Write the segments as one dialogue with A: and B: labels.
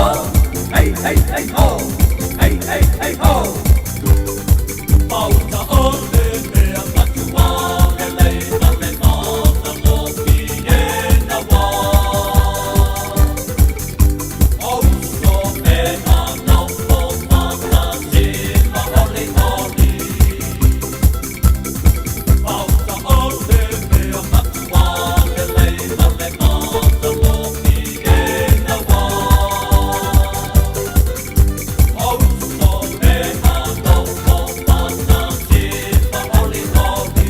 A: Oh, hey, hey, hey, ho. Hey, hey, hey, ho. Pauta o le mea matua lelei ma le matagofie na wā. O uso e na nofo faatasi ma olioli. Pauta o le mea matua lelei ma le matagofie na wā. O uso e na nofo faatasi ma olioli.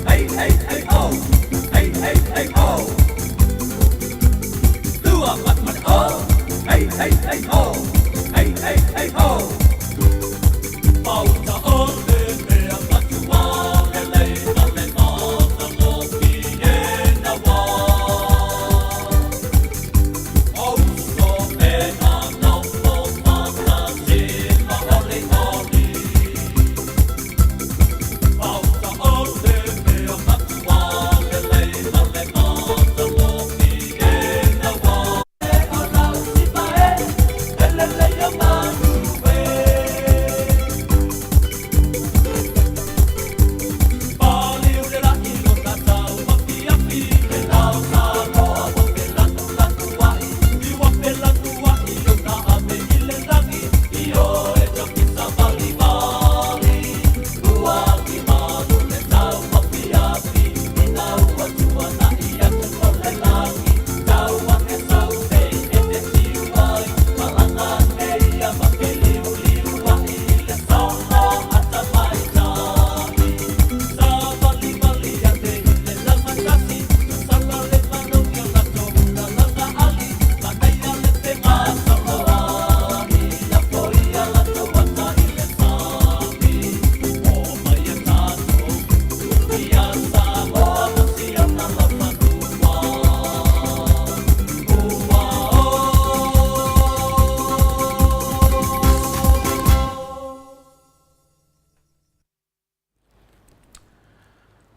A: Hey, hey, hey, oh. Hey, hey, hey, oh. Lua pat man oh. Hey, hey, hey, oh. Hey, hey, hey, oh. Pauta o le mea matua lelei ma le matagofie na wā. O uso e na nofo faatasi ma olioli. Pauta o le mea matua lelei ma le matagofie na wā. E o lau sipa e, elele ia manu e.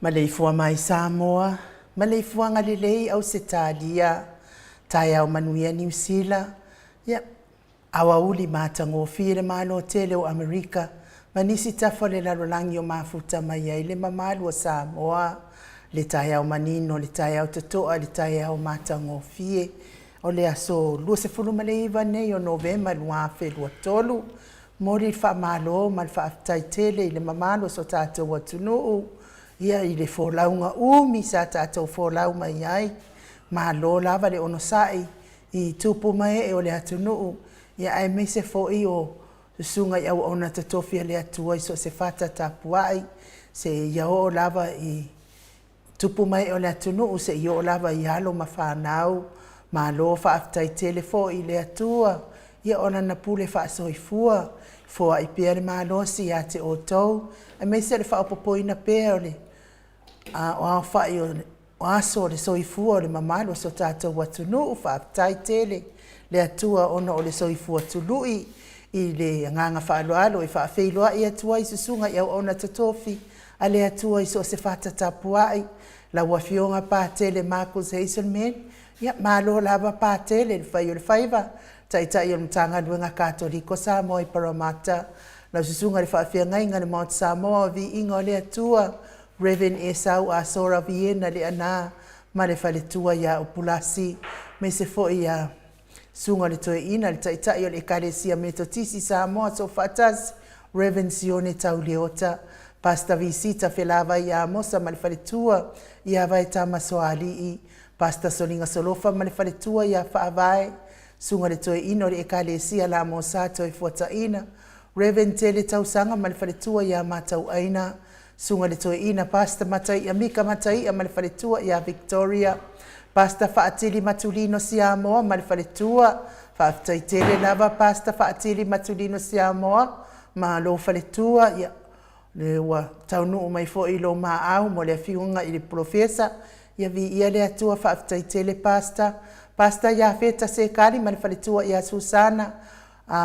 B: Maleifua mai Samoa, maleifuaga lelei Ausetalia, taeao manuia Niu Sila, ia aoauli matagofie le Malo tele o Amerika ma nisi tafa o le lalolagi o mafuta mai ai le mamalu o Samoa. Le taeao manino, le taeao totoa, le taeao matagofie o le aso 29 nei o Novema 2023. Momoli le faamalo ma le faafetai tele i le mamalu o so tatou atunuu, ia i le folauga umi sa tatou folau mai ai, malo lava le onosai i tupu ma ee o le atunuu, ia aemaise foi o susuga i auauna totofi a le Atua i so o se fata tapuai, seia oo lava i tupu ma ee o le atunuu, seia oo lava i alo ma fanau. Malo faafetai tele foi i le Atua, ia o Lana pule faasoifua, foai pea le malosi ia te outou, aemaise o le faaopoopoina pea o le aofai o aso o le soifua o le mamalu o si o tatou atunuu. Faafetai tele le Atua ona o le soifua tului. I le agaga faaaloalo e faafeiloai atu ai i susuga i auauna totofi a le Atua i so o se fata tapuai, lau Afioga Patele Markus Hazelman, ia malo lava Patele le fai o le faiva, Taitai o le Matagaluega Katoliko Samoa i Parramatta, lau Susuga i le Faafeagaiga i le Maota Samoa o Viiga o le Atua, Rev Esau Asora Viena Leaana ma le faletua ia Upulasi, aemaise foi ia Susuga i le Toeaina, le Taitai o le Ekalesia Metotisi i Samoa Soofaatasi, Rev Sione Tauleota, Pastor Visita Felavai Amosa ma le faletua ia Vaetama Soalii, Pastor Soliga Solofa ma le faletua ia Faavae, Susuga i le Toeaina o le Ekalesia La Mosa Toefuataina, Rev Tele Tausaga ma le faletua ia Matauaina, Susuga i le Toeaina Pastor Mataia Mika Mataia ma le faletua ia Victoria, Pastor Faatili Matulino Siamoa ma le faletua. Faafetai tele lava Pastor Faatili Matulino Siamoa ma lou faletua, ia le ua taunuu mai foi i lou maau mo le afioga i le Polofesa. Ia viia le Atua, faafetai tele Pastor. Pastor Iafeta Sekali ma le faletua ia Susana,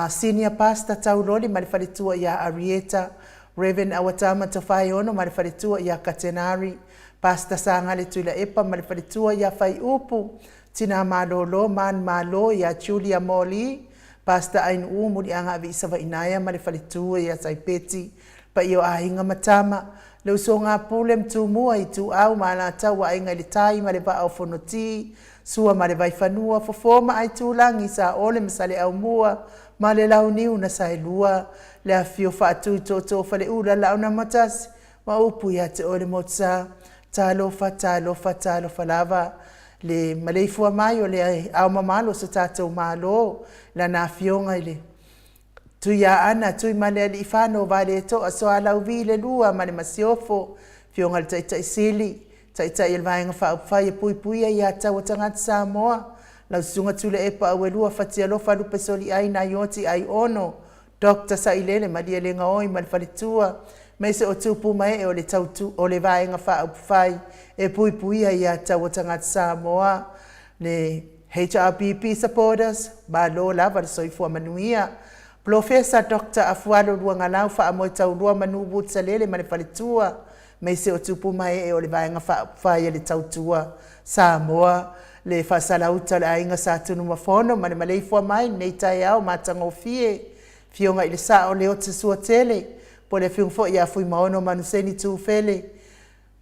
B: Senior Pastor Tauloli ma le faletua ia Arieta, Rev Awatama Tofaeono ma le faletua ia Katenari, Pastor Sagale Tuilaepa ma le faletua ia Faiupu, Tina Malolo Manumalo ia Julia Moli, Pastor Ainuu Muliaga Aviisavainaea ma le faletua ia Saipeti, paia o aiga ma tama, le usoga a Pule ma Tumua, Ituau ma Alataua, Aiga i le Tai ma le Vaa o Fonoti, Sua ma le Vaifanua, Fofo ma Aitulagi, Saole ma Saleaaumua ma le Launiu na Saelua, le afifio Faatui Tootoo o Faleula, Laaunaamotasi ma upu ia te oe le Motusa. Talofa, talofa, talofa lava le maleifua mai o le ao mamalu o so tatou Malo, Lana Afioga i le Tuiaana Tuimalealiifano Vaaletoa Sualauvi le Lua ma le Masiofo, Afioga i le Taitai Sili, Taitai o le Vaega Faaupufai e Puipuia Ia Taua Tagata Samoa, lau Susuga Tuilaepa Auelua Fatialofa Lupesoliai Naioti Aiono, Doctor Sailele Malielegaoi ma le faletua, aemaise o tupu ma ee o le tautu o le Vaega Faaupufai e Puipuia Ia Taua Tagata Samoa, le HRPP supporters, malo lava le soifua manuia. Polofesa Doctor Afualo Luagalau Faamoetaulua Manu Woods-Salele ma le faletua, aemaise o tupu ma ee o le Vaega Faaupufai a le Tautua Samoa, le Faasalauta o le Aiga Sa Tunumafono ma le maleifua mai i lenei taeao matagofie, Afioga i le Sao Leota Suatele, po o le Afioga foi ia Fuimaono Manuseni Tufele,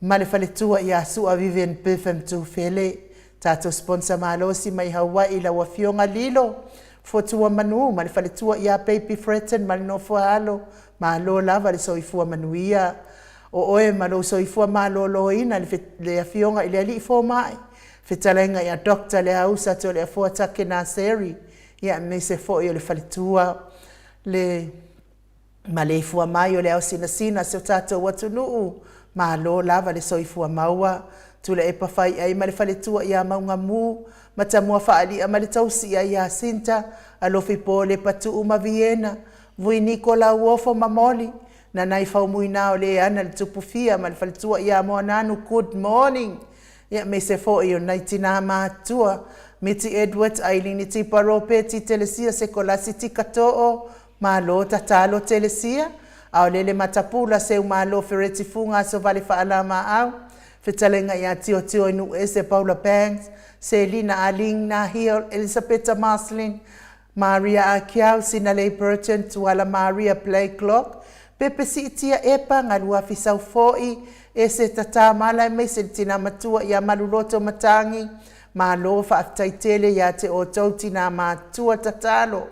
B: ma le faletua ia Sua Vivian Biffin Tufele, tatou sponsor malosi mai Hawaii lau Afioga Lilo Fotua Manu ma le faletua ia Baby Fretton ma le nofo a alo, malo lava le soifua manuia. O oe ma lou soifua maloloina le Afioga i le Alii Fomai, fetalaiga ia Doctor Leausa Toleafoa Take Naseri, ia aemaise foi o le faletua le maleifua mai o le ao sinasina si o tatou atunuu, malo lava le soifua maua. Tuilaepa Faiai ma le faletua ia Maugamu, Matamua Faalia ma le tausia ia Sinta, Alofi Polepa Tuu ma Viena, Vuiniko Lauofo ma Moli, Nanai Faumuina o le ana le Tupufia ma le faletua ia Moananu, good morning. Ia aemaise foi o nai tinā matutua, Miti Edwards, Ailini Tipa Ropeti, Telesia Sekolasi Tika Too, Malo tatalo Telesia, Aolele Matapula, Seumalo Fereti Fuga Asovale Faalamaau, Fetalaiga ia Tiotio i Nuuese Paula Banks, Selina Aling Nahil, Elisapeta Marcelin, Maria Akiau, Sinalei Burton, Tuala Maria Blakelock, Pepe Siitia Epa, Galuafi Saufo'i, Eseta Tamala aemaise le Tina Matua ia Maluloto Matangi. Malo faafetai tele ia te outou tina matua tatalo.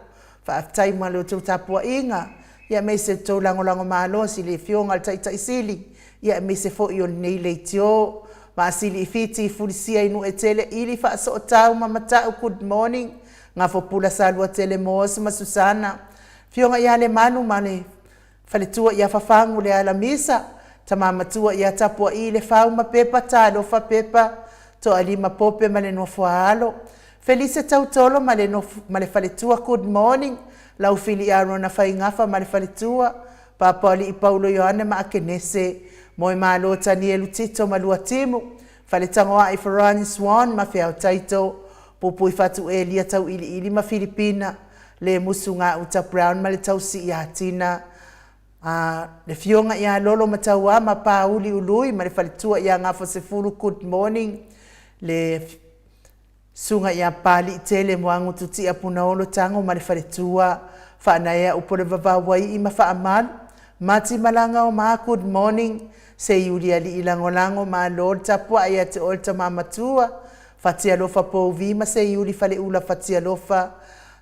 B: Faafetai mo le outou tapuaiga ia aemaise le tou lagolago malosi i le Afioga i le Taitai Sili ia aemaise foi o lenei leitio. Maasili i Fiti, Fulisia i Nuuetele, Ili Faasootau ma Mata'u Good morning. Gafopula Saluatele Moos ma Susana. Afioga ia Lemalu ma le Faletua ia Fafagu Lealamisa, Tama Matua ia Tapua'i Lefau ma Pepa Talofa Pepa Toalima Pope ma le Nofoaalo, Felise Tautolo ma le ma le Faletua Good morning Laufili Arona Faigafa ma le Faletua, Papaali'i Paulo Ioane ma Akenese, Moemalo Tanielu Tito ma Luatimu, Faletagoa'i Ferani Swan ma Feao Taito, Pupuifatu Elia Tau'ili'ili ma Filipina, Le Musu Gauta Brown ma le tausi ia Tina, a le Fioga ia Lolo ma Tauā ma Pāuli Ului ma le faletua ia Gafosefulu Good morning Le Susuga ia Pāli'itele Moagututia Punaolo Tago ma le faletua, Faanaea Upolevavauai'i ma Faamalu, Mati Malaga o Ma Good morning Seiuli Alii Lagolago Malo le tapua'i ia te oe le tama matua, Fatialofa Pouvi ma Seiuli Faleula Fatialofa,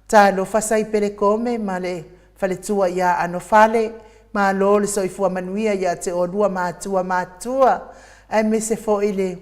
B: Talofa Saipele Kome ma le faletua ia Anofale, Malo le soifua manuia ia te oulua matua matua aemaise foi le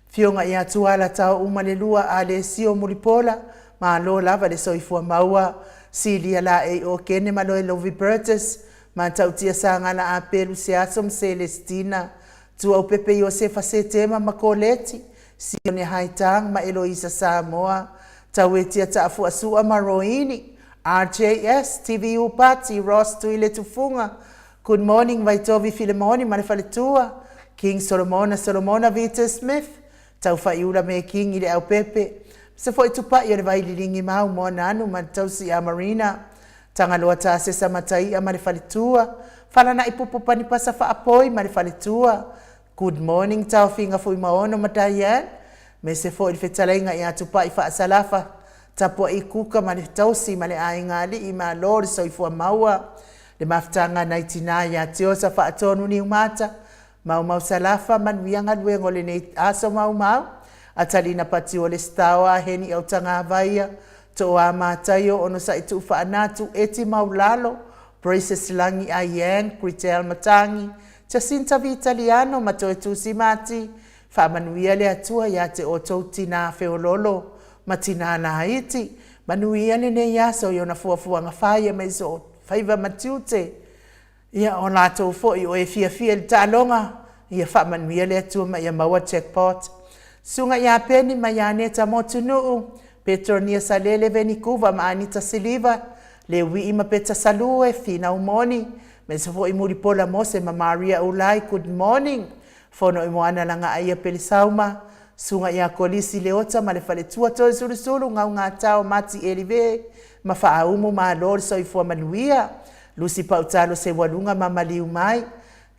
B: Fioga ia Tuala Taoomalelua Alesio Mulipola, Malo lava le soifua maua, Silia Laei Okene ma Loelovi Burgess, Matautia Sagala Apelu Seaso ma Selestina, Tuaupepe Iosefa Setema ma Koleti, Sione Haitang ma Eloisa Samoa, Tauetia Taafuasua ma Roini, RJS, TVU Pati, Ross Tuiletufuga, Good morning Vaitovi Filemoni ma le faletua, King Solomona Solomona Vita Smith, Taufa'iula Mekingi le Aupepe, se fo'i tupa'i o le Vaililigi Mau Moananu ma le tausi ia Marina, Tagaloa Tasesa Matai'a ma le faletua, Falana'i Pupu Panipasa Faapoi ma le faletua, Good morning Taofiga Fuimaono ma Diane, me se fo'i le fetalaiga ia Tupa'i Faasalafa, Tapua'i Kuka ma le tausi ma le aiga alii malo le soifua maua, le mafutaga nai tinā ia Tiosa Faatonu Niumata, Maumau Salafa, manuia galuega o lenei aso Maumau, Atalina Patio Lesitaoa Heni Autagavaia, Tooa Mataio Onosai Tuufaanatu, Eti Maulalo, Braces Lagi Aian, Gritel Matangi, Jacinta Vitaliano ma Toetusi Mati, Faamanuia le Atua ia te outou tinā feololo ma tinā laiti. Manuia lenei aso i ona fuafuaga fai aemaise o faiva ma tiute. Ia, o latou foi o e fiafia i le taaloga, ia faamanuia le Atua ma ia maua jackpot. Susuga ia Peni ma ia Aneta Motunuu, Petronia Salele Venikuva ma Anita Siliva, Leuii ma Peta Salue, Finau Moni, aemaise foi Mulipola Mose ma Maria Ulai, good morning. Fono i Moana Lagaaia Pelesauma, Susuga ia Kolisi Leota ma le Faletua Toisulusulu Gaugatao Mati Elive ma Faaumu Malo le Soifua Manuia, Lusi Pautalo Seualuga ma Maliu Mai,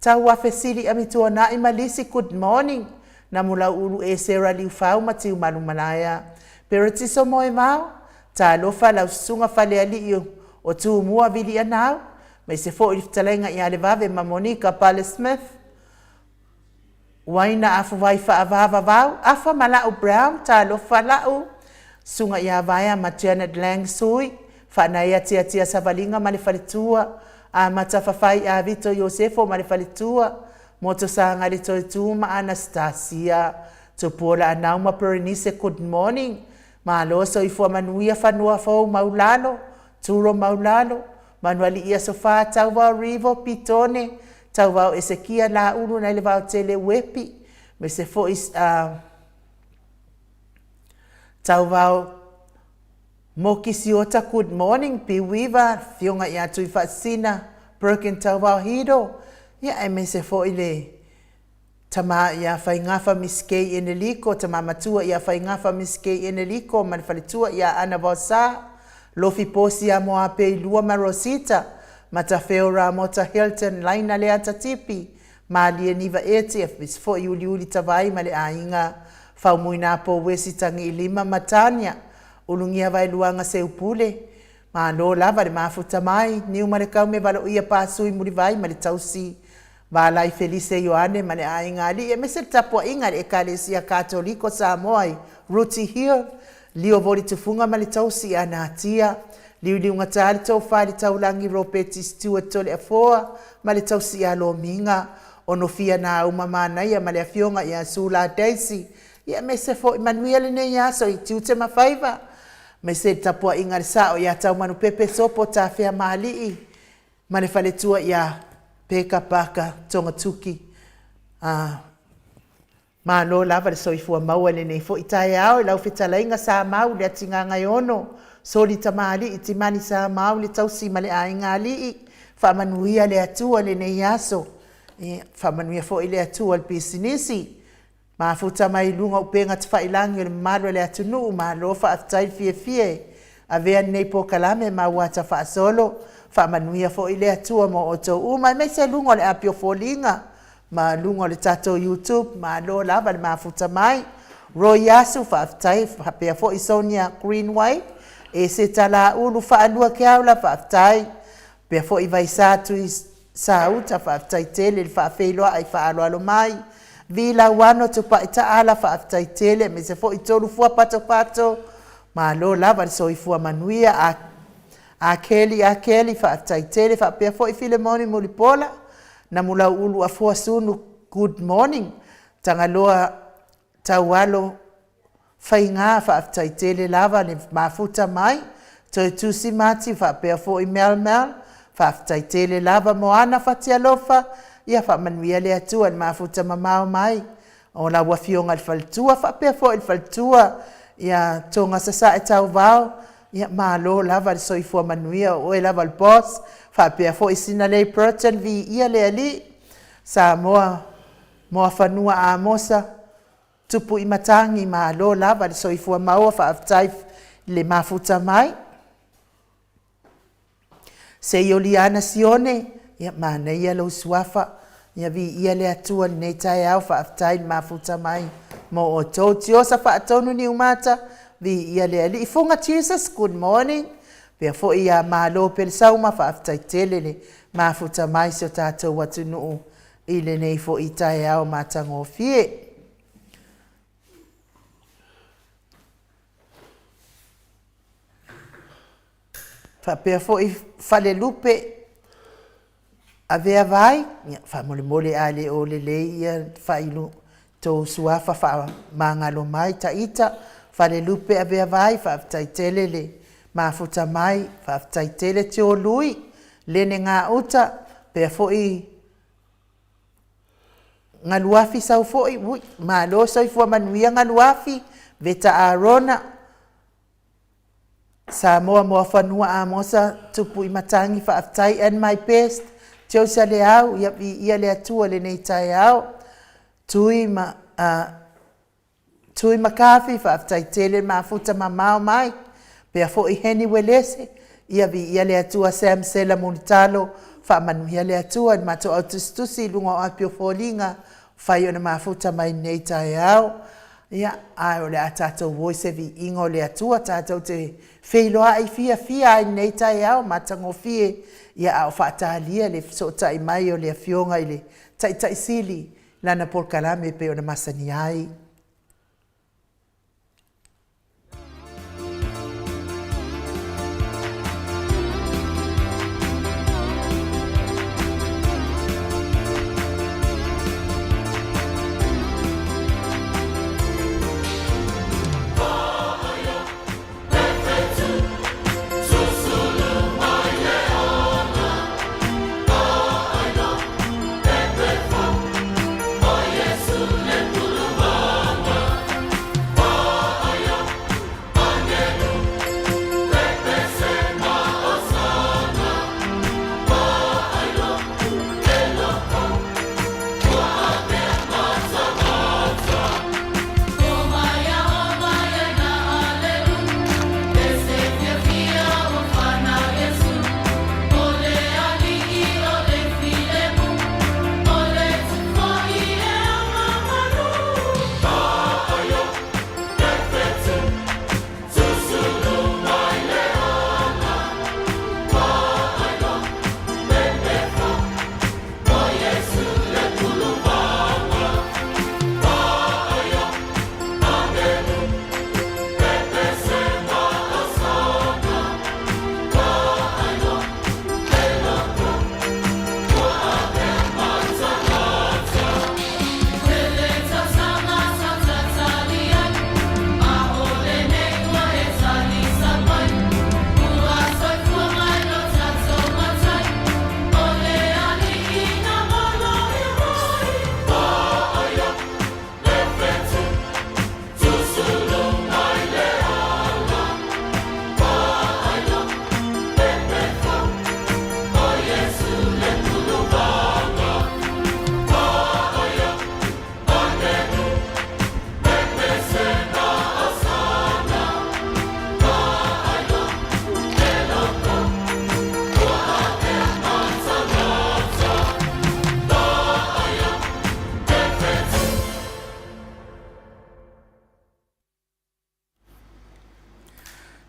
B: Tauafe Sili Amituanai ma Lisi Good morning, Namulauulu Esera Liufau ma Tiumalu Malaea, Peretiso Moemao, Talofa lau Susuga Falealii o Tumua Vilianau, aemaise foi le fetalaiga ia Levave ma Monica Pale Smith, Uaina Afuvai Faavavavau, Afa ma La'u Brown, Talofa La'u, Susuga ia Vaea ma Janet Lang Sui, Faanaea Tiatia Savaliga ma le Faletua, Amata Fafai Avito Iosefo ma le Faletua, Moto Sagali Toetu ma Anastasia, Tupuola Anau ma Berenice Good morning, Malo soifua manuia fanua fou maulalo, Turo maulalo, Manuali'i Aso Fa, Tauvao Rivo, Pitone, Tauvao Esekia, Lāulu nai le Vaotele Uepi, me se fo'i a Tauvao Moki Siota Good morning, Piuiva, Fioga ia Tuifaasisina, Broken Tauvao Hido, ia aemaise fo'i le Tama ia Faigafa Miss Kay Eneliko, tama matua ia Faigafa Miss Kay Eneliko ma le faletua ia Ana Vaosa, Lofi Posi ia Moapeilua ma Rosita, Matafeo Ramota Hilton Laina Leata Tipi, Malie Niva Eti, aemaise foi Uliuli Tavai ma le aiga Faumuinapo Uesi Tagiilima ma Tania Ulugia Vaeluaga Seupule. Malo lava le mafuta mai, Niumalekaume Valoia Pasui Mulivai ma le tausi Valai Felise Ioane ma le aiga alii, aemaise le tapuaiga a le Ekalesia Katoliko Samoa i Rooty Hill, Lio Voli Tufuga ma le tausi ia Natia, Liuliugata le Tofa i le Taulagi Ropeti Stewart Toleafoa ma le tausi ia Lomiga, Onofia Nauma Manaia ma le afioga ia Sula Daisy, ia aemaise foi manuia lenei aso i tiute ma faiva, aemaise le tapuaiga a le sao ia Taumanupepe Sopo Tafeamalii ma le faletua ia Peka Paka Togatuki. A Malo lava le soifua maua i lenei foi taeao i lau fetalaiga Samau Leatigagaeono, Soli Tamalii Timani Samau le tausi ma le aiga alii, faamanuia le Atua i lenei aso. Ia, faamanuia foi le Atua i le pisinisi. Mafuta mai i luga o upega tafailagi o le mamalu o le atunuu, malo faafetai le fiafia e avea lenei polokalame ma ua ata faasolo. Faamanuia foi le Atua mo outou uma, aemaise luga o le api o foliga ma luga o le tatou YouTube, malo lava le mafuta mai. Roy Asu, faafetai, faapea foi Sonia Greenway, Eseta Laulu Faalua Keaula, faafetai, faapea foi Vaisa Tui Sauta, faafetai tele i le faafeiloai faaaloalo mai. Vi Lauano Tupai Taala, faafetai tele, aemaise foi Tolufua Patopato, malo lava le soifua manuia. A a Kelly a Kelly, faafetai tele, faapea foi Filemoni Mulipola, Namulauulu Afoa Sunu, good morning. Tagaloa Taualo Faiga, faafetai tele lava le mafuta mai, toe tusi Matiu faapea foi Mel Mel, faafetai tele lava Moana Fatialofa, ia faamanuia le Atua i le mafuta mamao mai o lau afioga i le faletua faapea foi le faletua ia Toga Sasae Tauvao, ia malo lava le soifua manuia o oe lava o le boss, faapea foi Sinalei Burton viia le Alii, Samoa Moafanua Amosa, Tupu i matagi malo lava le soifua maua faafetai le mafuta mai. Seioliana Sione, ia manaia lou suafa, ia viia le Atua i lenei taeao, faafetai le mafuta mai mo outou. Tiosa Faatonu Niumata, viia le Alii. Fuga Jesus, good morning. Pea foi ia Malo Pelesauma, faafetai tele le mafuta mai si o tatou atunuu i lenei foi taeao matagofie. Faapea foi Falelupe Avea Vai, ia faamolemole a le o lelei ia faailu tou suafa faamagalo mai Taita Falelupe Avea Vai, faafetai tele le mafuta mai, faafetai tele Tiolui Lene Gauta, pea foi Galuafi sau foi, ui, malo soifua manuia Galuafi, Veta Arona, Samoa Moafanua Amosa, Tupu i Matagi, faafetai and my best, Josa Leau, ia viia le Atua i lenei taeao, Tui ma, Tui McCarthy, faafetai tele le mafuta mamao mai, pea foi Heni Uelese, ia viia le Atua Sam Sela Mulitalo, faamanuia le Atua i le matou au tusitusi i luga o api o foliga, fai ona mafuta mai lenei taeao. Ia, ae o le a tatou o i se viiga o le Atua, tatou te feiloai fiafia ai lenei taeao matagofie, ia a o faatalia le fesootai mai o le Afioga i le Taitai Sili lana polokalame e pei ona masani ai.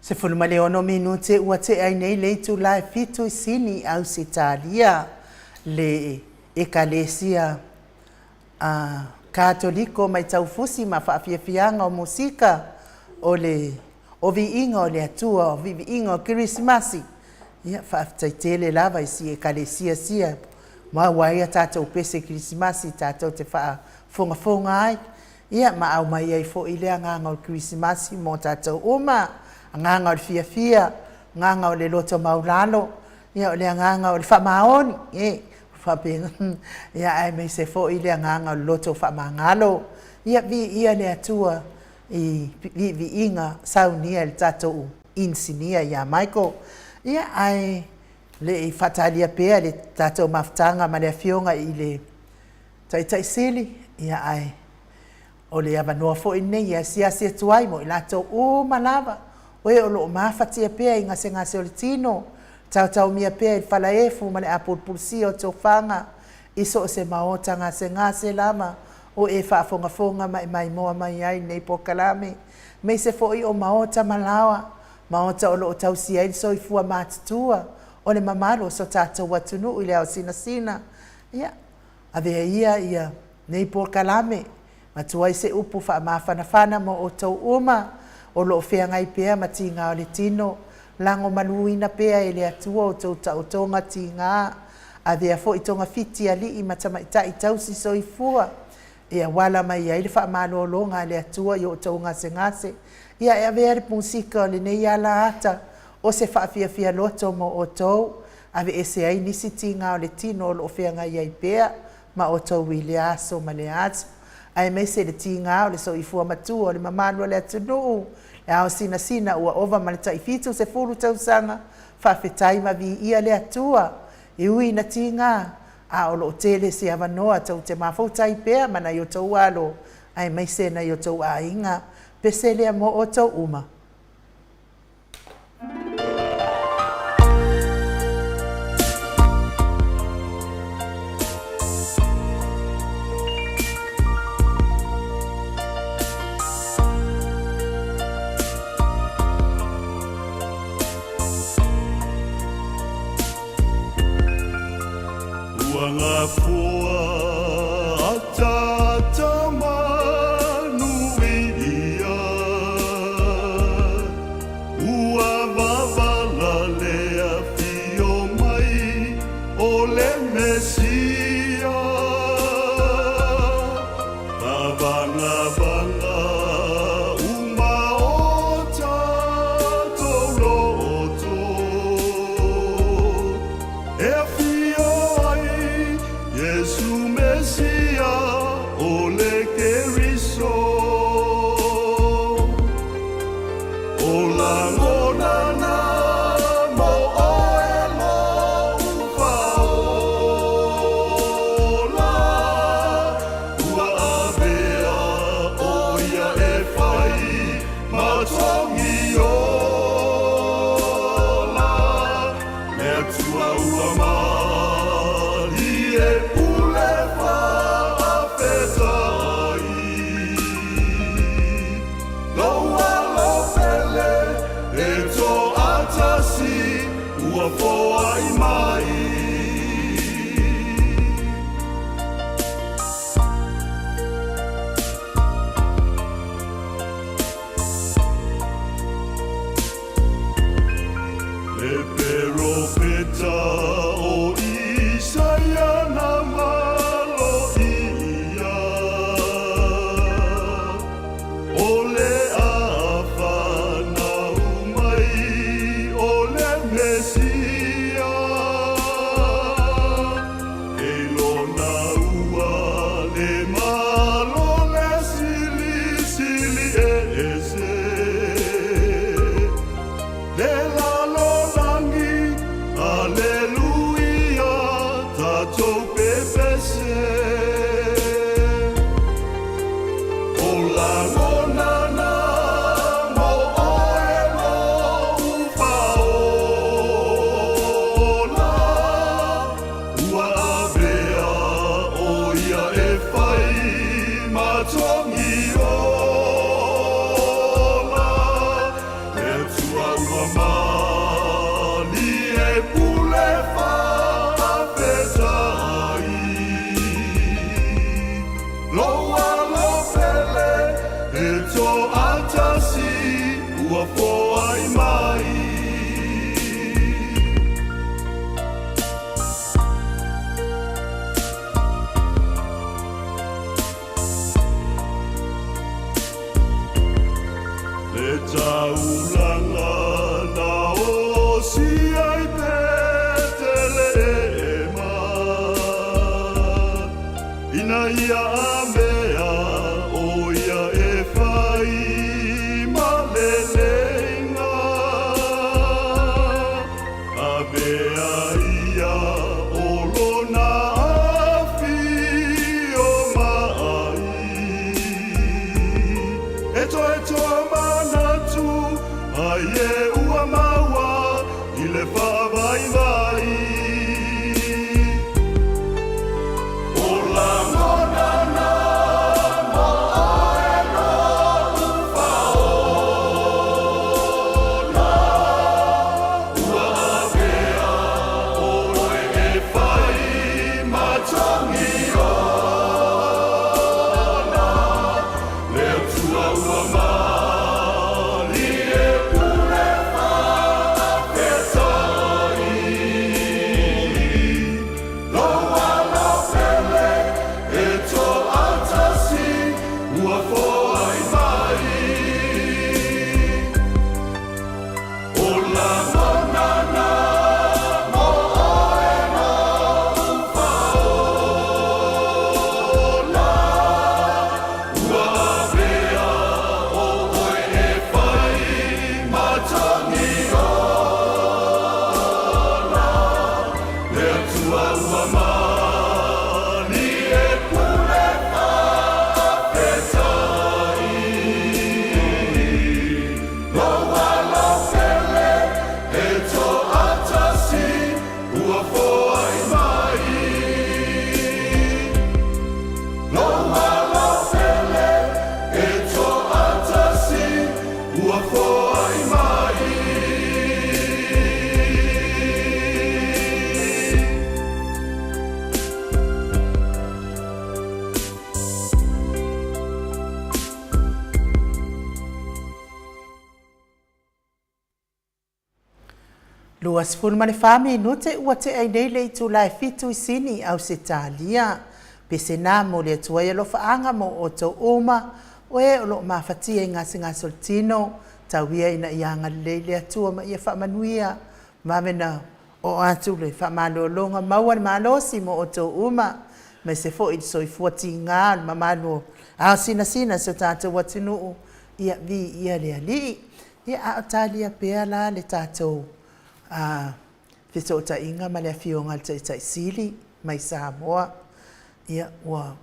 B: 16 minute ua tea ai nei le itula e fitu i Sini, Ausetalia, le Ekalesia a Katoliko mai taufusi ma faafiafiaga o musika o le o viiga o le Atua, o viiviiga o Kerisimasi. Ia, faafetai tele lava i si Ekalesia sia maua ai a tatou pese Kerisimasi tatou te faafogafoga ai, ia ma aumai ai foi le agaga o le Kerisimasi mo tatou uma, agaga o le fiafia, agaga o le loto maulalo, ia o le agaga o le faamaoni, e faapena, ia aemaise foi le agaga o le loto faamagalo. Ia viia le Atua i viiviiga saunia e le tatou inisinia ia Michael. Ia ae le i faatalia pea le tatou mafutaga ma le Afioga i le Taitai Sili, ia ae o le avanoa foi lenei e asiasi atu ai mo i latou uma lava o e o lo o mafatia pea i gasegase o le tino, taotaomia pea i le falaefu ma le apulupulusia o tofaga i so o se maota gasegase lava o e faafogafoga ma e maimoa mai ai i lenei polokalame, aemaise foi o maota ma laoa, maota o lo o tausia ai le soifua matutua o le mamalu o so tatou atunuu i le ao sinasina. Ia, avea ia ia nei polokalame, avatu ai se upu faamafanafana mo outou uma o lo o feagai pea ma tiga o le tino, lagomaluina pea e le Atua outou taotoga tiga, avea foi togafiti alii ma tamaitai tausi soifua e auala mai ai le faamalologa a le Atua i outou gasegase. Ia e avea le musika o lenei ala ata o se faafiafia loto mo outou, aveese ai nisi tiga o le tino o lo o feagai ai pea ma outou i lea aso ma lea aso, aemaise le tiga o le soifua matua o le mamalu o le atunuu, le ao sinasina ua ova ma le tai 70 tausaga, faafetai ma viia le Atua, e ui ina tiga, a o lo o tele se avanoa tou te mafauta ai pea ma nai outou alo, aemaise nai outou aiga, pese lea mo outou uma.
A: Ua gafoa ataata manuia, Ua vavala le afio mai o le Mesia. Faavagavaga uma o tatou loto, E afio ai Iesu Mesia o le Keriso. O lagona na mo oe lou Faaola, Ua avea ʻo ia e fai ma togi ola, Le Atua ua malie pule faafetai. Lou alo pele e toatasi ua foai mai. Le peropeta o Isaia na maloia, O le a fanau mai o le Mesia. ua malie pule faafetai. Lou alo pele e toatasi ua foai mai. Le taulaga na osi ai Petelehema, Ina ia amea o ia e fai ma leleiga, Avea ia o lona afio mai. E toe toa manatu ai e ua maua i le faavaivai. O lagona na mo oe noʻu faola, Ua avea ʻoe e fai ma togi ona, Le Atua ua malie pule faafetai. Lou alo pele e toatasi ua foai mai. O lagona na mo oe noʻu faola, Ua avea ʻoe e fai ma togi ona, Le Atua ua malie pule faafetai. Lou alo pele e toatasi ua foai mai. Lou alo pele e toatasi ua foai mai.
B: 24 minute ua tea ai nei le itula e fitu i Sini i Ausetalia. Pese na mo le Atua i alofaaga mo outou uma, o e o lo o mafatia i gasegase o le tino, tau ia ina ia agalelei le Atua ma ia faamanuia. Vave na oo atu le faamalologa maua le malosi mo outou uma, aemaise foi le soifua tiga o le mamalu o ao sinasina si o tatou atunuu, ia viia le Alii. Ia, a o talia pea la le tatou fesootaiga ma le Afioga i le Taitai Sili mai Samoa, ia, ua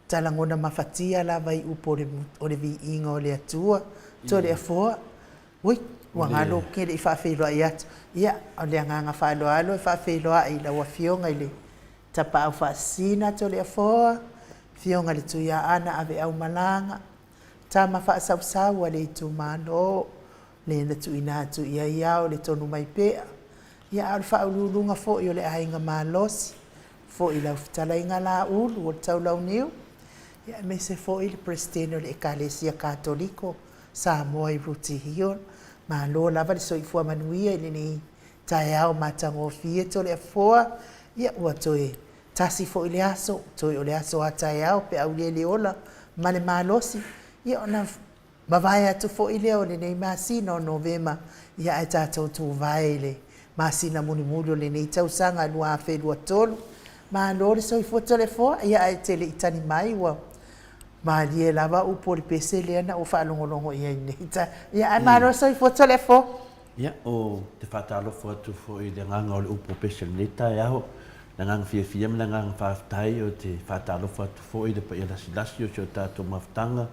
B: talagona mafatia lava i upu o le viiga o le Atua. Toleafoa, ui, ua galo ou te le i faafeiloai atu. Ia, o le agaga faaaloalo e faafeiloai i lau Afioga i le Tapaau Faasisina Toleafoa, Afioga i le Tuiaana Aveaumalaga, Tama faasausau a le itumalo, le na tuuina atu i ai ao le tonu mai pea, ia a o le faauluuluga foi o le aiga malosi, foi i lau fetalaiga Laulu o le Taulauniu, ia aemaise foi le Peresetene o le Ekalesia Katoliko Samoa i Rooty Hill. Malo lava le soifua manuia i lenei taeao matagofie Toleafoa, ia ua toe Tasi foi le aso, toe o le aso a taeao pe a aulia le ola ma le malosi, ia ona mavae atu foi lea o lenei masina o Novema, ia ae tatou tuvae i le masina mulimuli o lenei tausaga 2023. Malo le soifua Toleafoa, ia ae e te le i tali mai ua malie lava upu o le pese lea na ou faalogologo i ai i lenei taeao. Ia ae malo le soifua Toleafoa.
C: Ia, ou te faatalofa atu foi i le agaga o le upu o pese i lenei taeao. Le agaga fiafia ma le agaga faafetai, ou te faatalofa atu foi i le paia lasilasi o si o tatou mafutaga,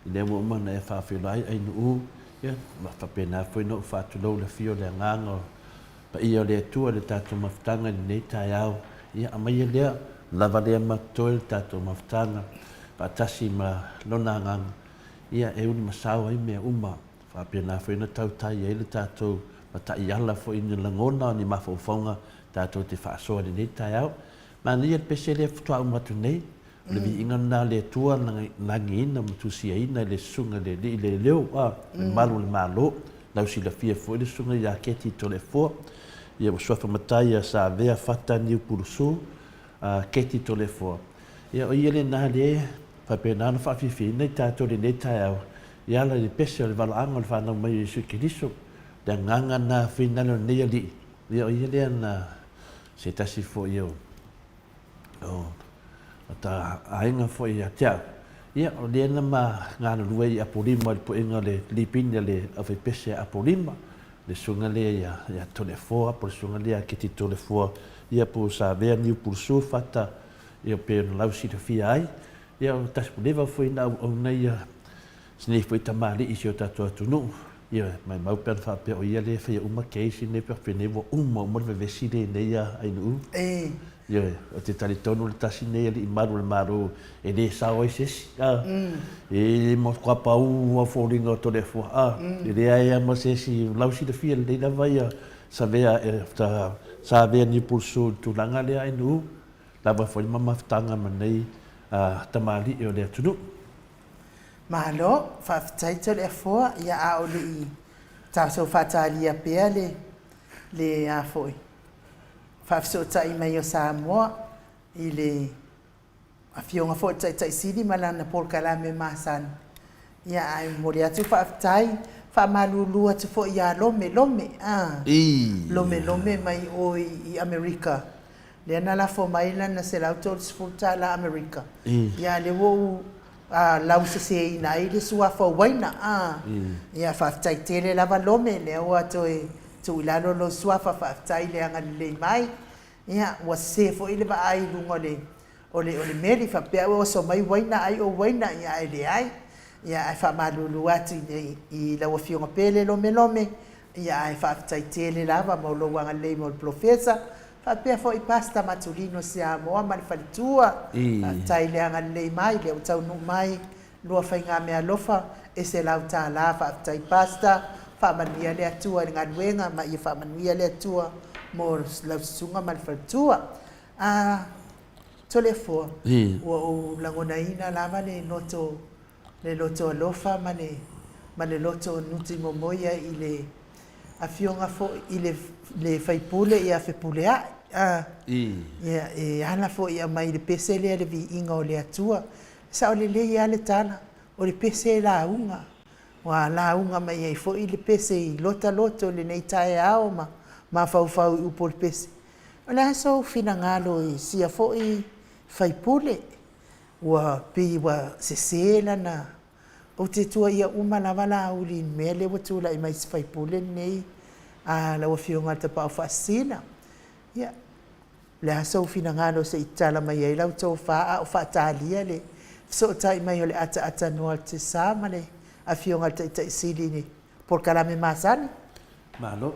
C: i lea ua uma ona e faafeiloai Ainuu, ia, faapena foi ona ou faatulou i le afio o le agaga o paia o le Atua i le tatou mafutaga i lenei taeao. Ia, aumaia lea, lava lea ma totoe le tatou mafutaga faatasi ma Lona Agaga, ia, e ulumasao ai mea uma. Faapena foi ona tautai ai le tatou ma taiala foi, ni lagona, o ni mafaufauga tatou te faasoa i lenei taeao. Manaia le pese lea faatoa uma atu nei, o le viiga lena a le Atua na lagiina ma tusiaina e le Susuga i le Alii Leoleo, a, le Malu o le Malo, lausilafia foi le Susuga ia Keti Toleafoa, ia ua suafa matai ia Savea Fata Niu Pulusu, a Keti Toleafoa. Ia o ia lena lea e faapena ona faafiafiaina i tatou i lenei taeao, e ala i le pese o le valaauga o le fanau mai o Iesu Keriso, le agaga lena finagalo o lenei Alii, ia o ia lea na se tasi foi o o ta aiga foi ia te au, ia o lea na ma galulue i Apolima i le puega o le lipini a le aufaipese a Apolima, le susuga lea ia ia Toleafoa po o le susuga lea ia Keti Toleafoa, ia po o Savea Niu Pulusu Fata, ia pei ona lausilafia ai, ia o tasi ua leva foi ona auauna ia Sinei foi tamalii i si o tatou atunuu, ia maimau pe ana faapea o ia lea e faia uma case nei pe fenei ua uma uma le vevesi lenei a Ainuu. Ioe, ou te talitonu le tasi nei alii malu o le Malo e le sao ai se isi, a. E matua pau lava foliga o Toleafoa, a. E leai lava ma se isi, o lau silafia lelei lava ia Savea, Savea Niupulusu i le tulaga lea Ainuu, lava foi le mamafutaga ma nei tamalii o le atunuu.
B: Malo, faafetai Toleafoa, ia a o le i tatou faatalia pea le le a foi faafesootai mai o Samoa i le Afioga foi i le Taitai Sili ma lana polokalame masani, ia ae momoli atu le faafetai, faamalulu atu foi ia Lome Lome, a Lome Lome mai o i Amerika, lea na lafo mai lana $130 Amerika, ia lea ua ou lauseseina ai le suafa o Uaina. Ia faafetai tele lava Lome, lea ua toe tuu i lalo lou suafa, faafetai le agalelei mai. Ia ua sese foi le vaai i luga o le o le o le meli faapea ua oso mai Uaina ai o Uaina, ia ae leai. Ia ae faamalulu atu i i lau afioga pele Lome Lome, ia ae faafetai tele lava mo lou agalelei mo le Polofesa faapea foi Pastor Matulino Siamoa ma le faletua. Faafetai le agalelei mai lea ua taunuu mai lua faigamealofa e $100. Faafetai Pastor, faamanuia le Atua i le galuega ma ia faamanuia le Atua mo lau susuga ma le faletua. A Toleafoa, ua ou lagonaina lava le loto le loto alofa ma le ma le loto nutimomoia i le Afioga foi i le le faipule ia Fepuleai, a, ia, e ala foi e aumai i le pese lea le viiga o le Atua. E sao lelei lava le tala, o le pese e lauga, ua lauga mai ai foi le pese i lota loto i lenei taeao ma mafaufau i upu o le pese. O le a sou finagalo i sia foi faipule ua pei ua sese lana Ou te tuuaia uma lava Laauli i le mea lea ua tulai mai i si faipule lenei a lau Afioga i le Tapaau Faasisina. Ia, o le a sou finagalo se i tatala mai ai lau tofa a o faatalia le fesootai mai o le ataatanoa o le Tiasa ma le Afioga i le Taitai Sili i le polokalame masani?
C: Malo.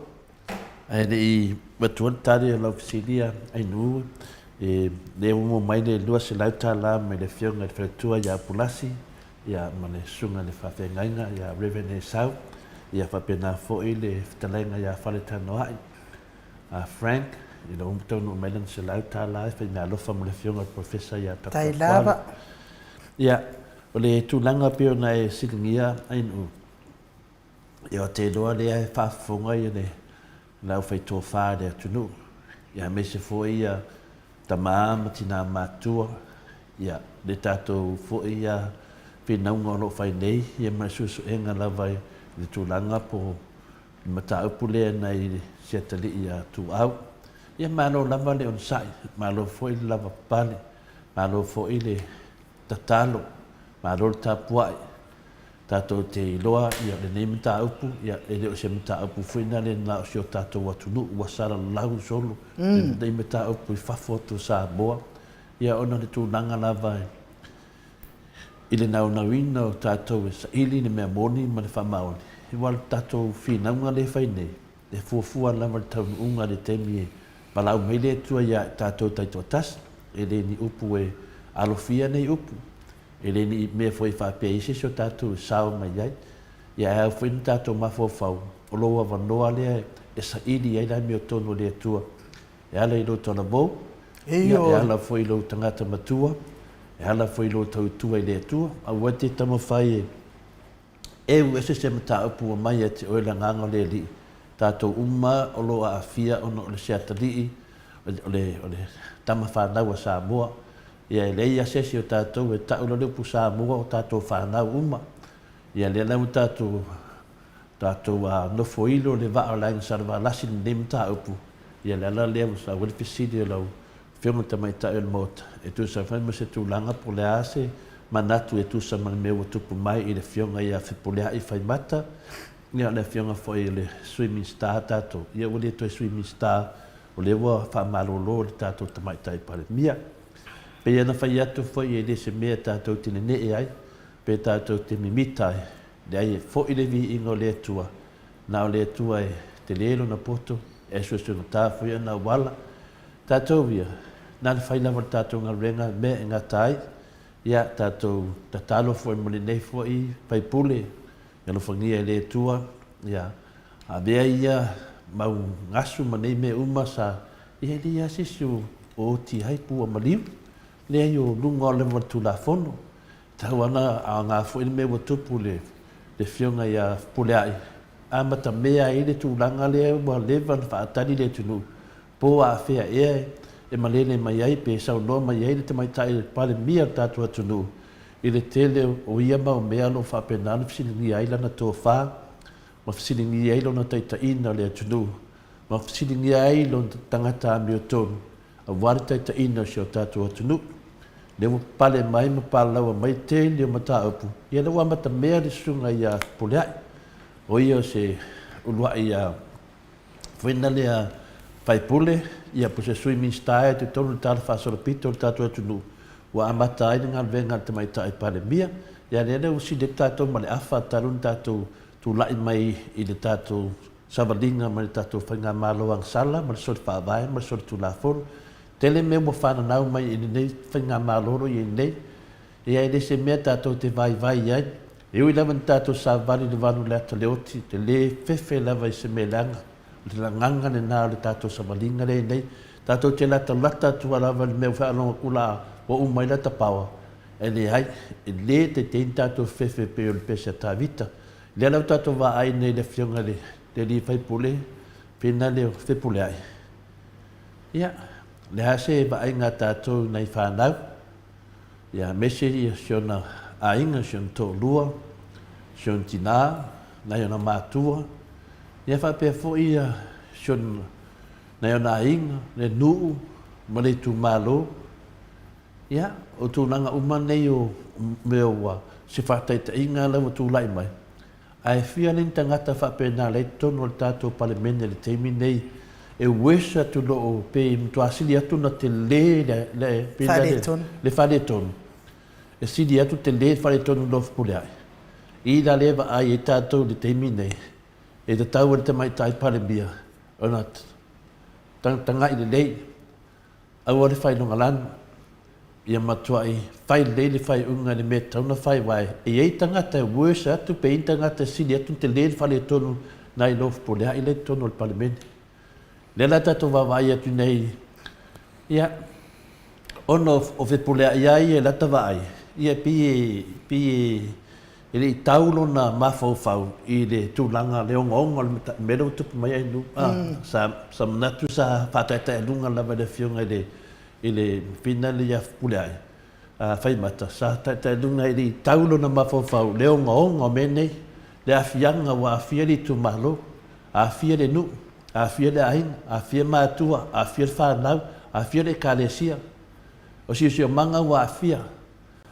C: Ae le i matua le tali o lau fesili a Ainuu, e le ua mai le $200 mai le Afioga i le Faletua ia Pulasi, ia ma le Susuga i le Faafeagaiga ia Reverend Esau, ia faapena foi le fetalaiga ia Faletanoai a Frank, ina ua taunuu mai lana $100 e fai meaalofa mo le Afioga i le Polofesa ia Dr. Fualo. Ia, o le tulaga pei ona e fesiligia Ainuu, Ia ou te iloa lea e faafofoga ia le le aufaitofa i le atunuu, ia aemaise foi ia tama ma tina matutua, ia le tatou foi ia finauga o lo o fai nei, ia ma le suesuega lava i le tulaga po o le mataupu lea nai si atalii ia Tuuau. Ia malo lava le onosai, malo foi le lavapapale, malo foi le tatalo, malo le tapuai. Tatou te iloa ia lenei mataupu, ia e le o se mataupu foi na le na o si o tatou atunuu ua salalau solo lenei mataupu i fafo atu o Samoa, ia ona o le tulaga lava i le naunauina o tatou e saili le mea moni ma le faamaoni, aua o le tatou finauga lea e fai nei, e fuafua lava i le taunuuga i le taimi e valaau mai le Atua ia i tatou taitoatasi, e le ni upu e alofia nei upu, E le ni mea foi e faapea i se isi o tatou e sao mai ai. Ia ae ao foi ona tatou mafaufau, o lou avanoa lea e saili ai le amiotonu a le Atua e ala i lou talavou, ia, e ala foi i lou tagata matua, e ala foi i lou tautua i le Atua. Aua e te taumafai e eu ese se mataupu ua mai ia te oe le Agaga o le Alii, tatou uma o lo o aafia ona o le siatalii, o le, o le tama fanau a Samoa. Ia, e leai lava se isi o tatou e tau loa le upu Samoa o tatou fanau uma. Ia, lea la ua tatou, tatou nofoilo le vaa o le Aiga Salevalasi i lenei mataupu, ia, le ala lea ua sau ai le fesili a lau Afioga i le Tamaitai o le Maota, e tusa foi ma se tulaga po o le a se manatu e tusa ma le mea ua tupu mai i le Afioga ia Fepuleai Faimata, ia o le Afioga foi i le Sui Minisita a tatou, ia ua le toe Sui Minisita, o lea ua faamalolo le tatou Tamaitai Palemia. E pei ona fai atu foi e le se mea tatou te nenee ai, pe tatou te mimita ai, leai e foi le viiga o le Atua, na o le Atua e tele lona poto, e suesuegata foi ana auala. Tatou ia, na ona fai lava o le tatou galuega mea e gata ai, ia tatou tatalo foi mo lenei foi faipule, ia alofagia e le Atua, ia avea ia mau gasu ma nei mea uma sa, ia e leai lava se isi o oti ai pua maliu, leai o luga lava o le Tulafono. Tau ana aoga foi le mea ua tupu i le Afioga ia Fepuleai, amatamea ai le tulaga lea ua leva ona faatali le atunuu, po o afea ea e malele mai ai pe saunoa mai ai le Tamaitai Palemia o le tatou atunuu i le tele o ia mau mea o lo o faapena ona fesiligia ai lana tofa ma fesiligia ai lona taitaiina o le atunuu ma fesiligia ai lona tagata amiotonu aua le taitaiina o si o tatou atunuu. Lea ua pale mai ma palalaua mai le tele o mataupu, ia lea ua amatamea le susuga ia Fepuleai, o ia o se uluai foina lea faipule, ia po o se sui Minisita e totonu le Tala Faasolopito o le tatou atunuu, ua amata ai le galuega a le Tamaitai Palemia. Ia lea la ua sili atu tatou ma le afa talu ona tatou tulai mai i le tatou savaliga ma le tatou faigamalo agasala ma le soli faavae ma le soli tulafono. Tele mea ua fananau mai i lenei faigamalo o lo o i ai nei, ia e le se mea tatou te vaivai ai. E ui lava ina tatou savali i le valu o le ata leoti, e le fefe lava i se mea leaga. O le lagaga lena o le tatou savaliga lea i nei. Tatou te latalata atu lava i le mea ua faalogo atu la ua uma ai lata power, e leai, e le taitaiina tatou fefe e pei o le pese a Tavita. Lea la ua tatou vaai nei i le Afioga i le alii faipule, pena lea o Fepuleai. Ia, o le a se vaaiga a tatou i nai fanau, ia aemaise ia si ona aiga, si ona toalua, si ona tina, nai ona matua, ia faapea foi ia si ona, nai ona aiga, le nuu ma le itumalo. Ia, o tulaga uma nei o mea ua se faataitaiga la ua tulai mai, ae fia le ni tagata faapena la i totonu o le tatou Palemene i le taimi nei e worse atu i loo pe matua sili atu ona tele le le
B: Faaletonu.
C: le faaletonu. E sili atu tele le faaletonu i loo Fepuleai. I la lea e vaai ai tatou i le taimi nei, e tatau ai le Tamaitai Palemia ona tagatagai lelei Aua le failoga lanu. Ia matuai fai lelei le faaiuga i le mea e tatau ona fai aua e i ai tagata e worse atu pe i ai ni tagata e sili atu ona tele le faaletonu nai lo Fepuleai la i totonu o le Palemene. Lea la tatou vaavaai atu nei, ia, ona o Fepuleai lava ia i lata vaai, ia e pei e, pei e, E le i tau lona mafaufau i le tulaga, le ogaoga o le mea lea ua tupu mai ai i luga. Sa, sa manatu sa faataetaealuga lava i le Afioga i le, i le Fina lea ia Fepuleai, Faimata, sa taetaealuga e le i tau lona mafaufau i le ogaoga o mea nei, le aafiaga ua aafia le itumalo, aafia le nuu, aafia le aiga, aafia matua, aafia le fanau, aafia le Ekalesia. O siosiomaga ua aafia.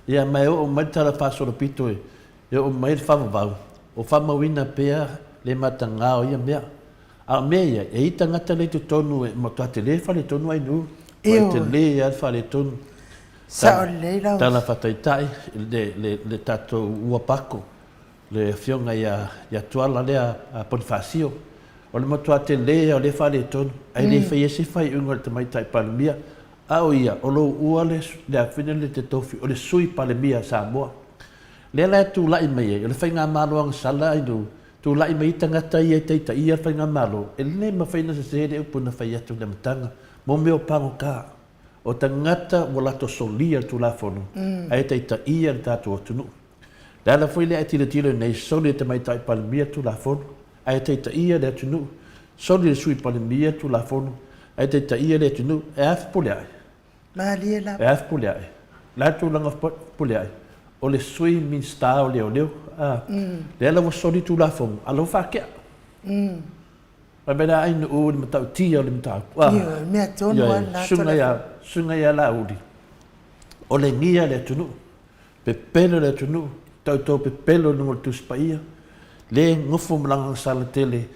C: Ia, ma e oo mai le tala faasolopito e oo mai le faavavau, o faamauina pea le mataga o ia mea. A o mea ia, e i ai tagata la i totonu e matua tele le faletonu ai nuu, matua tele lava le faletonu.
B: Sao lelei lau.
C: Tala faataitai, le, le, le tatou ua pako, le afioga ia, ia Tuala lea a Ponifasio, o le matua tele lava o lea faaletonu, ae le faia se faaiuga a le Tamaitai Palemia, A o ia, o lou ua le, le afine le te tofi, o le Sui Palemia a Samoa. Lea la e tulai mai ai, o le faigamalo agasala ai lu, Tulai mai ai tagata ia e taitaia le Faigamalo, e le mafai ona sese le upu na fai atu i le amataga, mo mea o pagota, o tagata ua latou solia le Tulafono ae taitaia le tatou atunuu. O le ala foi lea a e tilotilo nei, soli e le Tamaitai Palemia le Tulafono ae taitaia le atunuu, soli e le Sui Palemia le Tulafono ae taitaia le atunuu, e a Fepuleai?
B: Malie lava.
C: E a Fepuleai? O le a le tulaga o Fepuleai? O le Sui Minisita o Leoleo, a. Lea la ua soli Tulafono, a o la ua faatea. Fai mai la Ainuu i le matautia o le mataupu, a.
B: Ioe, mea tonu lava lena
C: Tulafono. Ioe, Susuga ia Laauli, o le gia a le atunuu, pepelo le atunuu, tautau pepelo i luga o le Tusi Paia, le nofo ma lana agasala tele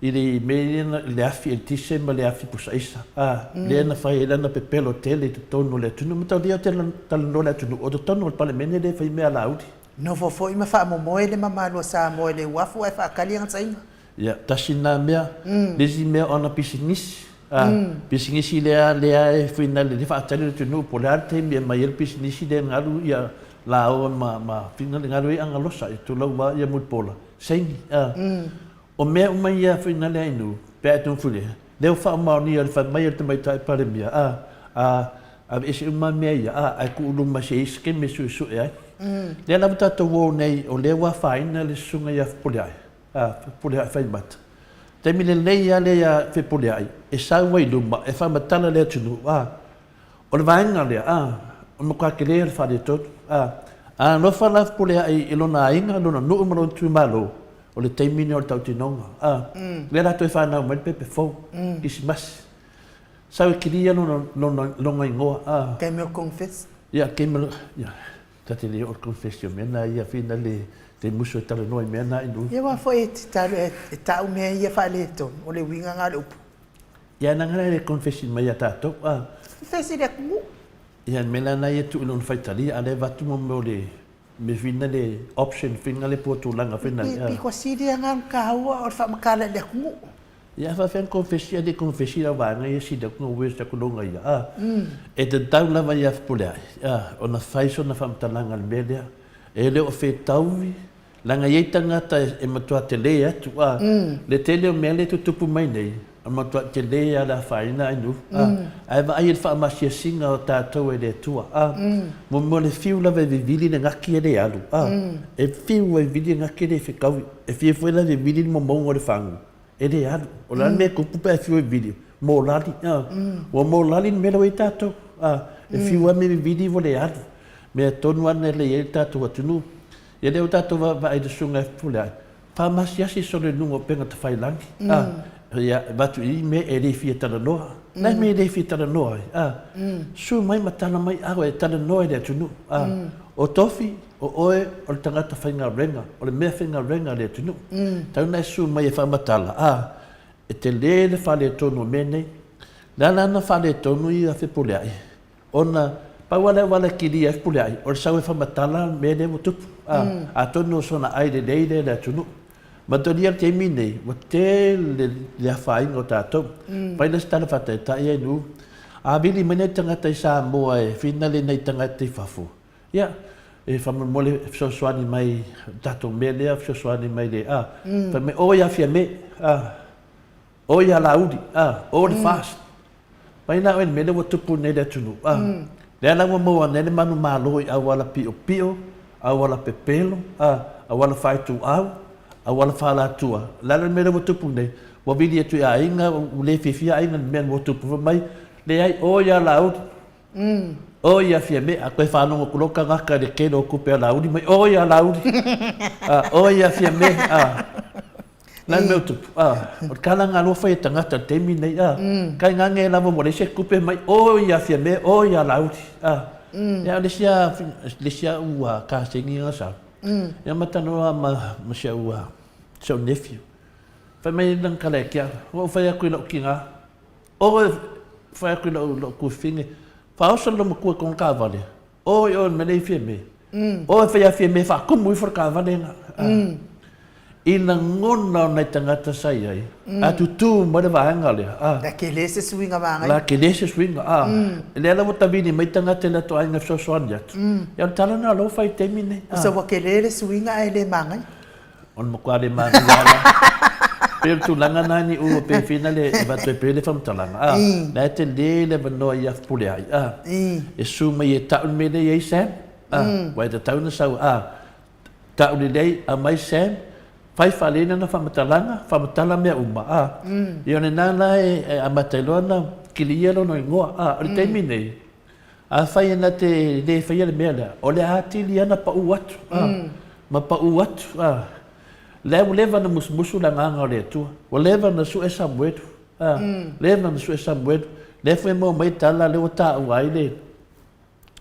C: i le mea ia na, le afi eletise ma le afi pusaisa, a, lea na fai ai lana pepelo tele i totonu o le atunuu. Mataulia ou te talanoa i le atunuu, o totonu o le Palemene lea e fai mea a Laauli.
B: Nofo foi ma faamomoe le mamalu o Samoa i le uafu ae faatali ana taina.
C: Ia, tasi lena mea. Le isi mea o ana pisinisi, a, pisinisi lea, lea e finale, lea e faatali le atunuu po o le a le taimi e aumai ai le pisinisi lea e galu ia laoa ma, ma finale, galu ai agalosa, ia tulou lava ia Mulipola, saini, a. O mea uma ia finale Ainuu, pe a e togafuli, lea ua faamaonia i le fai mai a le Tamaitai Palemia, a, a, aveese uma mea ia, a, ae tuu i luma se i ai se taimi e suesue ai. Lea lava tatou o nei, o lea ua afaina le Susuga ia Fepuleai, a, Fepuleai Faimata. Taimi lelei lava lea ia Fepuleai e sau ai i luma e faamatala le atunuu, a, o le vaega lea, a, o le matua tele o le faaletonu, a. A alofa la Fepuleai i lona aiga, lona nuu ma lona itumalo, o le taimi lenei o le tautinoga, a. Lea o le a toe fanau mai le pepe fou, Kerisimasi. Sau e kilia lona, lona, lona igoa, a.
B: Taimi o le confess.
C: Ia, taimi o le, ia. Ta te le oo i le confession mea na ia fina le te musu e talanoa i mea na inu.
B: Ia aua foi e te talo e tau mea ia faaletonu, o le uiga na o le upu.
C: Ia na ngana le confession mai ia tatou a.
B: Confess i le atunuu.
C: Ia le mea la na ia tuu i lona faitalia a lea avatu mo mea o le mea fina le option fina le pua tulaga fina.
B: Pito sili lava na taua o le faamatala i le atunuu.
C: Ia a faafefea ona konfesi a le konfesi lau vaega ia sili atu ona worse atu lona ia a. E tatau lava ia Fepuleai a ona fai sona faamatalaga i le mea lea. E le o fetaui leaga e i ai tagata e matua tele atu a. Le tele o mea lea e tutupu mai nei e matua tele lava le afaina Ainuu a. Ae vaai i le faamasiasiga o tatou e le Atua a. Muamua le fiu lava e vivili le gaki e le alu a. E fiu e vivili le gaki e le fetaui. E fiu foi la e vivili le momouga o le fagu E le alu. O le a le mea e tupu pe a fiu e vili? Mōlali. Ua mōlali le mea lea ua i ai tatou. E fiu lava me vivili ua le alu. Mea tonu lava lena e lelei ai le tatou atunuu. Ia lea ua tatou vaavaai i le susuga ia Fepuleai, faamasiyasi solo i luga o upega tafailagi. Ia, avatu i i mea e le fia talanoa. O le a le mea e le fia talanoa ai? Susu mai ma tala mai au e talanoa i le atunuu. O Tofi, O oe o le tagata faigaluega, o le mea faigaluega a le atunuu. Tau ina e susu mai e faamatala, a, e tele le faaletonu o mea nei. O le a la ana faaletonu ia Fepuleai? Ona, pau lava le auala e kilia ai Fepuleai, o le sau e faamatala le mea lea ua tupu. A, atonu o sona ai lelei lea i le atunuu. Manatua le taimi nei, ua tele le afaina o tatou. Fai lea se tala faataitai ai nuu. A vili mai nai tagata i Samoa e finale nai tagata i fafo, Ia, e faamolemole e fesoasoani mai i le tatou mea lea, fesoasoani mai le, a, fai mai, o ia Fiame, a, o ia Laauli, a, o le FAST. Mai la oe i le mea lea ua tupu nei i le atunuu, a, lea la ua maua nei le manumalo i auala piopio, auala pepelo, a, auala faaituau, auala faalatua. O le a la le mea lea ua tupu nei? Ua vili atu i aiga, ua le fiafia aiga i le mea ua tupu. Fai mai, leai, o ia Laauli, Oi ia Fiame, a toe faalogo atu loa tagata i le tele o tupe a Laauli mai, oi ia Laauli, oi ia Fiame, a. O le a le mea ua tupu? A, o le tala lena ua fai e tagata i le taimi lenei, a. Tainane lava ua leai se tupe mai, oi ia Fiame, oi ia Laauli, a. Ia, o le isi lava, le isi lava ua kasegi na sau, ia ma talanoa ma si au, si au nephew. Fai mai lana tala ia te au, ua ou fai atu i lou tina, Oi, fai atu i lou, lou tuafafine, faaoso le loomatua i kona taavale, oi oe le mea lea i Fiame, oi fai ia Fiame faatumu ifo le taavale lena. I lagona o nai tagata sa i ai, a tutū mai le vaega lea, a.
B: La tele se suiga
C: manaia. La tele se suiga, a. Lea la ua tavili mai tagata i latou aiga e fesoasoani atu. Ia o le tala lena o lea ua fai i le taimi lenei.
B: Usa ua tele le suiga ae le manaia.
C: O le matua le manaia lava la. Pei o le tulaga lena ni ua pei fina le avatu ai pea le faamatalaga, a, la e tele le avanoa i Afupuleai, a, e susu mai e ta'u le mea lea e i ai Sam, a, aua e tatau ona sau, a, ta'u lelei, aumai Sam, fai faalelei lana faamatalaga, faamatala mea uma, a, ia o lena la e amata ai loa ona kiliia lona igoa, a, o le taimi nei, Afai e na te le faia le mea lea, o le a atili lava ona pau atu, a, ma pau atu, a. Lea ua leva ona musumusu le Agaga o le Atua, ua leva ona sue Samuelu, a, leva ona sue Samuelu. Lea foi e maua mai tala lea ua taua ai le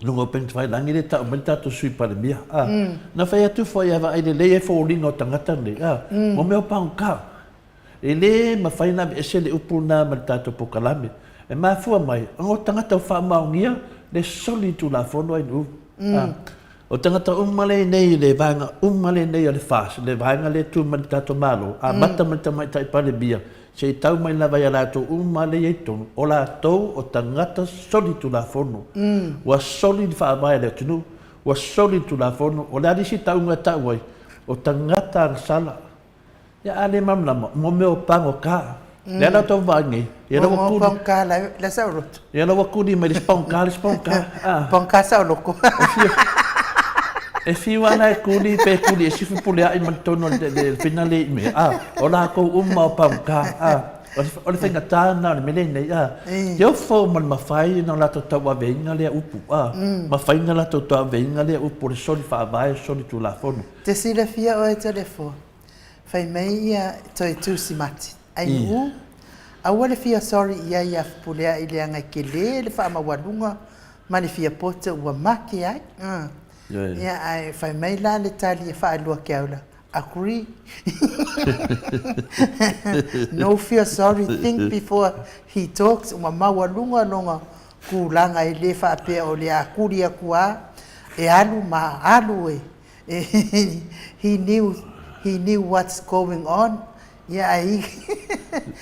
C: luga o Upegatafailagi lea e tau mai le tatou Sui Palemia, a. Na fai atu foi a vaai lelei ai foliga o tagata nei, a, mo mea o pagota. E le mafai ona aveese le upu lena ma le tatou polokalame. E mafua mai, ona o tagata ua faamaonia le soli Tulafono ai nuu. A, o tagata uma lenei i le vaega uma lenei o le FAST, le vaega lea e tu mai le tatou Malo, amata mai le Tamaitai Palemia, se i tau mai lava ia latou uma lea e i ai i totonu, o latou o tagata soli Tulafono. Ua soli le faavae a le atunuu, ua soli le Tulafono. O le a le isi tauga e tau ai? O tagata agasala. Ia a le malamalama, mo mea o pagota. Lea la tou vaai nei, ia la ua kuli.
B: Pagota la la saoloto.
C: Ia la ua kuli mai le isi pagota, le isi pagota.
B: Ah. Pagota saoloko.
C: E fiu, e fiu ana e kuli pe kuli e sifu pulea'i ma totonu o le fina le i mea. Ah, o lakou uma o pagota. Ah, o le faigata lena o le mea lenei. Ah, te ofo ma le mafai ona latou tauaveina lea upu. Ah, mafai ona latou tauaveina lea upu o le soli faavae, soli tulafono.
B: Te silafia oe Toleafoa, fai mai ia toe tusi mati, Ainuu, aua le fia sorry i ai ia Fepuleai leaga e kele le faamaualuga ma le fia poto ua make ai. Ia ae fai mai la le tali e faalua Keaula, agree. No fear sorry, think before he talks, ua maualuga lona tulaga e le faapea o le a kuli atu a e alu ma alu e he knew he knew what's going on ia ai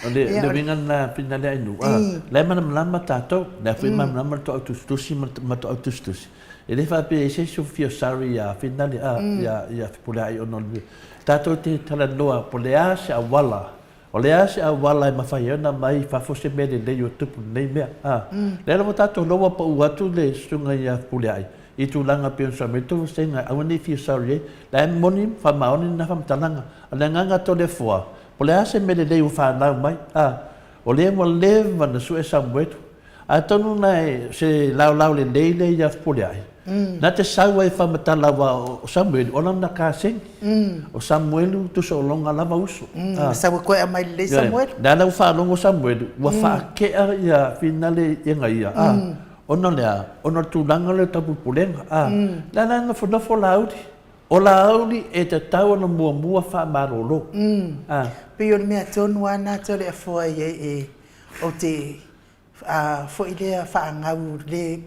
C: O le le uiga lena pina lea inu a la e malamalama tatou lea foi malamalama le toau tusitusi ma toau tusitusi e le faapea e se isi o fia sorry ia finale a ia ia Fepuleai ona o le tatou te talanoa po o le a se auala O le a se auala e mafai ai ona aumai i fafo se mea lelei ua tupu lenei mea? A. Lea lava tatou iloa ua pau atu le susuga ia Fepuleai i tulaga pei ona saumai tou vasega aua ne i fia sorry ai. La e moni ma faamaoni lena faamatalaga. O le agaga Toleafoa, po o le a se mea lelei ua fanau mai? A. O lea ua leva ona sue Samuelu. Atonu na se laolao lelei lea ia Fepuleai, na te sau ai e faamatala aua o Samuelu o lana kaseni. O Samuelu tusa o lona lava uso.
B: Na sau e koe aumai lelei Samuelu.
C: Lea la ua faalogo Samuelu ua faakea ia finale ia ia, ona o le a? Ona o le tulaga lea o le taupulepulega. Lea la e nofonofo Laauli. O Laauli e tatau ona muamua faamalolo.
B: Pei o le mea tonu lava lena Toleafoa e i ai e ou te a foi lea faagau le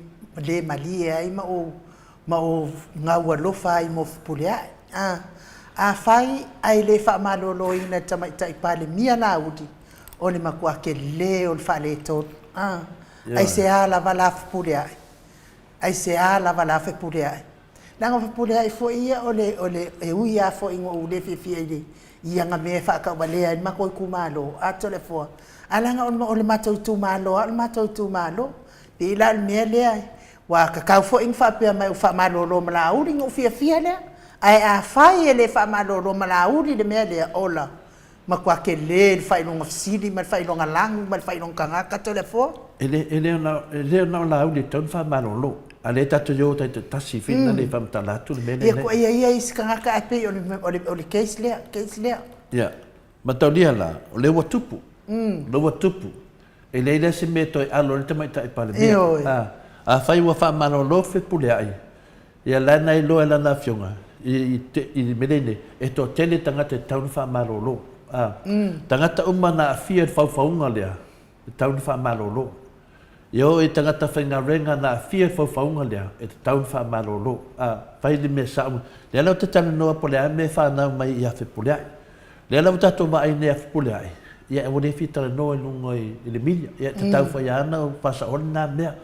B: le malie ai ma ou ma ou gau alofa ai mo Fepuleai. A afai ae le faamaloloina e le Tamaitai Palemia Laauli, o le matua tele o le faaletonu. A aisea lava la Fepuleai? Aisea lava la Fepuleai? Leaga o Fepuleai foi ia o le, o le, e ui lava foi ina ou le fiafia i le, i ana mea e faatauvalea ai le matou itumalo, a Toleafoa, ae leaga o le matou itumalo lava o le matou itumalo. E pei la o le mea lea, ua tatau foi ona faapea mai ua faamalolo ma Laauli ona ou fiafia lea. Ae afai e le faamalolo ma Laauli le mea lea, ola, Matua tele le faailoga fesili ma le faailoga lanu ma le faailoga tagata Toleafoa.
C: E le, e le ona, e le ona o Laauli e tatau ona faamalolo, a lea tatou te o taitoatasi whina le faamatala atu le mea
B: lenei. Ia, ia ia isi tagata ae pei o le, o le, o le case lea, case lea.
C: Ia, mataulia la, o lea ua tupu, o lea ua tupu, e leai la se mea e toe alo ai le Tamaitai Palemia.
B: Ioe.
C: A, afai ua faamalolo Fepuleai, Ia la na iloa e lana afioga i i le mea lenei, e toatele tagata e tatau ona faamalolo. A, tagata uma na aafia i le faufauga lea, e tatau ona faamalolo. Ia oo i tagata faigaluega na aafia i le faufauga lea, e tatau ona faamalolo. A, fai le mea sao. Lea la ou te talanoa po o le a le mea e fanau mai ia Fepuleai. Lea la ua tatou vaai nei ia Fepuleai, ia ua le fia talanoa i luga i le media. Ia e tatau foi lava ona faasaoa lena mea.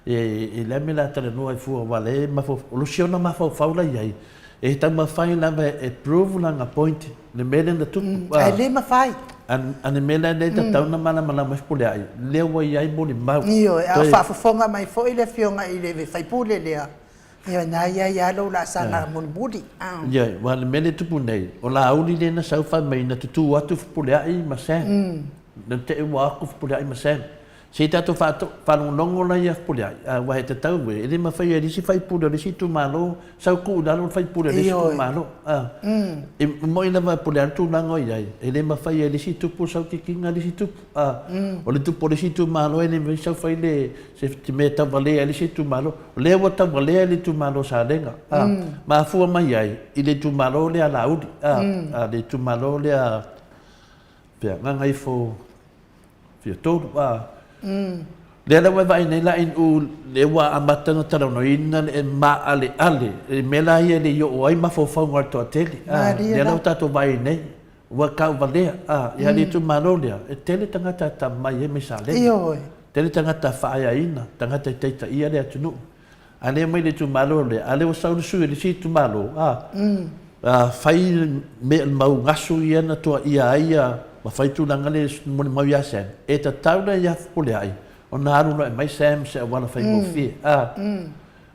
C: E le a mea la talanoa ai fua aua lea e mafaufau, o si ona mafaufau la i ai, E taumafai lava e prove lana point, le mea lea na tupu.
B: Ae le mafai.
C: A le mea la lea e tatau ona malamalama ai Fepuleai, lea ua i ai molimau.
B: Ioe, a o faafofoga mai foi le Afioga i le sui usufono lea, ioe, na i ai lava lou laasaga mulimuli.
C: Ioe, aua o le mea lea e tupu nei, o Laauli lea na sau fai mai na tutū atu Fepuleai ma Sam. Na te i ua atu Fepuleai ma Sam. Se i tatou faalogologo la ia Fepuleai, aua e tatau e, e le mafai e le isi faipule o le isi itumalo sau tuu i lalo le faipule o le isi itumalo. E moni lava e pule lava le tulaga o i ai, e le mafai e le isi tupu sau tikiga le isi tupu. O le tupu o le isi itumalo e le mafai sau fai le se mea e tauvalea ai le isi itumalo. O lea ua tauvalea le itumalo o Salega, mafua mai ai i le itumalo lea a Laauli, le itumalo lea pea Gagaifo fia tolu a. Lea la ua e vaai nei la inu lea ua amata ona talanoaina le maaleale i mea la ia e le i oo ai mafaufauga o le toatele a. Lea la ua tatou vaai nei ua tauvalea a ia le itumalo lea e tele tagata e tamai ai mai Salega.
B: Ioe.
C: Tele tagata faaeaina, tagata e taitaia le atunuu. A lea mai le itumalo lea, a lea ua sau le sui o le isi itumalo, a, a fai mea mau gasu ia na toaia ai ia, ma fai tulaga lea molimau ia Sam, e tatau la ia Fepuleai ona alu loa e aumai Sam se auala faigofie, a.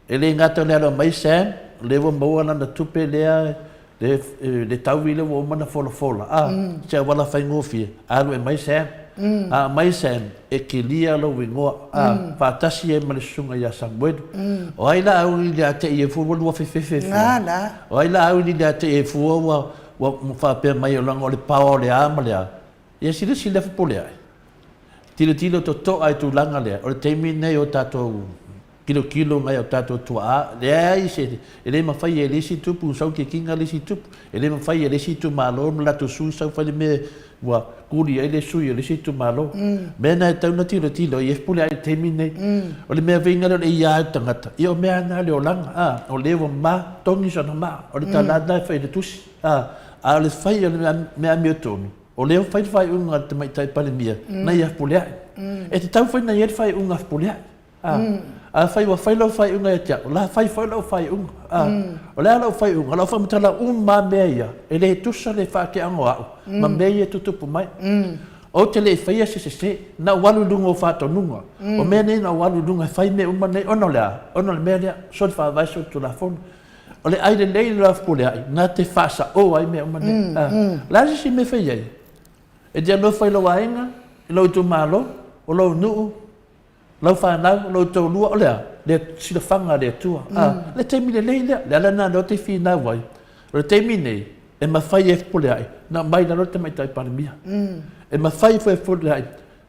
C: E le gata o le alu aumai Sam, o lea ua maua lana tupe lea Le, le taui lea ua uma ona folafola, a, se auala faigofie, alu e aumai Sam. A aumai Sam, e kilia lou igoa, a, faatasi ai ma le susuga ia Samuelu. O ai la au i le ateʻi e fua ua lua fefefe fua? O ai la au i le ateʻi e fua ua, ua faapea mai o laga o le paoa o le a ma le a? Ia silasila Fepuleai. Tilotilo totoa i tulaga lea, o le taimi lenei o tatou Tilotilo nai o tatou tuaa, leai se, e le mafai e le isi tupu ona sau tikiga le isi tupu, e le mafai e le isi itumalo ma latou sui sau fai le mea ua kuli ai le sui o le isi itumalo. Mea na e tatau ona tilotilo i ai pule ai i le taimi lenei. O le mea viga lea o le ia o le tagata, ia o mea lava na le olaga, a, o le ua ma, togi sona maa, o le tala lena e fai i le tusi, a, a o le fai o le mea amiotonu, o lea ua fai le faaiuga a le Tamaitai Palemia na ia Fepuleai. E tatau foi ona i ai le faaiuga a Fepuleai. A, afai ua fai lau faaiuga ia te au, o le a fai foi lau faaiuga. A, o le a lau faaiuga? O lau faamatala uma lava mea ia, e le tusa le faateaga o au ma mea ia e tutupu mai. Ou te le i faia se sese, na ou alu i luga o faatonuga. O mea nei na ou alu i luga e fai mea uma nei, ona o le a? Ona o le mea lea, soli faavae, soli tulafono. O le ai lelei le lafupuleai, na te faasaoa ai mea uma nei. A, o le a se isi mea e fai ai? E te alofa i lou aiga, i lou itumalo, o lou nuu, Lau fanau, lou toalua, o le a? Le silafaga a le Atua. A, le taimi lelei lea. Le ala lena lea ou te finau ai, o le taimi nei, e mafai e Fepuleai ona aumai i lalo le Tamaitai Palemia. E mafai foi e Fepuleai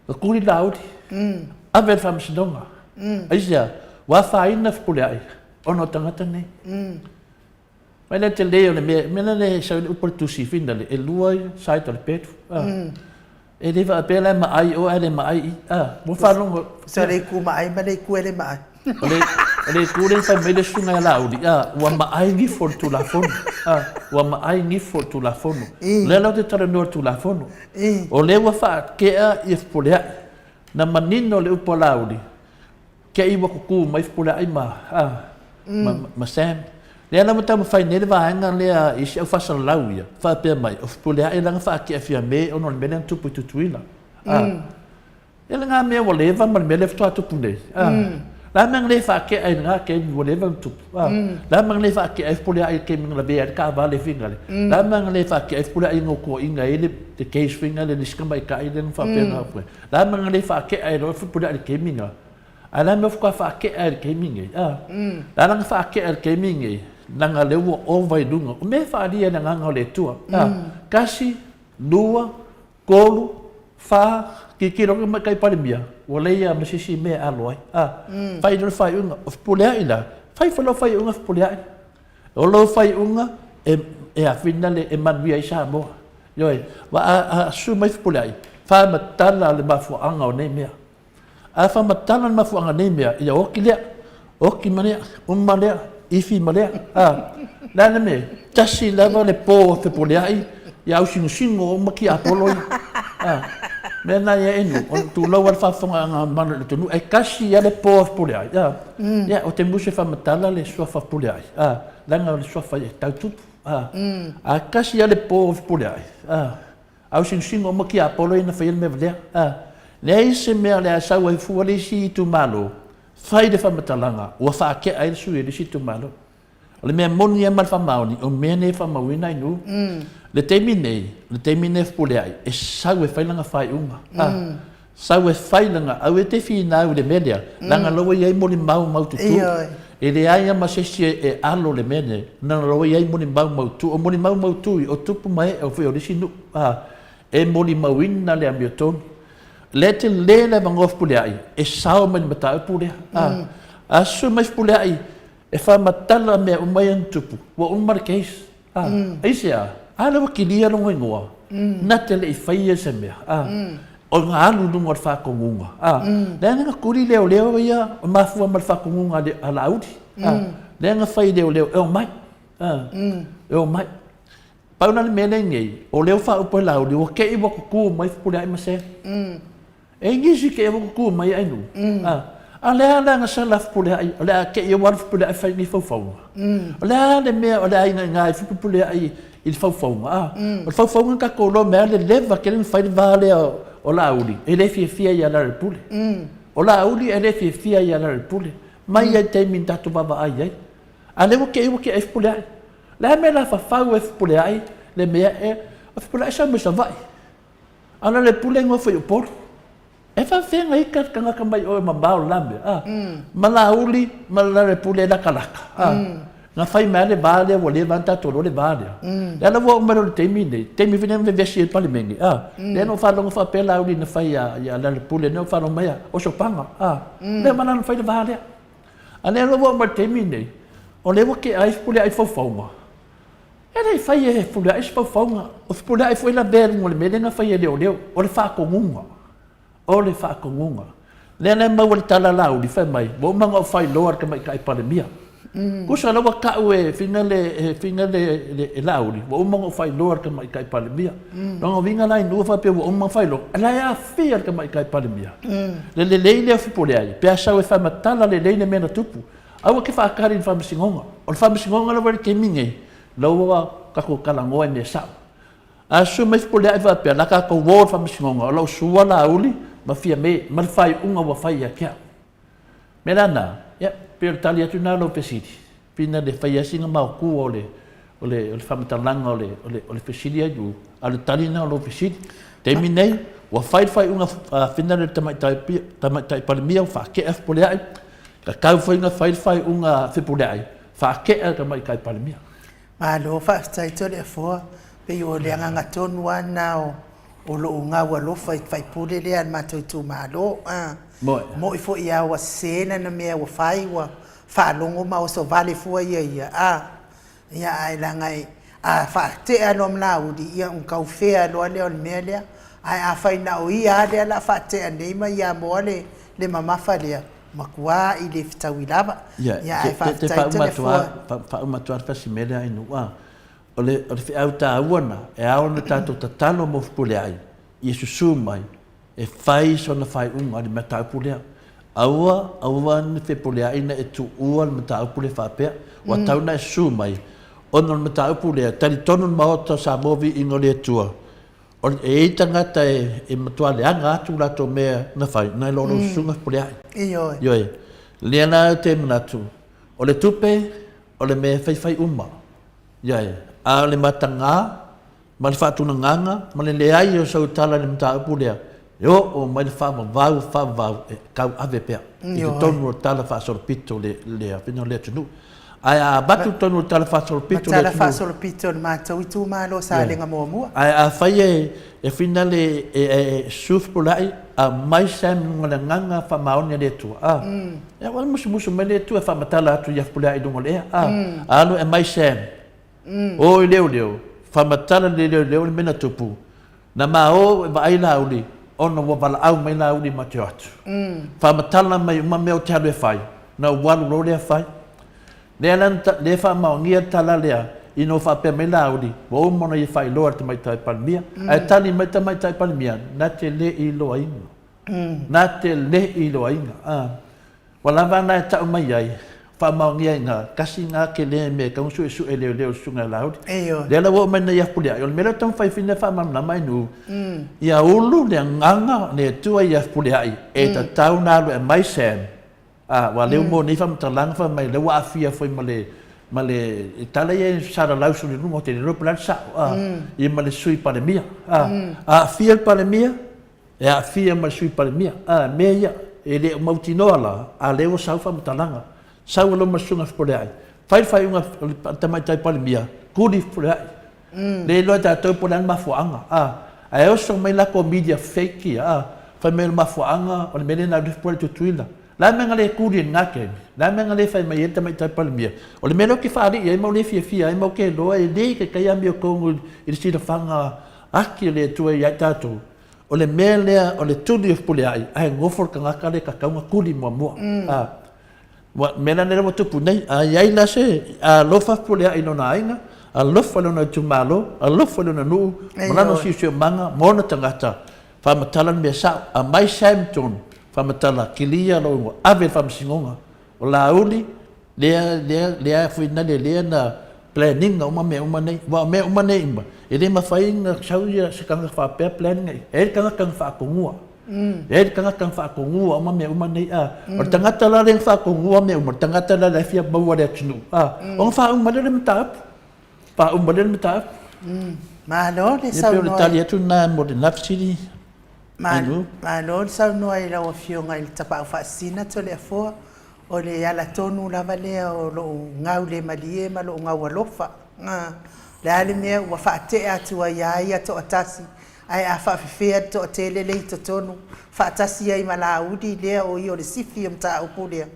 C: ona tuli Laauli, ave i le Faamasinoga. Aisea? Ua afaina Fepuleai ona o tagata nei. Mai le tele o le mea, mea lea e sau le upu o le tusi finale, e lua side o le pelu. E le faapea la e maai oe ae le maai i. Ua faalogo.
B: So le itu maai ma le itu e le maai.
C: O le, o le itu lea fai mai le susuga ia Laauli, ua maai gifo o le Tulafono. Ua maai gifo o le Tulafono. O lea la ou te talanoa i le Tulafono. O lea ua faatea ia Fepuleai. Na manino le upu a Laauli, Kei ua kuku mai Fepuleai ma, ma, ma Sam. Lea la ua taumafai nei le vaega lea i si au faasalalau ia, faapea mai, o Fepuleai lana faatea Fiame ona o le mea lea na tupu i Tutuila. A, e le ngā mea ua leva ma le mea lea faatoa tupu nei. A, la mea na le faatea ai lena taimi ua leva ona tupu. A, la mea na le faatea ai Fepuleai i le taimi na lavea ai le taavale fingale. La mea na le faatea ai Fepuleai i notoaiga ai le case fingale le isi tamaitai lea na faapea na La mea na le faatea ai loa Fepuleai i le taimi na. Ae la mea faatoa faatea i le taimi nei, a? La la na faatea i le taimi nei, leaga lea ua ova i luga. O mea e faaalia i le agaga o le Atua, a? Tasi, lua, tolu, fa, tilotilo atu le Tamaitai Palemia, ua leai lava ma se isi mea e alo ai, a? Fai loa le faaiuga, o Fepuleai la, fai foi lau faaiuga Fepuleai. O lou faaiuga e, e afina le, e manuia ai Samoa. Ioe, wa a, a susu mai Fepuleai, faamatala le mafuaaga o nei mea. A faamatala le mafuaaga o nei mea, ia oti lea, oti ma lea, uma lea, ifi ma lea. A, le a le mea? Tasi lava le po o Fepuleai, ia ausinosino uma tiapolo ia. A. Mea na ia inu, o le tulou a le faafofogaaga mamalu i le atunuu, e kasi lava le po a Fepuleai, a. Ia, ou te musu e faamatala le suafa o Fepuleai, a, leaga o le suafa e tau tupu, a. A kasi lava le po a Fepuleai, a, ausinosino uma tiapolo ia na faia le mea valea, a. Leai se mea o le a sau ai fua le isi itumalo, fai le faamatalaga ua faatea ai le sui o le isi itumalo. O le mea moni lava ma le faamaoni, o mea nei e faamauina ai nuu. Le taimi nei, o le taimi nei e Fepuleai, e sau e fai lana faaiuga. A, sau e fai lana, aua e te finau i le mea lea, leaga o la ua i ai molimau maututū. E leai lava ma se isi e alo i le mea lenei, leaga o la ua i ai molimau mautū. O molimau mautū ia, o tupu ma ee foi o le isi nuu, a, e molimauina le amiotonu. O lea e tele le avanoa o Fepuleai e sao mai i le mataupu lea. A, a susu mai Fepuleai E faamatala mea uma ia na tupu, ua uma le case. A, aisea? A lea ua kilia lona igoa, na te le i faia se mea. A, o na alu i luga o le faatonuga. A, leaga na tuli leoleo ia, e mafua mai le faatonuga a Laauli. A, lea na fai leoleo e omai. A, e omai. Pau la le mea lea i nei, o lea ua faaupu e Laauli, ua te i ua tutu mai Fepuleai ma Sam. E i nisi ke ua tutu mai ai nu. A, a le a le agasala Fepuleai, o le a te i ua alu Fepuleai fai ni faufauga. O le a le mea o le a ingainga ai Fepuleai i le faufauga, a? O le faufauga na tatou iloa mai lava le leva tele na fai le va lea o Laauli, e le fiafia ia Lealailepule. O Laauli e le fiafia ia Lealailepule, mai lava i le taimi na tatou vaavaai ai. A lea ua te i ua te ai Fepuleai. O le a le mea o le a fafau ai Fepuleai le mea e, o Fepuleai e sau mai Savaii. A o le pule nofo i Upolu. E faafefea na ita le tagata mai oe mamao le la mea, a? Ma Laauli ma Lealepule e latalata, a? Na fai mai lava le va lea ua leva ona tatou iloa le va lea. Lea la ua oo mai loa i le taimi lenei, taimi foi lea na vevesi ai le Palemene, a? Lea na ou faalogo faapea Laauli na fai ia Lealepule, lea na ou faalogo mai a, o Sopaga, a? Lea ma la na fai le va lea. A lea la ua oo mai i le taimi lenei, o lea ua tea ai Fepuleai i faufauga. E le i fai e Fepuleai se faufauga. O Fepuleai foi lavea i luga o le mea lea na fai e leoleo, o le faatonuga. O le faatonuga. Lea la e maua i le tala a Laauli, fai mai, ua uma ona ou faailoa i le Tamaitai Palemia. Tusa la ua tau e Fina le, e Fina le, le, e Laauli, ua uma ona ou faailoa i le Tamaitai Palemia. Lona uiga la i nuu faapea ua uma ona faailoa, la e aafia le Tamaitai Palemia. Le lelei lea o Fepuleai, pe a sau e faamatala lelei le mea na tupu. Aua e te faatali i le faamasinoga. O le faamasinoga lava i le taimi nei, la ua tatou talanoa i mea sao. A susu mai Fepuleai faapea, o le a tatou o i le faamasinoga, o lau sua Laauli ma Fiame ma le faaiuga ua fai ia te au. O le mea la lena, ia, pei o le tali atu lena i lau fesili, pei na le fai lava sina maotua o le, o le, o le faamatalaga o le, o le, o le fesili a Yu, a o le tali lena o lou fesili. Taimi nei, ua fai le faaiuga a Fina le Tamaitai, Tamaitai Palemia, ua faatea Fepuleai, Tatau foi ona fai le faaiuga a Fepuleai, faatea le Tamaitai Palemia.
B: Malo faafetai Toleafoa, pei o le agaga tonu lava lena o o lou gau alofa i le faipule lea a le matou itumalo. A moi foi lava ua sese lana mea ua fai ua faalogo ma oso vale fua ia ia a Ia ae leaga e, a faatea loa ma Laauli, ia ona tau fea loa lea o le mea lea. Ae afai na o ia lava lea o le a faatea nei ma ia moa le, le mamafa lea, matuai le fetaui lava.
C: Ia,
B: Ia ae
C: te, te, te
B: faafetai
C: faauma atu
B: Toleafoa.
C: lava, faauma atu lava le fasi mea lea Ainuu, a. O le, o le feau taua lena, e ao ona tatou tatalo mo Fepuleai, ia susu mai, e fai sona faaiuga i le mataupu lea. Aua, aua ne fepuleai na e tuua le mataupu lea faapea, ua tau na e susu mai, ona o le mataupu lea, talitonu le Maota o Samoa viiga o le Atua, o le, e i ai tagata e, e matua leaga atu latou mea na fai, nai lo lou susuga fepuleai.
B: Ioe.
C: Ioe. Lea la ou te manatu, o le tupe, o le mea e faifai uma. Ioe. A o le mataga, ma le faatulagaga ma le leai o sau tala i le mataupu lea, e oo mai le faavavau faavavau e tauave pea i totonu o le tala faasolopito le le afina o le atunuu. Ae a avatu i totonu o le tala faasolopito o le
B: Tala
C: atunuu.
B: Faasolopito o le matou itumalo o Salega muamua.
C: Ae afai e e fina le e e susu Fepuleai, aumai Sam i luga o le agaga faamaoni a le Atua, a. Ia ua musumusu mai le Atua e faamatala atu ia Fepuleai i luga o le ea, a. Alu e aumai Sam, O i leoleo, faamatala le leoleo le mea na tupu, na ma o e vaai Laauli ona ua valaau mai Laauli ma te o atu. Faamatala mai uma mea o te alu e fai, na ou alu loa lea fai. Lea la na lea faamaonia le tala lea, Ina ua faapea mai Laauli, ua uma ona ia faailoa e le Tamaitai Palemia, ae tali mai le Tamaitai Palemia, na te le iloaina. Na te le iloaina. A. Ua lava na e tau mai ai, faamaonia i ina, tasi na tele mea e tatau ona suesue e leoleo le Susuga ia Laauli.
B: Ioe.
C: Lea la ua oo mai nei ia Fepuleai, o le mea lea ou te taumafai fina e faamalamalama ai nuu, ia ulu le agaga o le Atua ia Fepuleai, e tatau ona alu e aumai Sam, a, aua lea ua maua nei faamatalaga fai mai lea ua aafia foi ma le, ma le tala ia e salalau sulu i luga, ou te le iloa po o le a le sao, a, ia ma le Sui Palemia, a, aafia le Palemia, E aafia ma le Sui Palemia. A, mea ia, e le o mautinoa la, a lea ua sau faamatalaga. Sau aloa ma le Susuga Fepuleai, fai le faaiuga a le Tamaitai Palemia, tuli Fepuleai. Le iloa e tatou po o le a le mafuaaga, a, ae oso mai la media fake ia, a, fai mai o le mafuaaga o le mea lea na alu ai Fepuleai i Tutuila. O le a le mea na le tuli ai i lena taimi? O le a le mea na le fai mai ai le Tamaitai Palemia? O le mea lea ou te faalii ai ma ou le fiafia ai ma ou te iloa e le taitai amiotonu i le silafaga ati o le Atua ia i tatou, O le mea lea o le tuli o Fepuleai, ae nofo le tagata lea e tatau ona tuli muamua. A, ua, mea la lea ua tupu nei, a i ai la se, a alofa Fepuleai i lona aiga, alofa i lona itumalo, alofa i lona nuu, ma lana siosiomaga ma ona tagata, faamatala le mea sao, aumai Sam tonu, faamatala, kilia lou igoa, ave i le faamasinoga. O Laauli, lea, lea, lea foi na le lea na plan ina uma mea uma nei. Aua o mea uma nei uma, e le mafai ona sau ia se tagata faapea plan nei. E i ai le tagata na faatonua. E i ai le tagata na faatonua uma mea uma nei, a. O le tagata la lea na faatonua mea uma, o le tagata la e fia maua le atunuu, a, ona faauma lea o le mataupu. Faauma lea o le mataupu.
B: Malo le saunoa.
C: Ia pei o le tali atu lena mo lena fesili.
B: Malo le saunoa i lau Afioga i le Tapaau Faasisina Toleafoa. O le ala tonu lava lea o lou gau le malie ma lou gau alofa. O le a le mea ua faatea atu ai ia ia toatasi, ae a faafefea le toatele lea i totonu faatasi ai ma Laauli lea o ia o le sifi o mataupu lea.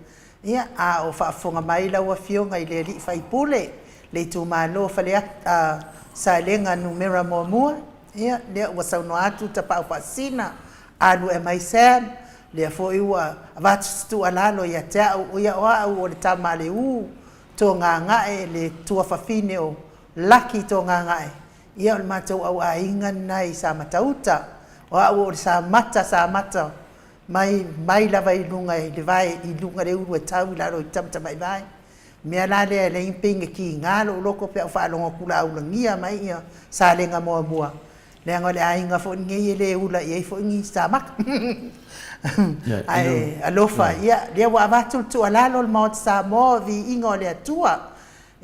B: Ia, a o faafofoga mai lau Afioga i le alii faipule, le itumalo o Faleata, Salega numera muamua, ia, lea ua saunoa atu Tapaau Faasisina, alu e aumai Sam, lea foi ua avatu se tuualalo ia te au, ia o au o le tama a le U, Togagae, le tuafafine o Laki Togagae, ia o le matou auaiga lena i Samatauta. O au o le Samata, Samata mai, mai lava i luga i le vae, i luga i le ulu e tau i lalo i Tamatamaivai. O le mea la lea e ala ai ona pei ona kiga lou loto pe a ou faalogo atu o le a ulagia mai ia Salega muamua, leaga o le aiga foi lenei e le ula i ai foi ni Samata. Ae alofa, ia, lea ua avatu le tuualalo a le Maota Samoa, viiga o le Atua.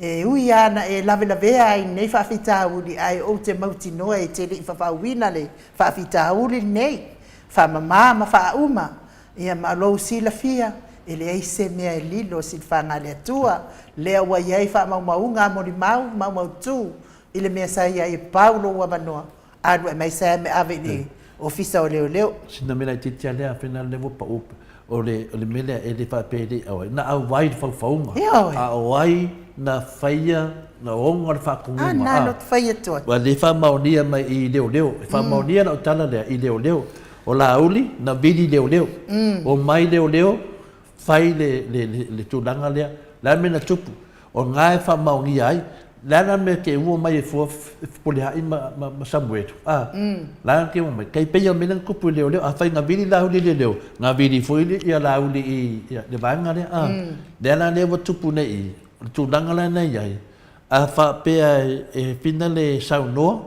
B: E ui lava na e lavelavea ai i lenei faafitauli, ae ou te mautinoa e te le i fafauina le faafitauli lenei. Faamama ma faauma, ia ma lou silafia, e leai se mea e lilo silifaga a le Atua, lea ua i ai faamaumauga a molimau maumautu i le mea sa i ai e pau lou avanoa, alu ae mai Sam e ave i le Ofisa o Leoleo.
C: Sina mea laitiiti lava lea, afai lea ua pau, o le, o le mea lea e le faapea e le i auai, na auai i le faufauga,
B: Ioe.
C: a o ai na faia, na ona le faatonuga,
B: A, na loto fai atu ai.
C: Ua le faamaonia mai i leoleo. E faamaonia lau tala lea i leoleo. O Laauli na vili leoleo. Omai leoleo fai le, le, le, le tulaga lea. O le a le mea na tupu? O lena e faamaonia ai. O le a la le mea te ua mai ai fua Fepuleai ma, ma, ma Samuelu? A, la e te ua mai. Tai pei o le mea lea na tupu i leoleo. Afai na vili Laauli i leoleo, na vili foi ia Laauli i le vaega lea. A, lea la lea ua tupu nei i, o le tulaga la na i ai, a faapea e fina le saunoa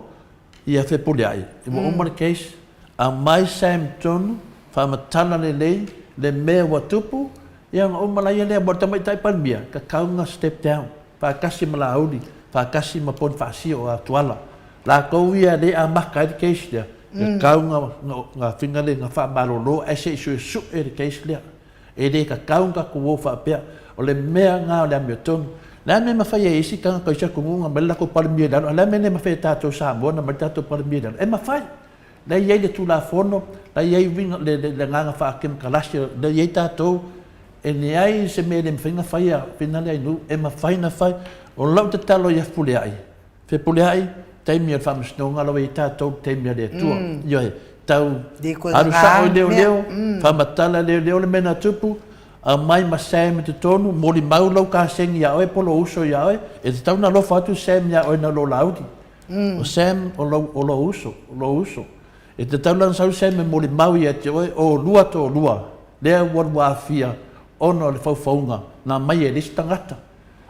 C: ia Fepuleai, ua uma le case, aumai Sam tonu, faamatala lelei le mea ua tupu, ia ona uma laia lea. Mo le Tamaitai Palemia, tatau ona step down, faatasi ma Laauli, faatasi ma Ponifasio o Tuala. Latou ia lea e amata ai le case lea, tatau ona fina le, na faamalolo ae se i suesue le case lea. E le tatau ona tatou o faapea. O le mea lena o le amiotonu. O le a le mea e mafai ai e isi tagata o isi atunuu ona aumai le latou Palemia i lalo, a o le a le mea e le mafai e tatou Samoa ona aumai le tatou Palemia i lalo? E mafai. La e i ai le Tulafono, la e i ai uiga, le, le, le agaga faakemokarasi, la e i ai tatou, e leai se mea e le mafai ona faia, pena lea i nuu, e mafai ona fai. O lau tatalo ia Fepuleai, Fepuleai, taimi o le faamasinoga la ua i ai tatou le taimi a le Atua. Ioe, tau alu sao i leoleo, faamatala leoleo le mea na tupu, Aumai ma Sam i totonu, molimau lou kasegi iā oe po o lou uso iā oe, e tatau ona alofa atu Sam iā oe nai lo Laauli. O Sam o lou, o lou uso, o lou uso. E tatau la ona sau Sam e molimau ia te oe, o olua toalua, lea ua lua aafia ona o le faufauga na aumai e le isi tagata.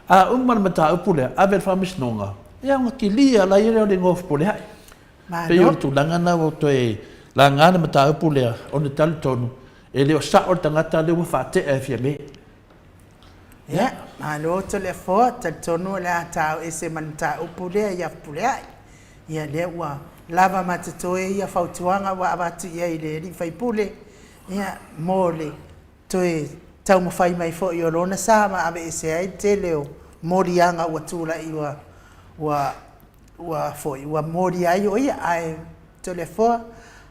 C: A uma le mataupu lea, ave i le Faamasinoga, ia ona kilia laia lea o le igoa o Fepuleai. Pei o le tulaga lena ua toe laga le mataupu lea, ona e talitonu e le o sao le tagata lea ua faatea e Fiame.
B: Ia, malo Toleafoa, talitonu o le a tao ese ma le mataupu lea ia Fepuleai. Ia lea ua lava ma totoe ia fautuaga ua avatu i ai i le alii faipule, ia, mo le toe taumafai mai foi o lona sa ma aveese ai le tele o moliaga ua tulai ua ua ua foi ua molia ai o ia ae Toleafoa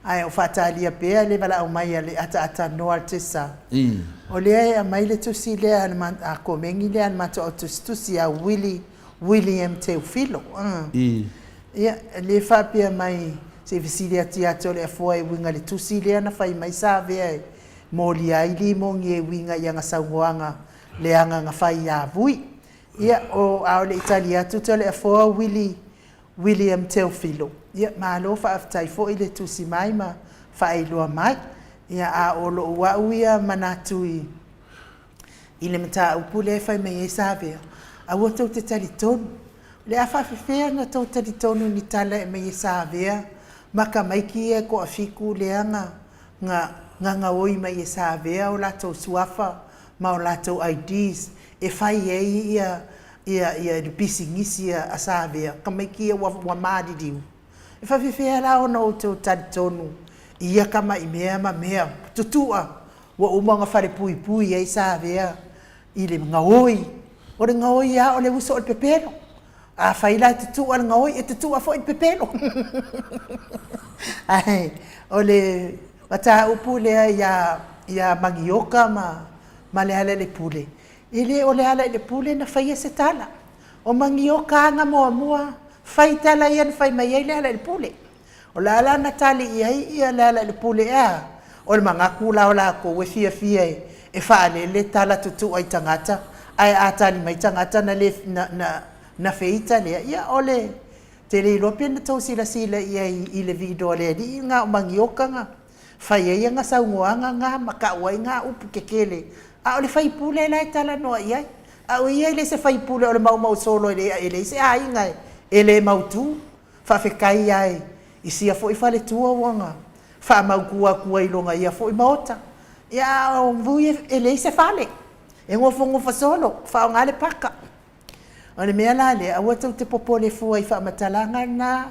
B: ae o faatalia pea le valaau mai a le ataata noa a le Tusi o lea e aumai le tusi lea a le a komeni lea a le matou au tusitusi a Willie William Teufilo ia lea faapea mai se i fesili atu ia Toleafoa e uiga i le tusi lea na fai mai sa avea e molia ai limoni e uiga i ana saunoaga leaga na fai ia Vui. Ia, o, a o le i tali atu Toleafoa Willie, William Teofilo, ia, malo faafetai foi le tusi mai ma faailoa mai. Ia, a o lou au ia manatu i, i le mataupu lea e fai mai ai Savea, aua tou te talitonu. O le a faafefea ona tou talitonu i ni tala e aumai e Savea ma tamaiti ia e toafitu lea na na na gaoi mai e Savea o latou suafa ma o latou IDs e fai ai ia ia ia le pisinisi a Savea, tamaiti ia ua ua maliliu. E faafefea la ona outou talitonu i ia tama'i mea ma mea tutu'a ua uma ona falepuipui ai Savea i le gaoi. O le gaoi lava o le uso o le pepelo. Afai la e tutu'a le gaoi, e tutu'a foi le pepelo. Ae o le mataupu lea ia, ia Manioka ma, ma Lealailepule, e le o Lealailepule na faia se tala. O Manioka lava na muamua fai tala ia na fai mai ai Lealailepule. O le a la na tali i ai ia Lealailepule e a? O le manatu la o latou e fiafia e faalele tala tutu'a i tagata, ae a tali mai tagata na le, na, na, na feita lea, ia o le te le iloa pe na tou silasila i ai i le video a le alii na o Manioka na fai ai ana saunoaga na ma kau ai na upu kekele, a o le faipule la e talanoa i ai. A o ia e le se faipule o le maumau solo e le, e leai se aiga e le mautu. Faafetai ai i sia foi faletua ua na faamautu atu ai i lona ia foi maota. Ia a o Vui e leai se fale, e nofonofo solo, faaaoga le paka. O le mea la lea, aua tou te popole fua i faamatalaga na,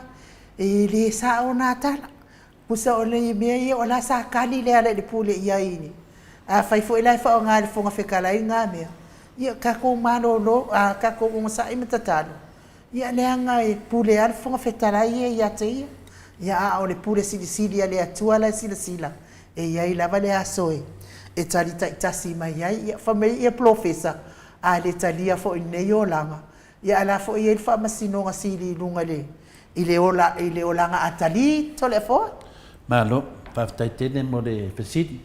B: e le sao na tala. Tusa o le mea ia o la sa tali Lealailepule i ai, afai foi la e faaaoga e le Fofoga Fetalai na mea, ia tatou malolo, a tatou onosai ma tatalo, ia leaga e pule lava le Fofoga Fetalai ia ia te ia. Ia a o le pule silisili a le Atua la e silasila, e i ai lava le aso e e tali taitasi mai ai. Ia fai mai ia polofesa, a le talia foi i lenei olaga, ia a o la foi e i ai le faamasinoga sili i luga i le i le ola i le olaga a tali Toleafoa?
C: Malo, faafetai tele mo le fesili.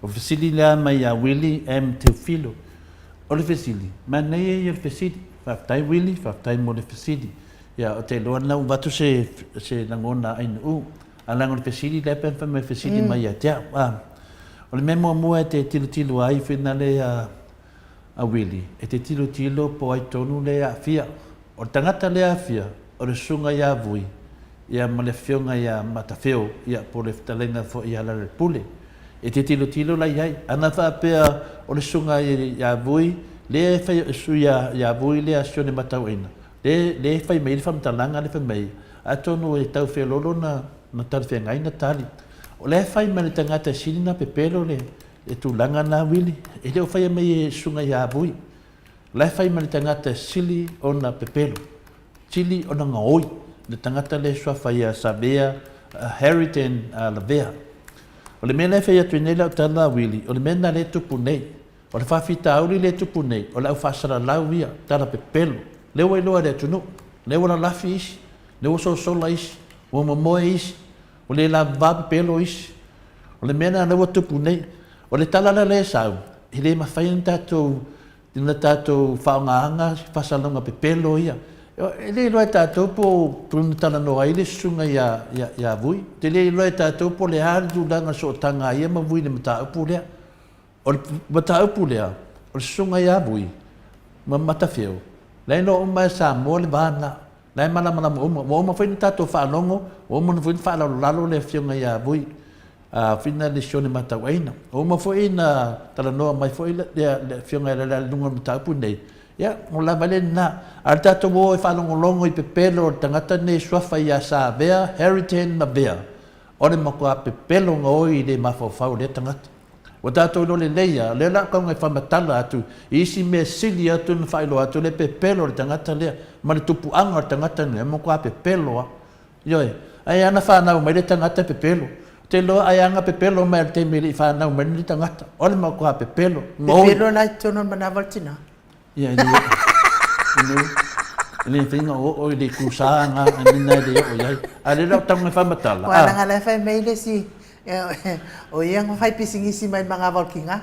C: O le fesili lea mai ia Willie M. Teufilo. O le fesili, manaia ia o le fesili. Faafetai Willie, faafetai mo le fesili. Ia, ou te iloa lena ua avatu se, se lagona a Ainuu. Ae leaga o le fesili lea pe fai mai fesili mai ia te au. A, o le mea muamua e te tilotilo ai finale a, a Willie, e te tilotilo po o ai tonu lea e aafia. O le tagata lea e aafia, o le susuga ia Vui, ia ma le afioga ia Matafeo, ia po o le fetalaiga foi ia Lalelepule. E te tilotilo la i ai. Ana faapea o le susuga ia Vui, lea e fai, sui ia Vui lea a Sione Matauaina, lea, lea e fai mai ai le faamatalaga lea fai mai, atonu e tau feoloolo na, na talafeagai na tali. O la e fai mai le tagata e sili na pepelo le, le tulaga na Willie, e le o faia mai e susuga ia Vui. O la e fai mai le tagata e sili ona pepelo, sili ona gaoi, le tagata lea e suafa ia Savea Harridan Lavea. O le mea lea e fai atu ai nei lau tala Willie, o le mea lena lea e tupu nei. O le faafitauli lea e tupu nei, o le au faasalalau ia, tala pepelo. Lea ua iloa e le atunuu, lea ua lalafi isi, lea ua sosola isi, ua momoe isi, ua le lavava pepelo isi. O le mea lena lea ua tupu nei. O le tala la lea e sau, E le mafai ona tatou ona tatou faaaogaina faasalalauga pepelo ia. E le iloa e tatou po o na talanoa ai le susuga ia, ia, ia Vui. Ou te le iloa e tatou po o le a le tulaga o le sootaga a ia ma Vui i le mataupu lea. O le mataupu lea, o le susuga ia Vui ma Matafeo, la e iloa uma e Samoa le va lena. La e malamalama uma. Ua uma foi ona tatou faalogo, ua uma foi ona faalalolalo le afioga ia Vui Fina le Sione Matauaina. Ua uma foi ona talanoa mai foi le afioga ia Laleale i luga o le mataupu lenei, ia, ua lava ai lena. A o le tatou o e faalogologo i pepelo o le tagata lenei e suafa ia Savea Harriton Lavea, o le matua pepelo gaoi i le mafaufau o lea tagata. Ua tatou iloa lelei lava, o lea o le a ou tago e faamatala atu i isi mea sili atu ona faailoa atu le pepelo o le tagata lea ma le tupuaga o le tagata lenei, e matua pepelo lava. Ioe. Ai ana fanau mai le tagata e pepelo. Ou te iloa ai ana pepelo mai i le taimi e le i fanau mai lenei tagata. O le matua pepelo. Gaoi.
B: Pepelo la i totonu o le manava o le tina.
C: Ia, e le, e le, e le mafai ona oo i le itu sa na, na e le oo i ai. A o lea la o tago e faamatala,
B: a. Leaga la e fai mai le isi, o ia na fai pisinisi mai le manava o le tina.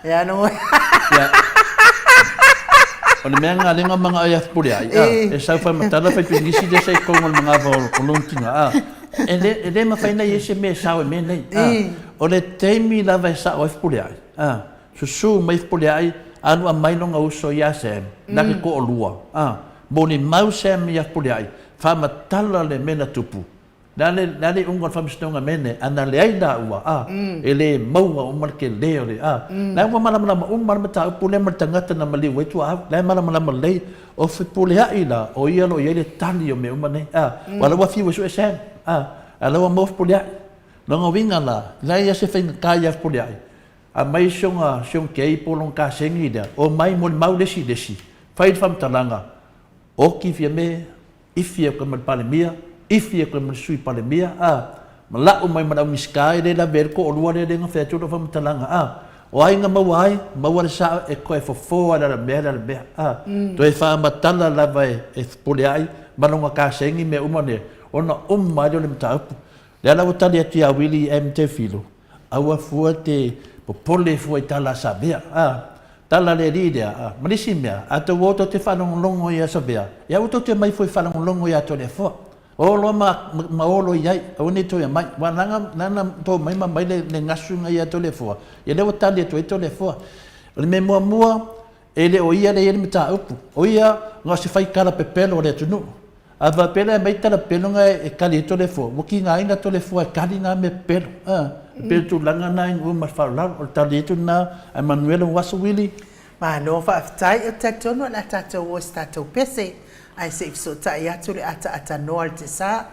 B: Ia, no.
C: Ia, o le mea lena lea na manao ia Fepuleai, a, e sau faamatala fai pisinisi lea sa i totonu o le manava o lona tina, a. E le, e le mafai ona i ai se mea e sao i mea nei, a. O le taimi lava e sao ai Fepuleai, a, Susu mai Fepuleai, alu aumai lona uso ia Sam, na te toalua, a. Molimau Sam ia Fepuleai, faamatala le mea na tupu. Le a le, le a le iuga o le faamasinoga mea nei, ana leai laua, a, e le maua uma le tele o le, a. La ua malamalama uma le mataupu lea ma le tagata na maliu ai tuaau. La e malamalama lelei. O Fepuleai la, o ia o lo o i ai le tali o mea uma nei, a. Aua la ua fiu e sue Sam, a, a la ua maua Fepuleai. Lona uiga la, leai lava se faigata ia Fepuleai, Aumai si ona, si ona kei po o lona kasegi lea, omai molimau le isi i le isi, fai le faamatalaga, oti Fiame, ifi e koe ma le Palemia, ifi e koe ma le Sui Palemia, a, ma la'u mai ma le au Minisita e le lavea ai le toalua lea lea na fai atu lau faamatalaga, a, o ai na maua ai, maua le sa'o e toe fofo lava i le alamea i le alamea, a, toe faamatala lava e, e Fepuleai ma lona kasegi mea uma nei, ona uma ai lea o le mataupu. Lea la ua tali atu ia Willie M. Teofilo, Aua fua te popole fua i tala a Savea, a, tala a le alii lea, a, ma le isi mea, a tou o tou te faalogologo ia Savea, ia aua tou te omai fua e faalogologo ia Toleafoa. O loa ma, ma o loa i ai, aua ne i toe aumai. Aua leaga, leaga na tou omai ma aumai le, le gasu na ia Toleafoa, ia lea ua tali atu ai Toleafoa. O le mea muamua, e le o ia lea e i ai le mataupu, o ia na o se faitala pepelo o le atunuu. A faapea la e aumai tala pepelo na e kali ai Toleafoa, ua tigaina Toleafoa e kali na mea pepelo. A, e pei o le tulaga lena i nuu ma le faaaloalo. O le tali atu lena, ae manuia lou aso Willie.
B: Malo faafetai, ou te talitonu o le a tatou o i se tatou pese, ae se i fesootai atu le ataatanoa i le te sa.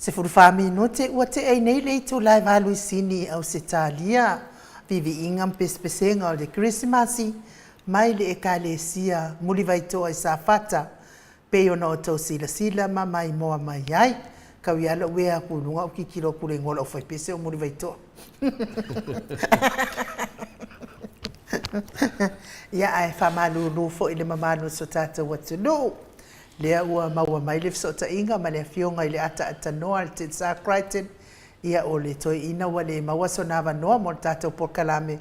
B: 14 minute ua tea ai nei le itula e 8 i Sini, Ausetalia. Viviiga ma pesepesega o le Kerisimasi mai le Ekalesia Mulivaitoa i Safata, pei ona outou silasila ma maimoa mai ai. Kau ia lou ea aku i luga ou tilotilo atu i le igoa o lau faipese o Mulivaitoa. Ia, ae faamalulu foi i le mamalu o si o tatou atunuu. Lea ua maua mai le fesootaiga ma le Afioga i le Ataatatanoa a le Tensar Crichton, ia o le toeaina ua le maua sona avanoa mo le tatou polokalame,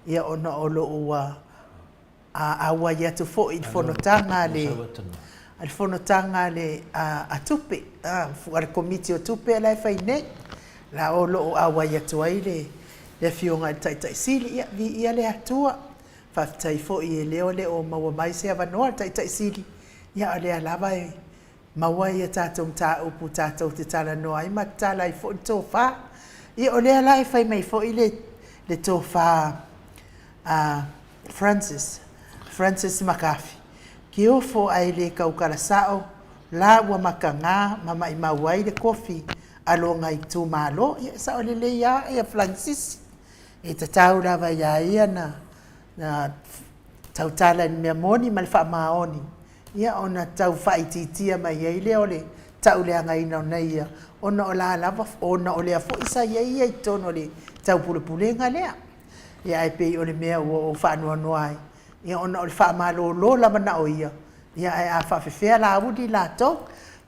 B: ia ona o lo o ua auai atu foi i le fonotaga a le le fonotaga a le a tupe, a le Komiti o Tupe la e fai nei, la o lo o auai atu ai le le Afioga i le Taitai Sili. Ia, viia le Atua. Faafetai foi e lea o le o maua mai se avanoa le Taitai Sili, ia a o lea lava e maua ia tatou mataupu tatou te talanoa ai ma tatala ai foi le tofa. Ia o lea la e fai mai foi le le tofa a Francis, Francis McCarthy, Kiofo ae le taukala sao la ua mataga ma maimau ai le kofi a lona itumalo. Ia e sao lelei lava ia Francis, e tatau lava iā ia na na tautala i le mea moni ma le faamaoni, ia ona tau faaitiitia mai ai lea o le tauleagaina o nei ia, ona o la lava, ona o lea foi sa i ai ia i totonu o le taupulepulega lea. Ia ae pei o le mea ua ou faanoanoa ai, ia ona o le faamalolo lava na o ia, ia ae a faafefea Laauli latou?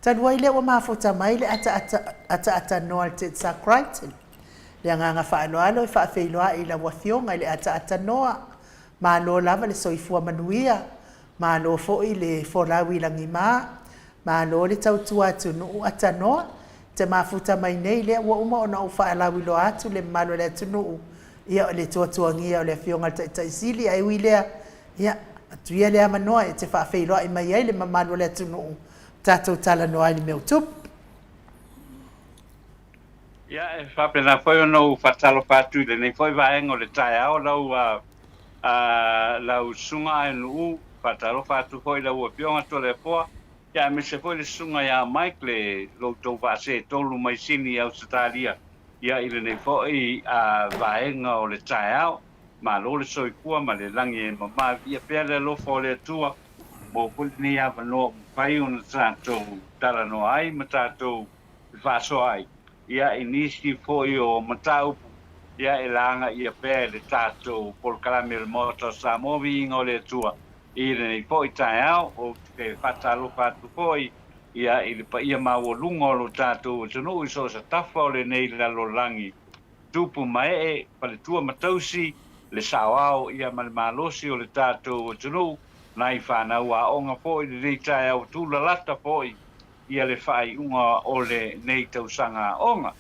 B: Talu ai lea ua mafuta mai le ataata ataatatanoa a le Tetsa Crichton. Le agaga faaaloalo e faafeiloai i lau Afioga i le ataatanoa. Malo lava le soifua manuia, malo foi le folau i lagima, malo le tautua atunuu atanoa. Te mafuta mai nei lea ua uma ona ou faalauiloa atu le mamalu o le atunuu, ia o le tuatuagia o le Afioga i le Taitai Sili, ae ui lea, ia, atu ia le avanoa e te faafeiloai mai ai le mamalu o le atunuu, tatou talanoa ai i le mea o tupu.
D: Ia, e faapena foi ona ou faatalofa atu i lenei foi vaega o le taeao lau lau Susuga Aenu'u, faatalofa atu foi i lau Afioga Toleafoa, ia aemaise foi le Susuga ia Mike le lo outou vaasetolu mai Sini i Ausetalia, ia i lenei foi vaega o le taeao. Malo le soifua ma le lagi e mama, viia pea le alofa o le Atua, maua foi lenei avanoa ua mafai ona tatou talanoa ai ma tatou faasoa ai ia i nisi foi o mataupu ia e lagaia pea e le tatou polokalame o le Maota o Samoa Viiga o le Atua i lenei foi taeao. Ou te faatalofa atu foi ia i le paia maualuga o lo tatou atunuu i so o se tafa o lenei lalolagi, tupu ma ee, faletua ma tausi, le saoao ia ma le malosi o le tatou atunuu, nai fanau aoga foi i lenei taeao tulalata foi ia le faaiuga o lenei tausaga aoga.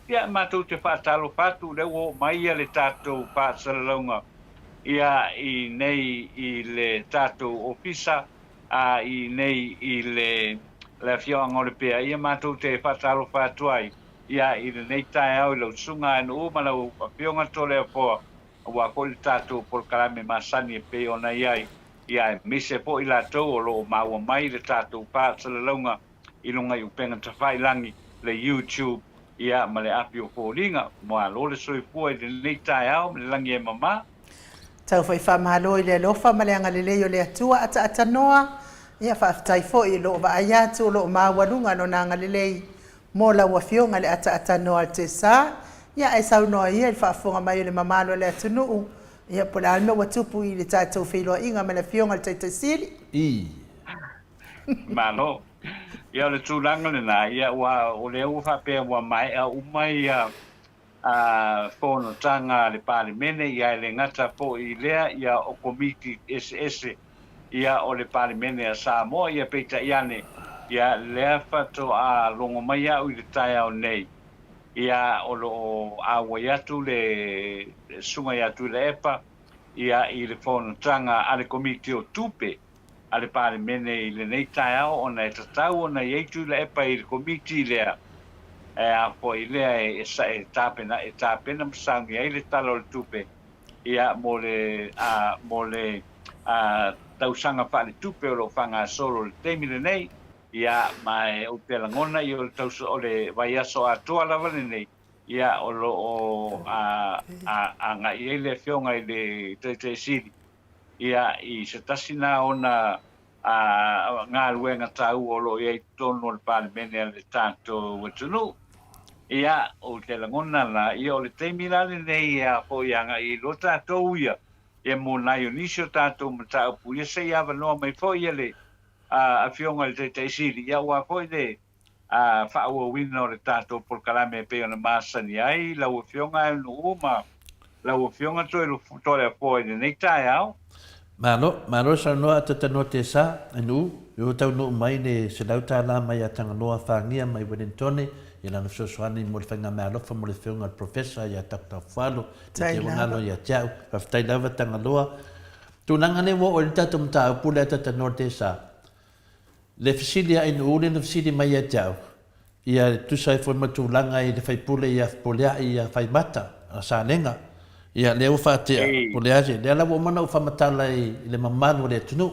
D: Ia, matou te faatalofa atu, o lea ua oo mai ia le tatou faasalalauga ia i nei i le tatou ofisa a i nei i le le afioaga o Lepea. Ia, matou te faatalofa atu ai ia i lenei taeao i lau Susuga Aenu'u ma lau Afioga Toleafoa aua foi le tatou polokalame masani e pei ona i ai, ia aemaise foi latou o lo o maua mai le tatou faasalalauga i luga i upega tafailagi, le YouTube, ia ma le api o foliga. Malo le soifua i lenei taeao ma le lagi e mama.
B: Tau fai faamalo i le alofa ma le agalelei o le Atua ataatanoa, ia faafetai foi i loo vaai atu o loo maualuga lona agalelei Mo lau Afioga i le ataatanoa a le Tesa, ia ae saunoa ia i le faafofoga mai o le mamalu o le atunuu, ia po o le a le mea ua tupu i le tatou feiloaiga ma le Afioga i le Taitai Sili?
C: Ii.
D: Malo. Ia o le tulaga lena, ia ua, o lea ua faapea ua maea uma ia fonotaga a le Palemene, ia e le gata foi i lea, ia o Komiti eseese ia o le Palemene a Samoa, ia peitai ane, ia lea faatoa logo mai au i le taeao nei, ia o lo o auai atu le Susuga ia Tuilaepa, ia i le fonotaga a le Komiti o Tupe a le Palemene i lenei taeao ona e tatau ona i ai Tuilaepa i le Komiti lea, e a foi lea e e tapena e tapena ma saunia ai le Tala o le Tupe ia mo le mo le tausaga faaletupe o lo o faagasolo i le taimi lenei. Ia, ma e ou te lagona ia o le tausa, o le vaiaso atoa lava lenei, ia, o lo o agai ai le Afioga i le Taitai Sili, ia, i se tasi na ona galuega taua o lo o i ai i totonu o le Palemene a le tatou atunuu. Ia, ou te lagona la, ia, o le taimi la lenei e a foi e agai ai loa tatou ia, ia mo nai o nisi o tatou mataupu, ia se i avanoa mai foi ia le Afioga i le Taitai Sili, ia aua foi le faaauauina o le tatou polokalame e pei ona masani ai lau Afioga Aenu'u ma lau Afioga Toleafoa i lenei taeao.
C: Malo, malo saunoa Atatanoa Tesa, Aenu'u, i ua taunuu mai le $100 mai ia Tagaloa Fagia mai Wellingtone i lana fesoasoani mo le faigameaalofa mo le Afioga i le Professor ia Doctor Fualo i te ua galo ia te au. Faafetai lava Tagaloa. Tulaga lea ua oo i le tatou mataupu lea Atatanoa Tesa, Le fesili a NU lea na fesili mai ia te au, ia e tusa ai foi ma tulaga i le faipule ia Fepuleai ia Faimata a Salega, ia lea ua faatea, po o le a se, lea la ua uma ona ou faamatala i le mamalu o le atunuu,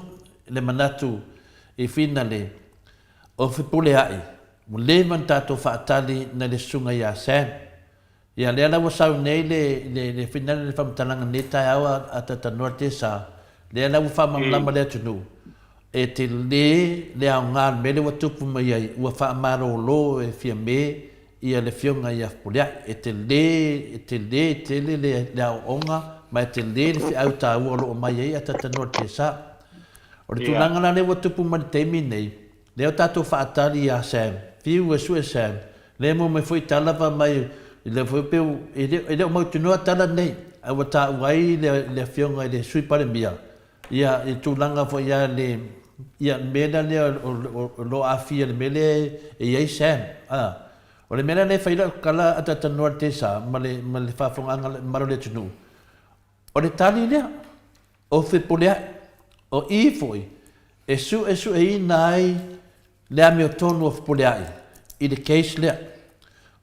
C: le manatu i finale o Fepuleai, ua leva ona tatou faatali nai le susuga ia Sam. Ia lea la ua sau nei le le le finale le faamatalaga nei taeao a a Tatanoa Tesa, lea la ua faamalamalama le atunuu, e telē le aoga o le mea lea ua tupu mai ai, ua faamalōlō e Fiamē ia le afioga ia Fepuleai. E telē, e telē tele le le aoaoga ma e telē le feau taua o lo o mai ai a Tatanoa Tesa. O le tulaga la lea ua tupu mai le taimi nei, Lea o tatou faatali ia Sam, fiu e sue Sam, lea e maua mai foi tala fai mai, lea foi pei e le, e le o mautinoa tala nei, ae ua taua ai le, le afioga i le Sui Palemia, ia, i tulaga foi ia le, ia le mea la lea o, o, o lo o aafia i le mea lea e i ai Sam. A, o le mea la lea e fai lau tala ataatanoa i le Tesa ma le, ma le faafofogaaga mamalu o le atunuu, o le tali lea. O Fepuleai, o i foi e suesueina ai le amiotonu o Fepuleai i le case lea.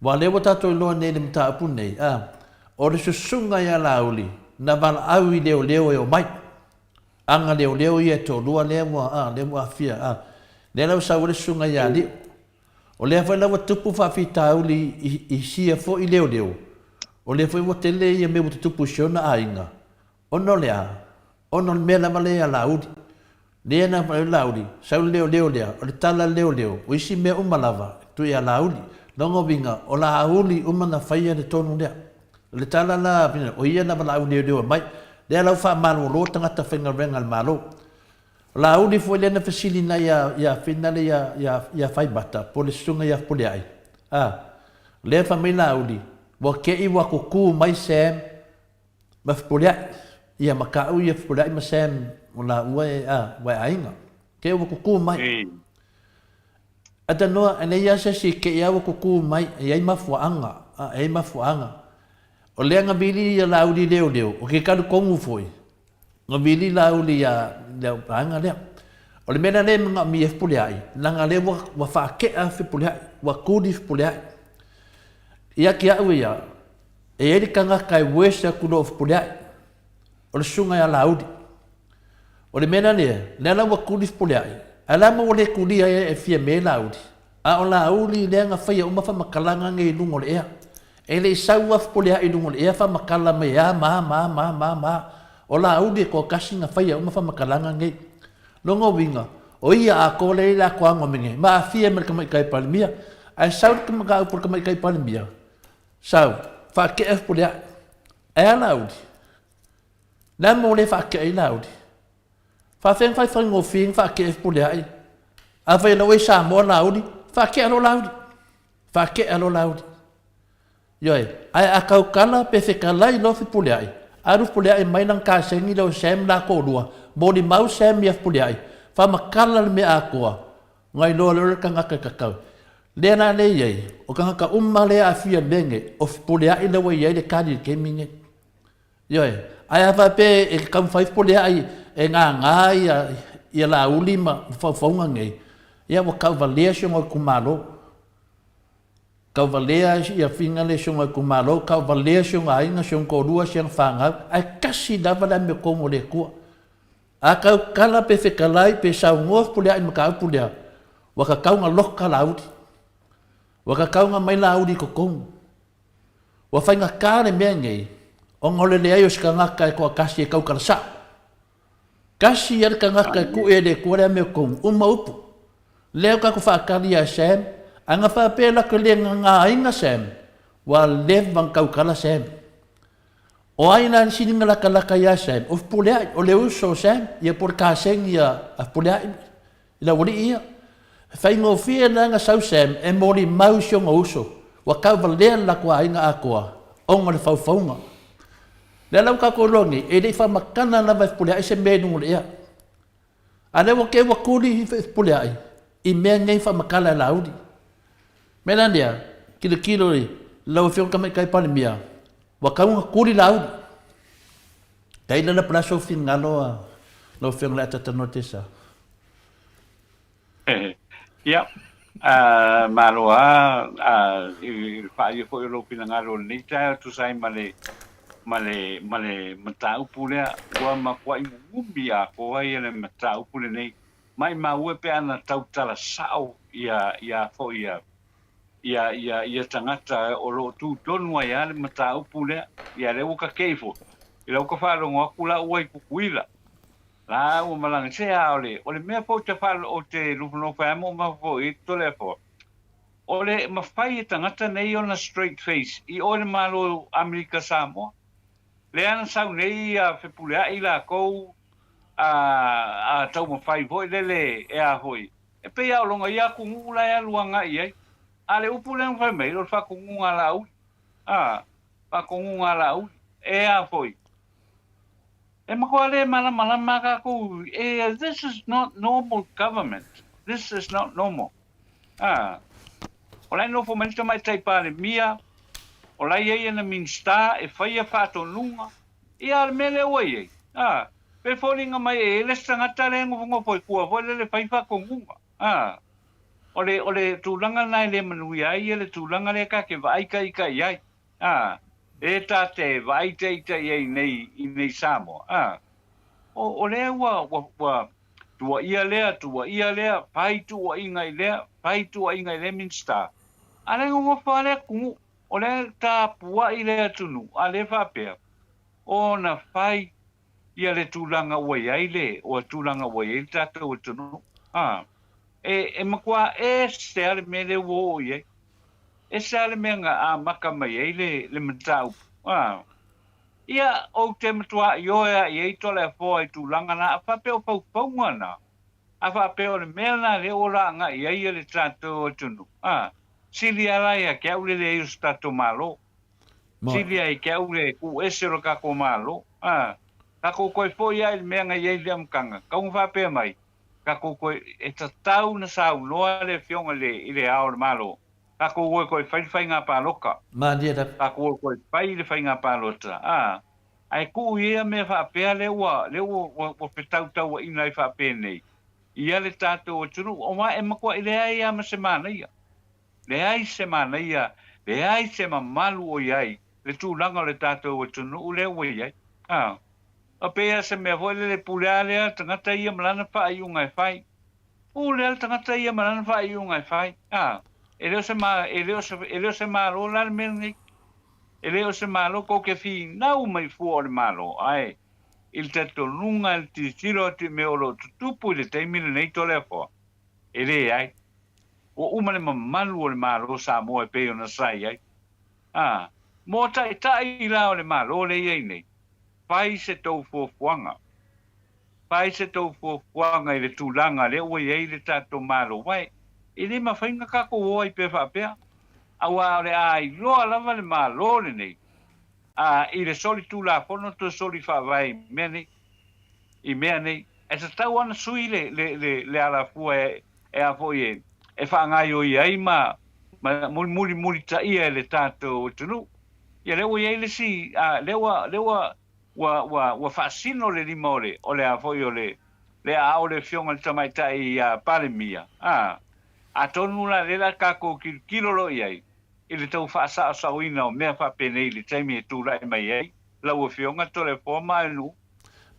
C: Aua lea ua tatou iloa nei i le mataupu nei, a, o le susuga ia Laauli na valaau i leoleo e omai. Aga leoleo ia e toalua lea ua, a, lea ua aafia, a. Lea la ua sau ai le susuga ia Aliu. O lea foi la ua tupu faafitauli i, i sia foi leoleo, o lea foi ua tele ia mea ua tutupu i si ona aiga, Ona o le a? Ona o le mea lava lea ia Laauli. Lea na fai ai Laauli, sau le leoleo lea, o le tala a le leoleo, o isi mea uma lava, e tui ia Laauli. Lona uiga, o Laauli uma na faia le tonu lea. O le tala la, o ia na valaau leoleo mai. Lea la ua faamalolo tagata faigaluega a le Malo. O Laauli foi lea na fesili nai ia, ia Finale ia, ia, ia Faimata, po o le susuga ia Fepuleai. A, lea fai mai Laauli, ua te i ua kuku mai Sam, Ma Fepuleai, ia ma ka'u ia Fepuleai ma Sam o lāua e, a, ua e aiga. Ke ua kukū mai. A tanoa, e nei a se isi ke ia ua kukū mai, e iai mafuaaga, a, e iai mafuaaga. O lea na vili ia Lāuli leoleo, o ke kalu kogu foi, na vili Lāuli ia le vaega lea. O le mea lea lea e manaomia e Fepuleai, leaga lea ua, ua faake'a Fepuleai, ua kuli Fepuleai. Ia ki a'u ia, E i ai le tagata e worse atu loa o Fepuleai, o le susuga ia Laauli. O le mea la lea, lea la ua tuli Fepuleai, ae la ma ua le tulia ai e Fiame Laauli. A o Laauli lea na faia uma faamatalaga nei i luga o le ea. E le i sau lava Fepuleai i luga o le ea faamatala mai e a ma a ma a ma a ma a ma a. O Laauli e toatasi na faia uma faamatalaga nei. Lona uiga, o ia atoa lea i le atoaga o mea nei, ma aafia ai ma le Tamaitai Palemia. Ae sau le mataupu a le Tamaitai Palemia, Sau, faatea Fepuleai. Ae a Laauli? Le a mo le faatea ai Laauli? Faafefea na fai faigofie na faatea Fepuleai? Afai o la ua i Samoa Laauli, faatea loa Laauli. Faatea loa Laauli. Ioe, ae a tautala pe fetalai loa Fepuleai, alu Fepuleai mai lana kasegi lea o Sam la toalua, molimau Sam ia Fepuleai, faamatala le mea atoa, Ngai loa lea o le tagata e tatau. Lea la lea i ai, o tagata uma lea e aafia i le mea lenei, o fepuleai lea ua i ai le tali i le taimi lenei. Ioe, ae a faapea e taumafai fepuleai e gagā ia, ia Laauli ma faufauga nei, ia ua tauvalea si ona itumalo. Tauvalea ia Fina le si ona itumalo, tauvalea si ona aiga, si ona toalua, si ana fanau, ae tasi lava le amiotonu a le Atua. A tautala pe fetalai pe saunoa Fepuleai i le mataupu lea, Ua kakauga loka Laauli. Ua kakauga mai Laauli i totonu. Ua faigata le mea nei, ona o le leai o se tagata e toatasi e tautala sao. Tasi ia le tagata e tuu e le Atua le amiotonu, uma upu. Lea ua tatou faatali ia Sam, a na faapea latou le nanaina Sam, ua leva ona tautala Sam. O ai la le siliga latalata ia Sam? O Fepuleai, o le uso o Sam, ia po o le kasegi a Fepuleai i le aualii ia. E faigofie la ona sau Sam e molimau i si ona uso, ua tauvalea le latou aiga atoa ona o le faufauga. Lea la ua tatou iloa nei, e le i faamatala lava e Fepuleai se mea i luga o le ea. A lea ua te ua tuli Fepuleai i mea nei faamatala e Laauli. Mea la lea, tilotilo i lau Afioga Tamaitai Palemia, ua tatau ona tuli Laauli. Tailo la po o le a sou finagalo lau Afioga o le a talatalanoa Tesa.
D: Ia, malo lava i le faaalia foi o lou finagalo i lenei taeao e tusa ai ma le, ma le, ma le mataupu lea. Ua matuai mumumi atoa ia le mataupu lenei. Maimau e pe ana tautala sao ia, ia foi ia, ia, ia, ia tagata o lo o tu tonu ai lava le mataupu lea. Ia lea ua kakei foi, i lau ka faalogo atu la ua i Tutuila. La ua malaga se a o le, o le mea foi ou te faalo, ou te nofonofo ai ma ou mafaufau i ai Toleafoa, o le mafai e tagata nei ona straight face i o i le Malo Amerika Samoa. Lea na sau nei ia Fepuleai lakou a, a taumafai foi lele e a foi, e pei a o lona ia atunuu la e alu agai i ai. A le upu lea na fai mai, o le faatonuga a Laauli. A, faatonuga a Laauli. E a foi, E matua le malamalama tatou e this is not normal government, this is not normal. A, o la e nofo mai le Tamaitai Palemia, o la e i ai ana Minisita e faia faatonuga, ia o le mea lea ua i ai, a, pe foliga mai e i ai le isi tagata lea e nofonofo i tua foi lele e fai faatonuga, a, o le, o le tulaga lena e le manuia ai le tulaga lea ta te vaai ita i ai. A, e ta te vaai itaita i ai nei i nei Samoa, a, o, o lea ua, ua, ua tuuaia lea, tuuaia lea, fai tuuaiga i lea, fai tuuaiga i lea Minisita. A lea nonofo lava le atunuu, o lea tapuai le atunuu, a lea faapea, ona fai ia le tulaga ua i ai le, ua tulaga ua i ai le tatou atunuu. A, e, e matua ese lava le mea lea ua oo i ai. Ese lava le mea na amata mai ai le, le mataupu. A, ia, ou te matua ioe lava i ai Toleafoa i tulaga na, a faapea o faufauga na, a faapea o le mea na lea ua laga i ai le tatou atunuu, a, sili lava la ia te au le leai o se tatou Malo. Sili ai te au le tuu ese o le tatou Malo. A, tatou toe foi lava i le mea na i ai i le amataga, tau na faapea mai, tatou toe, e tatau na saunoa le Afioga i le, i le Ao o le Malo, tatou o e toe fai le faiga palota.
C: Malie lava.
D: Tatou o e toe fai le faiga palota, a, ae tuu ia mea faapea lea ua, lea ua, ua, ua fetautauaina ai faapenei, ia le tatou atunuu, aua e matuai leai lava ma se manaia. Leai se manaia, leai se mamalu o i ai le tulaga o le tatou atunuu lea ua i ai. A, a pei lava se mea foi lele, pule lava lea tagata ia ma lana faaiuga e fai. Pule lava le tagata ia ma lana faaiuga e fai. A, e le o se ma, e le o se, e le o se Malo la le mea lenei. E le o se Malo, tou te finau mai fua o le Malo, ae i le talitonuga i le tilotilo atu i mea o lo o tutupu i le taimi lenei Toleafoa, e leai. Ua uma le mamalu o le Malo Samoa e pei ona sa i ai. A, mo taitai la o le Malo lea i ai nei, fai se tou fuafuaga. Fai se tou fuafuaga i le tulaga lea ua i ai le tatou Malo, aua e le mafai ona tatou o ai pea faapea, aua o le a iloa lava le Malo lenei, a, i le solitulafono toe solifaavae i mea nei. I mea nei. E tatau lava ona sui le, le, le, le alafua e, e a foi e, e faagaoioi ai ma, ma mulimulimulitaia e le tatou atunuu. Ia lea ua i ai le isi, a, lea ua, lea ua, ua, ua, ua faasino le lima o le, o le a foi o le, le aao o le Afioga i le Tamaitai a Palemia, a, atonu la lea la tatou tilotilo loa i ai i le tau faasaosaoina o mea faapenei i le taimi e tulai mai ai lau Afioga Toleafoa Maenu.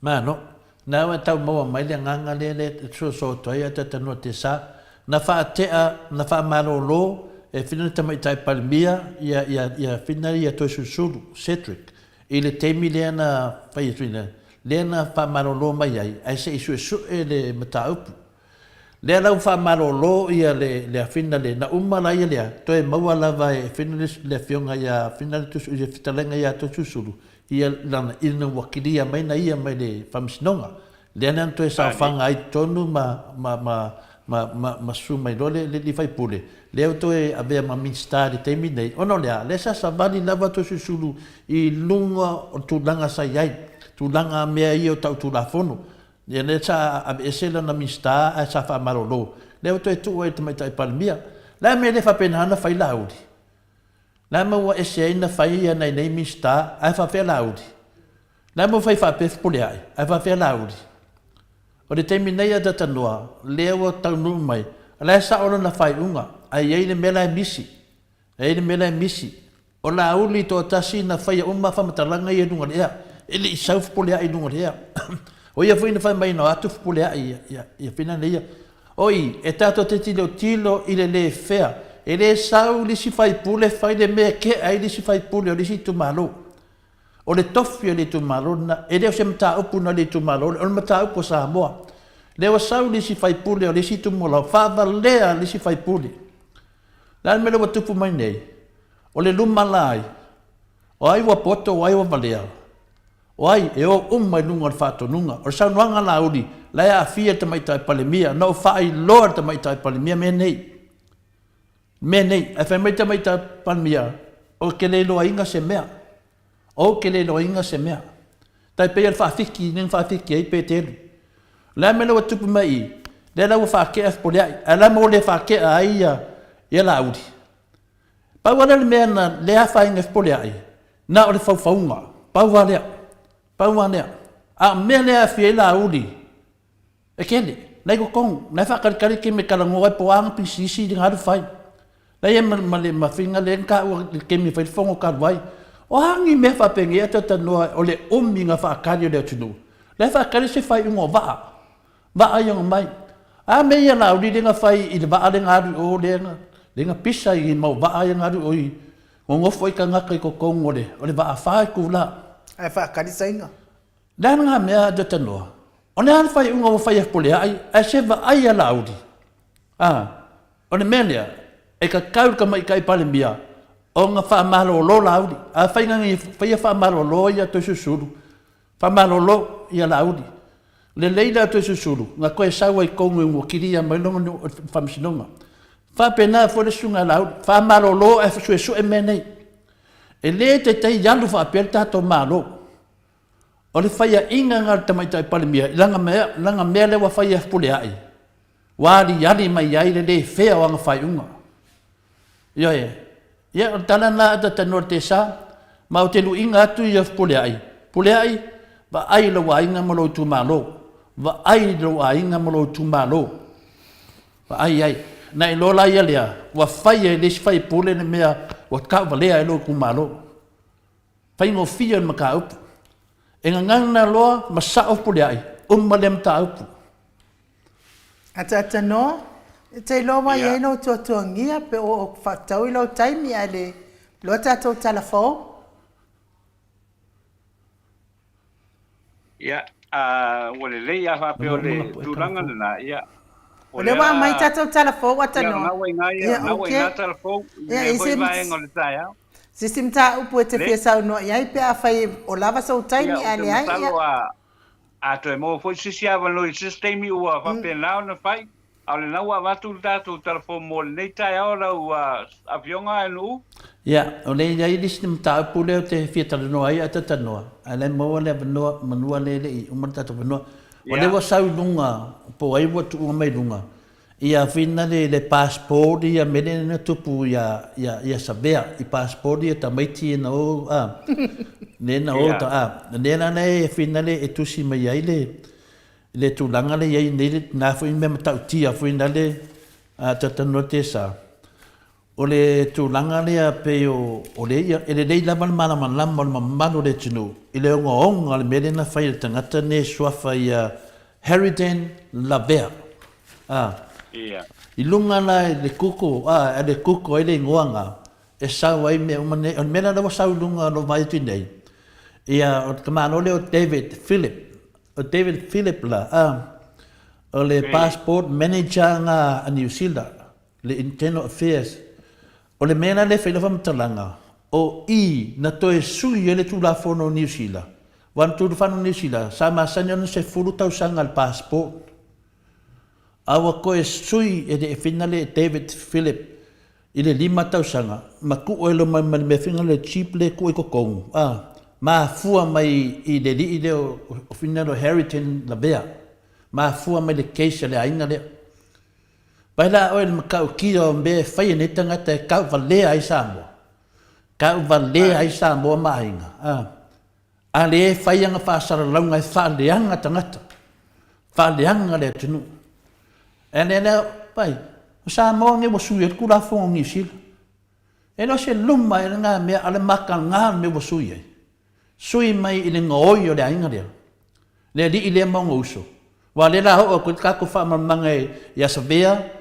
C: Malo. Na ua tau maua mai le agaga lea lea e soso atu ai a tatanua te sa. Na faatea, na faamalolo e Fina le Tamaitai Palemia ia, ia, ia Fina ia Toesulusulu, Cedric, i le taimi lea na fai atu ai, lea na faamalolo mai ai, ae se i suesue le mataupu. Lea la ua faamalolo ia le, le Afina le, na uma la ia lea, toe maua lava e Fina le, le afioga ia Fina le Tusu, le fetalaiga ia Toesulusulu, ia lana, ina ua kilia mai na ia mai le Faamasinoga. Lea na toe saofaga ai totonu ma, ma, ma, ma, ma, ma susu mai loa le, le alii faipule, lea ua toe avea ma Minisita i le taimi nei, ona o le a? Lea sa savali lava Toesulusulu i luga o le tulaga sa i ai, tulaga mea ia o tau Tulafono. Ia lea sa aveese lana Minisita ae sa faamalolo. Lea ua toe tuu ai i le Tamaitai Palemia. O le a le mea e le faapena ona fai Laauli? O le a mea ua ese ai na fai ia nai nei Minisita ae faapefea Laauli? Le a mea ua fai faapea Fepuleai ae faapefea Laauli? O le taimi nei a Tatanoa lea ua taunuu mai, o la e sao lana faaiuga ae i ai le mea la e misi. E i ai le mea la e misi. O Laauli toatasi na faia uma faamatalaga ia i luga o le ea. E le i sau Fepuleai i luga o le ea. O ia foi na fai mai na o atu Fepuleai ia Fina ia. O i, e tatou te tilotilo i le le fea. E le sau le isi faipule fai le mea e kea ai le isi faipule o le isi itumalo. O le tofi o le itumalo lena, e le o se mataupu na le itumalo lea, o le mataupu a Samoa. Lea ua sau le isi faipule o le isi itumalo, faavalea le isi faipule. O le a le mea lea ua tupu mai nei? O le luma la ai? O ai ua poto, o ai ua valea? O ai e o uma i luga o le faatonuga? O le saunoaga a Laauli, la e aafia le Tamaitai Palemia. Na ou faailoa i le Tamaitai Palemia mea nei. Mea nei, ae fai mai le Tamaitai Palemia, Ou te le iloaina se mea. Ou te le iloaina se mea. Tai pei o le faafiki lea na faafiki ai Peteru. O le a le mea lea ua tupu mai i i? Lea la ua faatea Fepuleai, ae o le a le mea ua le faatea ai ia, ia Laauli? Pau lava lea o le mea na le afaina e Fepuleai, na o le faufauga. Pau lava lea. Pau lava lea. A o mea lea e aafia ai Laauli, E kele, la i totonu, la e faatalitali taimi e talanoa ai po o a ana pisinisi i le galu fai. La ia ma, ma le mafinga lea na taua i le taimi e fai le fono talu ai. O a ni mea faapenei a talanoa o le umi na faatali o le atunuu. La e faatali se faaiuga o vaa, vaa ia na mai. A mea ia Laauli lea na fai i le vaa lea na alu i o lea na, lea na pisa i mau vaa ia na alu i o i nonofo ai tagata i totonu o le, o le vaa fa itula.
B: Ae faatali Saina.
C: Le a lena mea a Tanoa? O le a le faaiuga ua fai e Fepuleai ae se vaai a Laauli? A, o le mea lea, e tatau i le Tamaitai Palemia ona faamalolo Laauli. Afai na ia faia faamalolo ia Toesulusulu, faamalolo ia Laauli. Lelei la Toesulusulu na toe sau ai i totonu ua kilia mai lona nuu o le Faamasinoga. Faapena foi le susuga ia Laauli, faamalolo ae suesue mea nei. E le taitai alu faapea le tatou Malo. O le faiaina lena a le Tamaitai Palemia i lana mea, lana mea lea ua fai e Fepuleai, ua aliali mai ai le le fea o ana faaiuga. Ioe. Ia, o le tala lena a Tanoa Tesa, ma ou te luiina atu ia Fepuleai, Fepuleai, vaai i lou aiga ma lou itumalo. Vaai i lou aiga ma lou itumalo. Vaai i ai. Na iloa la ia lea, ua faia e le isi faipule le mea ua tauvalea ai lou itumalo. Faigofie o le mataupu. E gagana loa ma sao Fepuleai, uma lea mataupu.
B: Ataatanoa, e te iloa ua i ai lou tuatuagia pe ua ou faataui lou taimi ae le iloa tatou tala fou.
D: Ia, ua lelei a faapea o le tulaga lena, ia.
B: O lea ua aumai tatou tala fou Atanoa.
D: Ia, o lena ua i ina ia, o lena ua i ina tala fou i lenei foi vaega o le taeao.
B: Se isi mataupu e te fia saunoa i ai pe afai o lava sou taimi ae leai, ia.
D: Ia, ou te masalo a toe maua foi se isi avanoa i se isi taimi ua faapena ona fai. A o lena ua avatu le tatou talafou mo lenei taeao lau Afioga Aenu'u.
C: Ia, o lea e i ai le isi mataupu lea ou te fia talanoa ai ae talanoa, ae la e maua le avanoa manua lea e le i uma le tatou avanoa. O lea ua sau i luga, po o ai ua tuua mai i luga, ia whina le, le passport ia mea lea na tupu ia, ia, ia Savea, i passport ia tamaiti ia na o, a, lea na o, ta, a, lea la e whina le e tusi mai ai le, le tulaga lea e i ai nei lena foi mea matautia foi lale a Talanoa Tesa, o le tulaga lea pei o, o le ia, e lelei lava le malamalama o le mamalu o le atunuu i le ogaoga o le mea lea na fai e le tagata lenei e suafa ia Harridan Lavea. A.
D: Ia.
C: I luga la i le kuku, a, le kuku ai le igoa na, e sau ai mea uma nei. O le mea la lea ua sau i luga o lou vaai atu nei, ia, o le tamāloa lea o David Philip, o David Philip la, a, o le passport manager na a Niu Sila, le Internal Affairs. O le mea la lea e fai lau faamatalaga, o i na toe sui ai le Tulafono o Niu Sila, aua o le Tulafono o Niu Sila, sa masani ona 10 tausaga le passport. A ua toe sui e le fina le David Philip i le lima tausaga ma tuu ai loa ma le mea fina le chip lea e tuu i totonu a mafua mai i le alii lea o fina lea o Harriton Lavea mafua mai le case a le aiga lea. Vaai la oe i le matautia o mea e fai e nei tagata e tauvalea ai Samoa, tauvalea ai Samoa ma aiga a. A lea e fai ana faasalalauga e faaleaga tagata, faaleaga le atunuu. E lea lea, pai, o Samoa nei ua sui ai le Tulafono o Niu Sila. E le o se luma e lena mea, a o le mataga le mea ua sui ai. Sui mai i le gaoi o le aiga lea, le alii lea ma ona uso. Aua o lea o le a oo atu ai le tatou faamalamalamaga ia Savea,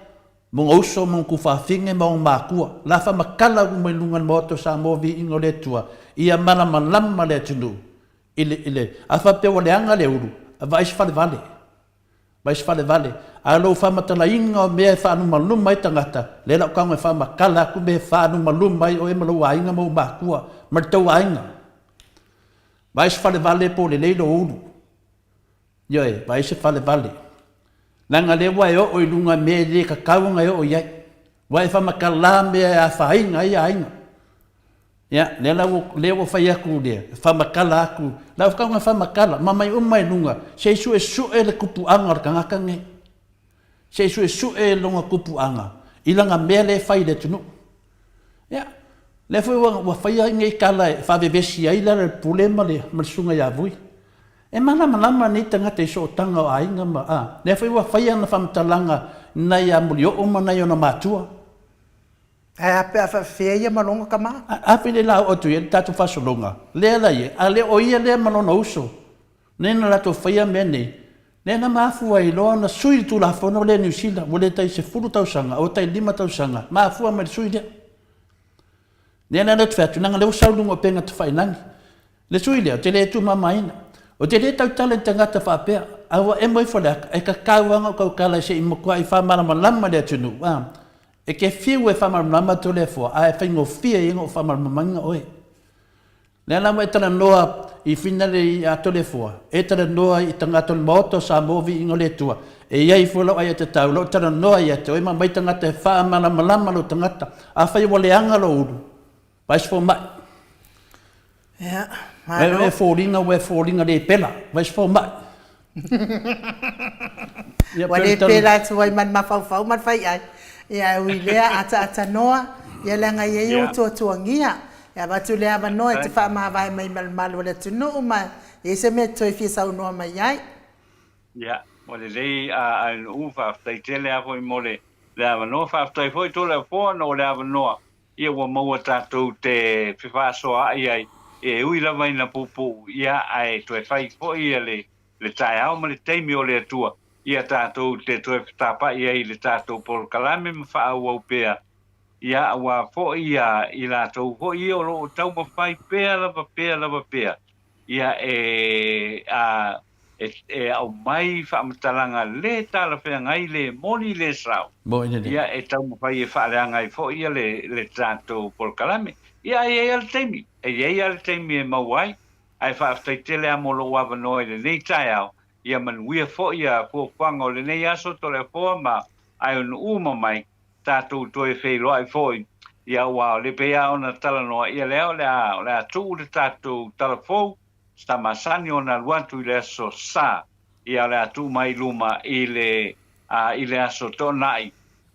C: ma ona uso ma ona tufaafine ma ona matua. O le a faamatala uma i luga o le Maota o Samoa viiga o le Atua, ia malamalama le atunuu i le, i le, a faapea ua leaga le ulu, vaai se falevale, vaai se falevale. A o lou faamatalaina o mea e faalumaluma ai tagata, lea la ou tago e faamatala atu mea e faalumaluma ai oe ma lou aiga ma ou matua ma le tou aiga. Vaai se falevale po o lelei lou ulu. Ioe, vaai se fale vale. Leaga lea ua e oo i luga i mea e le tatau ona e oo i ai. Ua e faamatala mea e afaina ai aiga. Ia, lea la ua, lea ua fai atu lea, faamatala atu, la ua tatau ona faamatala, ma aumai uma i luga, se i suesue le tupuaga o le tagata lenei. Se i suesue lona tupuaga i lana mea lea e fai i le atunuu. Ia, lea foi ua, ua faia nei tala e faavevesi ai Lealailepule ma le, ma le Susuga ia Vui. E malamalama nei tagata i sootaga o aiga ma, a, lea foi ua fai ana faamatalaga i nai a Mulioo ma nai ona matua.
B: Ae a pe a faafefea ia ma lona tama?
C: A, a pe le la oo atu i ai le tatou faasologa, lea la ia, a le o ia lea ma lona uso, lea na latou faia mea nei, lea na mafua ai loa ona sui le Tulafono lea i Niu Sila, ua le tai 10 tausaga, a ua tai 5 tausaga, mafua mai le sui lea. Lea la lea ou te fai atu, leaga lea ua sau i luga o upega tafailagi. Le sui lea, ou te le tumamaina. Ou te le tautala i tagata faapea, a ua emo ifo le ata, e tatau lava ona ou tautala se i matuai faamalamalama le atunuu, a. E te fiu e faamalamalama Toleafoa, ae faigofie ia ona ou faamalamalamaina oe. Lea la ua e talanoa i finale ia Toleafoa, e talanoa i tagata o le Maota o Samoa Viiga o le Atua, e i ai foi lau aiatatau, lau talanoa ia te oe ma aumai tagata e faamalamalama lou tagata. Afai ua leaga lou ulu, Vai se fomai.
B: Ia,
C: malo. E foliga ua e foliga le pela. Vai se fomai.
B: Ia, ua le pela atu ai ma le mafaufau ma le faiai. Ia, e ui lea, ataatsanoa, ia leaga e i ai ou tuatuagia. E avatu le avanoa e te faamavae mai ma le malu o le atunuu ma e i ai se mea e toe fia saunoa mai ai.
D: Ia, ua lelei a Aino'u, faafetai tele lava foi mo le avanoa. Faafetai foi Toleafoa ona o le avanoa ia ua maua tatou te fefaasoaai ai, e ui lava ina puupuu, ia, ae toe fai foi ia le, le taeao ma le taimi o le Atua, ia tatou te toe fetapa'i ai i le tatou polokalame ma faaauau pea, ia, aua foi ia i latou foi ia o lo o taumafai pea lava pea lava pea, ia e, a, e, e aumai faamatalaga le talafeagai, le moni, le sao, ia e taumafai e faaleaga ai foi ia le, le tatou polokalame. Ia e i ai lava le taimi, e i ai lava le taimi e maua ai, ae faafetai tele lava mo lou avanoa i lenei taeao, ia manuia foi ia fuafuaga o lenei aso Toleafoa ma Aeonu'u ma Mike, tatou toe feiloai foi, ia aua o lea pei lava ona talanoa, ia lea o le a, o le a tuu le tatou tala fou, sa masani ona alu atu i le aso Sa, ia o le a tuu mai i luma i le, a, i le aso Toonai,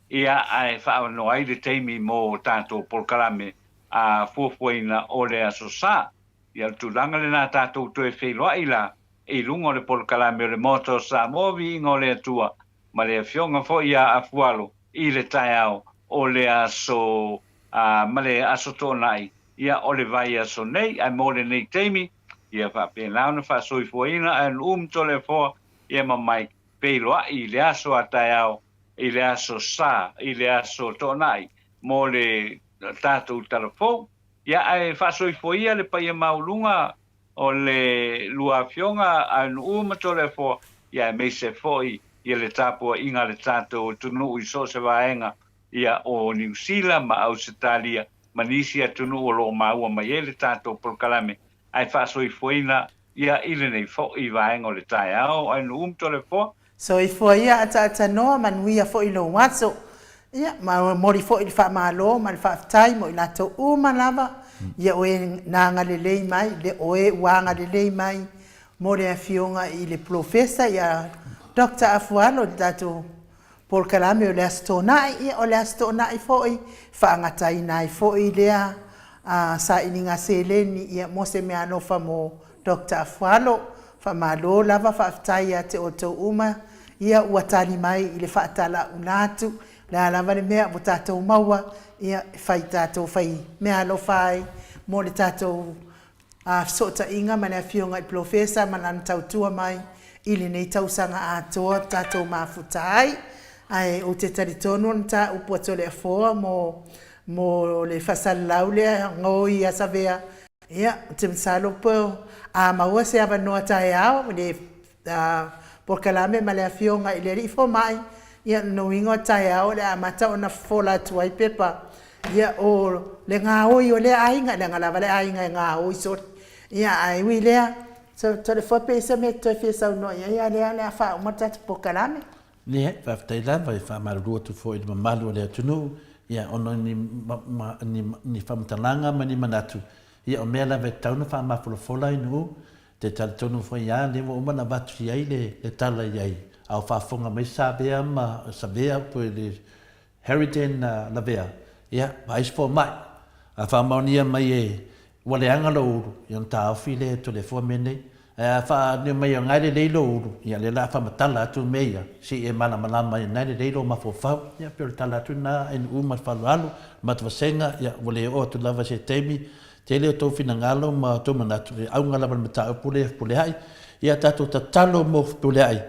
D: ia ae faaavanoa ai le taimi mo tatou polokalame a fuafuaina o le aso Sa. Ia o le tulaga lena tatou toe feiloai la i luga o le polokalame o le Maota o Samoa Viiga o le Atua ma le Afioga foi ia Afualo i le taeao o le aso a ma le aso Toonai ia o le vaiaso nei ae mo lenei taimi ia faapena ona faasoifuaina ae Nu'u ma Toleafoa ia ma Mike feiloai i le aso a taeao. i le Aso Sa, i le Aso Toonai mo le tatou Tala Fou. Ia, ae faasoifoia le paia maualuga o le lua afioga a Nu'u ma Toleafoa, ia aemaise foi ia le tapuaiga a le tatou atunuu i so o se vaega ia o Niu Sila ma Ausetalia ma nisi atunuu o lo o maua mai ai le tatou polokalame ae faasoifuaina ia i lenei foi vaega o le taeao. Ae Nu'u ma Toleafoa.
B: Soifua ia ataatanoa manuia foi lou aso. Ia, ma momoli foi le faamalo ma le faafetai mo i latou uma lava ia o e na agalelei mai, le o e ua agalelei mai mo le afioga i le Polofesa ia Doctor Afualo i le tatou polokalame o le Aso Toonai. Ia, o le Aso Toonai foi, faagataina ai foi lea sailiga seleni ia mo se meaalofa mo Doctor Afualo. Faamalo lava faafetai ia te outou uma ia ua tali mai i le faatalaula atu. O le a lava le mea ua tatou maua, ia e fai tatou fai meaalofa ai mo le tatou fesootaiga ma le Afioga i le Polofesa ma lana tautua mai i lenei tausaga atoa tatou mafuta ai. Ae ou te talitonu o le mataupu a Toleafoa mo mo le faasalalau lea gaoi ia Savea, ia, ou te masalo po a maua se avanoa taeao i le polokalame ma le Afioga i le Alii Fomai, ia, lona uiga o taeao o le a amata ona fofola atu ai pepa, ia, o le gaoi o lea aiga, leaga lava le aiga e gaoi sole. Ia, ae ui i lea, Toleafoa pe i ai se mea e te toe fia saunoa i ai, a o lea o le a faauma le tatou polokalame.
C: Leai, faafetai lava, e faamalulu atu foi i le mamalu o le atunuu, ia, ona o ni, ni, ni faamatalaga ma ni manatu, ia, o mea lava e tatau ona faamafolafola i nuu, te talitonu foi lava lea ua uma ona avatu i ai le, le tala i ai, a o faafofoga mai Savea ma, Savea po o le Harridan Lavea, ia, vaai se fomai, a faamaonia mai e, ua leaga lou ulu, ia ona taofi lea e Toleafoa mea nei. Ae a faanio mai o na e lelei lou ulu, ia lea o le a faamatala atu mea ia, se i e malamalama ai o na e lelei lou mafaufau. Ia pei o le tala atu lena a NU ma le faaaloalo, le matou vasega, ia ua le oo atu lava i se taimi, tele o tou finagalo ma tou manatu e auga lava i le mataupu lea e fepuleai. Ia tatou tatalo mo fepuleai,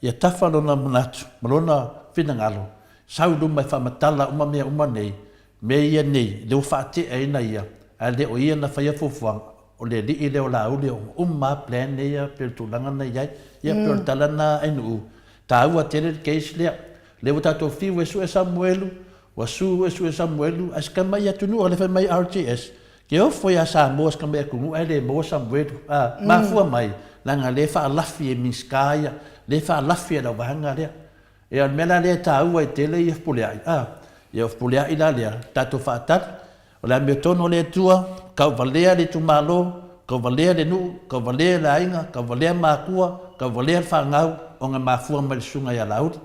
C: ia tafa lona manatu ma lona finagalo, sau i luma e faamatala uma mea uma nei, Mea ia nei, lea ua faateaina ia, ae le o ia na faia fuafuaga, o le alii lea o Laauli o uma lava plan ia pei o le tulaga na i ai. Ia pei o le tala lena NU, taua tele le case lea. Lea ua tatou fiu e sue Samuelu, ua sue e sue Samuelu, ae sika mai atunuu lea fai mai RJS, ke ofo ia Samoa sika mai atunuu ae le maua Samuelu. A, mafua mai, leaga lea e faalafi e Minisita ia, lea e faalafi e lau vaega lea. Ia, o le mea la lea e taua ai tele ia Fepuleai, a, ia o Fepuleai la lea, tatou faatali, o le amiotonu a le Atua, tauvalea le itumalo, tauvalea le nuu, tauvalea le aiga, tauvalea matua, tauvalea le fanau, ona e mafua mai le susuga ia Laauli.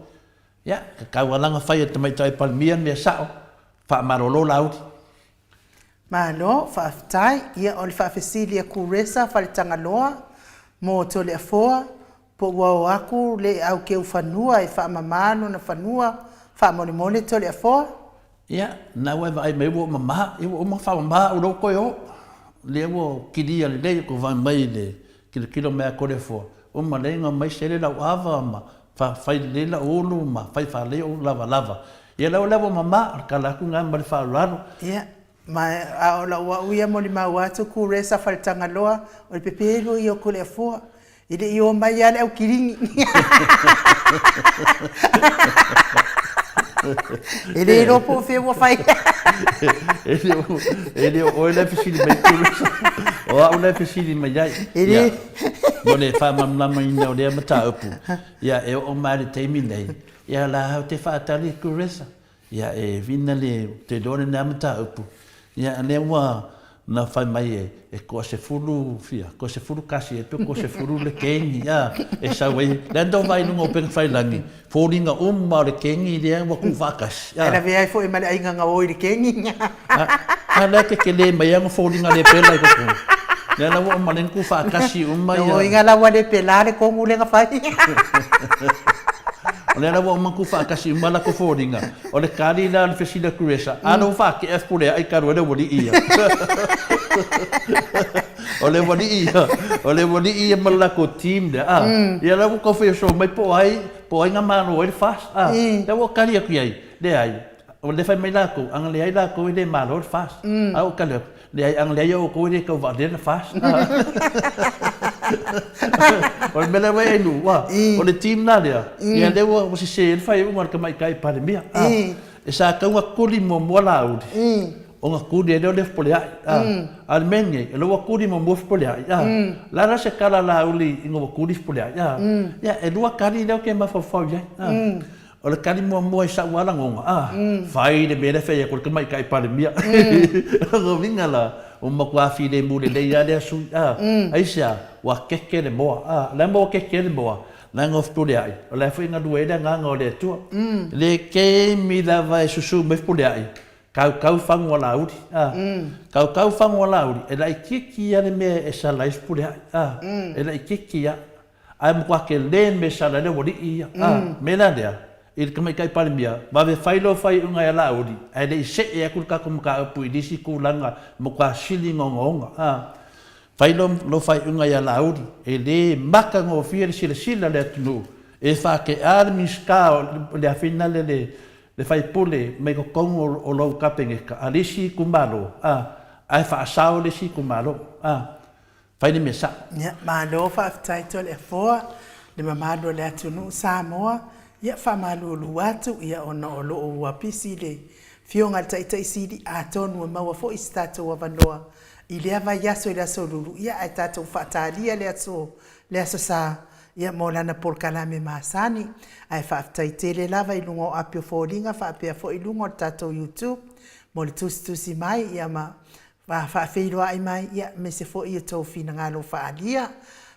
C: Ia, tatau lava la ona fai e le Tamaitai Palemia le mea sao, faamalolo Laauli.
B: Malo, faafetai. Ia, o le faafesili a Kuresa Faletagaloa mo Toleafoa, Po ua o aku le aukeufanua e faamama lona fanua, faamolemole Toleafoa?
C: Ia, na ua e vaai mai ua ou mama, ia ua uma faamama au lou toe o. Lea ua kilia lelei ou vaai mai i le kilokilo mai a Toleafoa, uma lea ina omai sele lau ava ma fai lelei lau ulu ma fai faalelei ou lavalava. Ia la ua mama, o le tala atu lena ma le faaaloalo.
B: Ia, ma a o lau au ia molimau atu, Kuresa Faletagaloa, o le pepelo ia o Toleafoa. E le i o mai lava le au kilini. E le iloa po o fea ua fai.
C: E le o oe la e fesili mai Kuresa, o au la e fesili mai ai.
B: E le.
C: Mo le faamalamalamaina o lea mataupu, ia e oo mai le taimi nei, ia la ou te faatali i Kuresa. Ia e vina le te iloa lena mataupu, ia lea ua na fai mai e e toasefulu fia, toasefulu kasi ea pe toasefulu le keni a e sau ai, lea na vaai i luga o upega tafailagi, foliga uma o le keni lea ua tuu faatasi
B: a. E lavea ai foi ma le aiga gaoi i le keni.
C: A lea tetele mai lava foliga le pela i totonu. Lea la ua uma lea na tuu faatasi uma ia.
B: Lona uiga la ua le pela le kogu lea na fai.
C: O lea la ua uma ona tuufaatasi uma latou foliga, o le tali la o le fesili atu i Esa, a lea ua faatea Fepuleai talu ai le aualii ia. O le aualii ia, o le aualii ia ma le latou team lea, a, ia la ua tau fai osoo mai po o ai, po o ai na malo ai le FAST, a. Lea ua ou tali atu i ai, leai, o lea e fai mai latou, ana leai latou e le malo le FAST. A ua ou tali atu, Leai, ana leai outou e le tau vaalele le FAST. O le mea lea ua e nuu, a, o le team la lea, ia lea ua sese ai le faaiuga a le Tamaitai Palemia. A, e sa tatau ona tuli muamua Laauli, ona tuli ai lea o le Fepuleai. A, a o le mea lenei, o lea ua tuli muamua Fepuleai, a, o le a la se tala a Laauli ina ua tuli Fepuleai? A, ia, e lua tali lea ou te mafaufau i ai. A. O le tali muamua i sa'u lava lagona, a, fai le mea lea e fai atu e le Tamaitai Palemia. O lona uiga la, ua matua filemu lelei lava lea sui, a, aisea? Ua keke le moa, a, o le a mea ua keke ai le moa? Leaga o Fepuleai, o la e foi e galue ai le agaga o le Atua. I le taimi lava e susu mai Fepuleai, kaukau fagu a Laauli, a, kaukau fagu a Laauli, e laitiiti lava le mea e sala ai Fepuleai, a, e laitiiti lava. Ae matua tele le mea sala ai le aualii ia. A, mea la lea, i le Tamaitai Palemia, vave fai lou faaiuga ia Laauli, ae le i see atu le tatou mataupu i le isi tulaga matua sili ona ogaoga. A, fai lou, lou faaiuga ia Laauli, e le matagofie le silasila a le atunuu e faatea le Minisita o le afina le, le, le faipule mai totonu o, o lou Kapeneta a le isi itumalo, a, ae faasao le isi itumalo. A, Fai le mea sao.
B: Ia, malo faafetai Toleafoa, le mamalu o le atunuu Samoa, ia faamalulu atu, ia ona o lo o ua pisi le Afioga i le Taitai Sili, atonu e maua foi se tatou avanoa i lea vaiaso i le Aso Lulu, ia ae tatou faatalia le aso, le Aso Sa, ia mo lana polokalame masani. Ae faafetai tele lava i luga o api o foliga faapea foi i luga o le tatou YouTube mo le tusitusi mai, ia ma Ua faafeiloai mai, ia, aemaise foi i outou finagalo faaalia.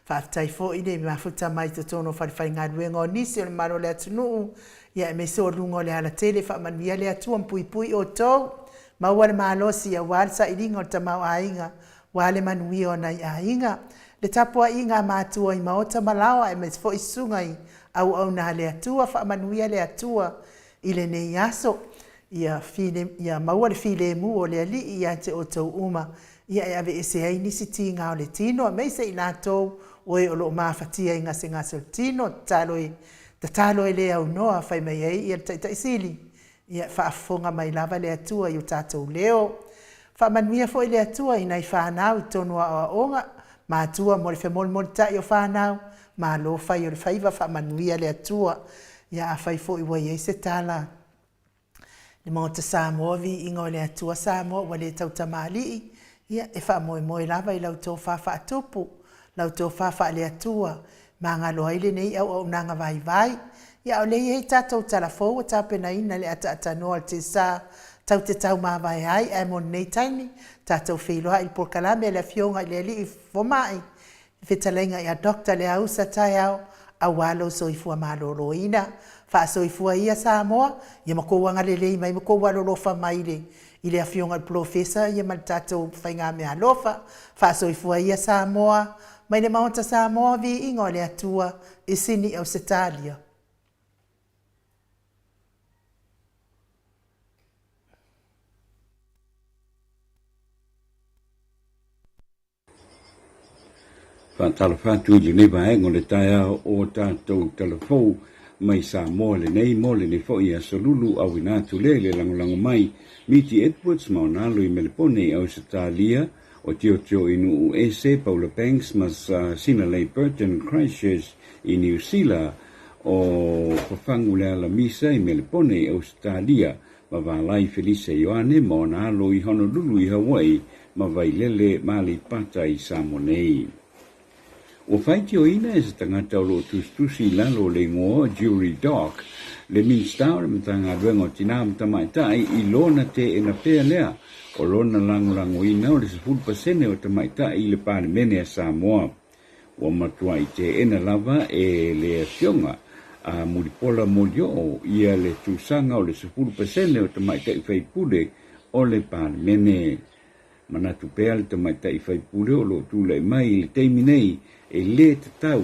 B: Faafetai foi le mafuta mai i totonu o falefaigaluega o nisi o le mamalu o le atunuu, ia, aemaise o luga o le alatele. Faamanuia le Atua ma puipui outou. Maua le malosi aua le sailiga o le tamaoaiga, aua le manuia o nai aiga. Le tapuaiga a matua i maota ma laoa, aemaise foi susuga i auauna a le Atua. Faamanuia le Atua i lenei aso. Ia file, ia maua le filemu o le Alii ia te outou uma, ia e aveese ai nisi tiga o le tino, aemaise i latou o e o lo o mafatia i gasegase o le tino, tatalo e, tatalo e le aunoa, fai mai ai ia le Taitai Sili, ia faafofoga mai lava le Atua i o tatou leo. Faamanuia foi le Atua i nai fanau i totonu o aoaoga, matua mo le femolimolitai o fanau, malo fai o le faiva, faamanuia le Atua. Ia afai foi ua i ai se tala Le Maota Samoa, Viiga o le Atua Samoa ua le tautamalii, ia, e faamoemoe lava i lau tofa faatupu, lau tofa faale-Atua, magalo ai lenei auaunaga vaivai. Ia, a o lea e i ai tatou tala fou ua tapenaina i le ataatanoa o le Tesa tau te taumavae ai, ae mo lenei taimi, tatou feiloai i le polokalame a le Afioga i le Alii Fomai, Fetalaiga ia Doctor Leausa Taeao aua lou soifua maloloina. Faasoifua ia Samoa, ia ma kou agalelei mai ma kou alolofa mai i le i le Afioga i le Polofesa ia ma le tatou faigameaalofa. Faasoifua ia Samoa, mai le Maota Samoa, viiga o le Atua i Sini Ausetalia.
E: Faatalofa atu i lenei vaega o le taeao o tatou talafou mai Samoa lenei mo lenei foi aso lulu auina atu lea i le lagolago mai Miti Edwards ma ona alo i Melepone i Ausetalia o Tiotio i Nuu Ese, Paula Banks ma Sinalei Burton Christchurch i Niu Sila o Fafagu le Alamisa i Melepone i Ausetalia ma Valai Felise Ioane ma ona alo i Honolulu i Hawaii ma Vailele ma Aleipata i Samoa nei. Ua faitioina e se tagata o lo o tusitusi i lalo o le igoa o Jury Doc le Minisita o le Matagaluega o Tinā ma Tamaitai i lona teena pea lea o lona lagolagoina o le 10% o tamaitai i le Palemene a Samoa. Ua matuai teena lava e le Afioga a Mulipola Molioo ia le tusaga o le 10% o tamaitai faipule o le Palemene. Manatu pea le tamaitai faipule o lo o tulai mai i le taimi nei e le tatau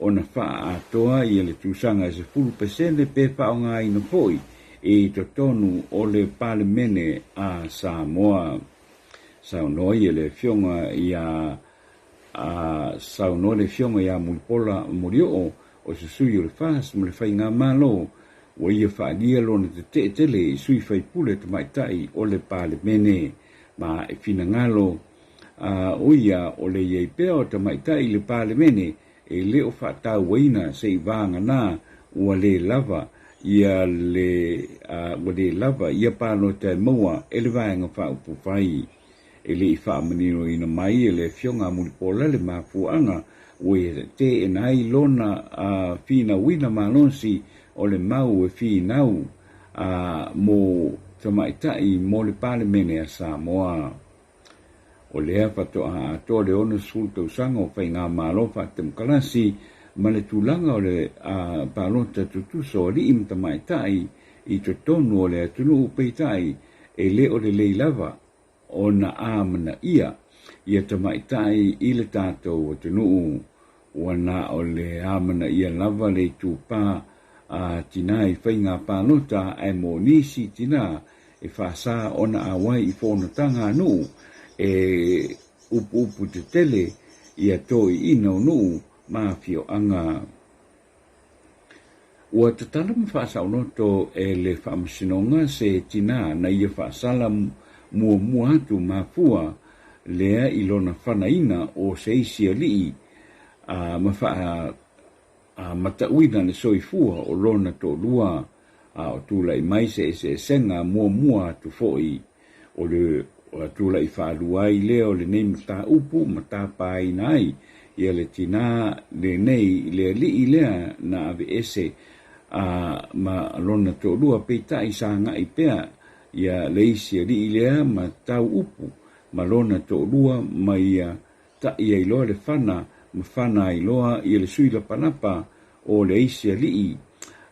E: ona faaatoa ia le tusaga e 10% pe faaaogaina foi i totonu o le Palemene a Samoa. Saunoa ia le Afioga ia Saunoa le Afioga ia Mulipola Molioo o se sui o le FAST ma le Faigamalo ua ia faaalia lona tetee tele i sui faipule tamaitai o le Palemene ma e finagalo o ia o le i ai pea o tamaitai i le Palemene e le o faatauaina se i vagana ua le lava ia le ua le lava ia palota e maua e le Vaega Faaupufai. E le i faamaninoina mai e le Afioga a Mulipola le mafuaaga ua ia teena ai lona finauina malosi o le mau e finau mo tamaitai mo le Palemene a Samoa. O lea faatoa atoa le 60 tausaga o faigamalo faatemokarasi ma le tulaga o le palota tutusa o alii ma tamaitai i totonu o le atunuu, peitai e le o lelei lava ona amanaia ia tamaitai i le tatou atunuu. Ua na o le amanaia lava le itupa a tinā i faiga palota ae mo nisi tinā e faasa ona auai i fonotaga a nuu e upuupu tetele ia toeaiina o nuu ma afioaga. Ua tatala ma faasaoloto e le Faamasinoga se tinā na ia faasala muamua atu mafua lea i lona fanaina o se isi alii a ma faamatauina le soifua o lona toalua a o tulai mai se eseesega muamua atu foi. O le tulai faalua ai lea o lenei mataupu ma tapaina ai ia le tinā lenei i le alii lea na aveese a ma lona toalua, peitai sa agai pea ia le isi alii lea ma tau upu ma lona toalua ma ia taʻi ai loa le fana ma fana ai loa ia le sui lapalapa o le isi alii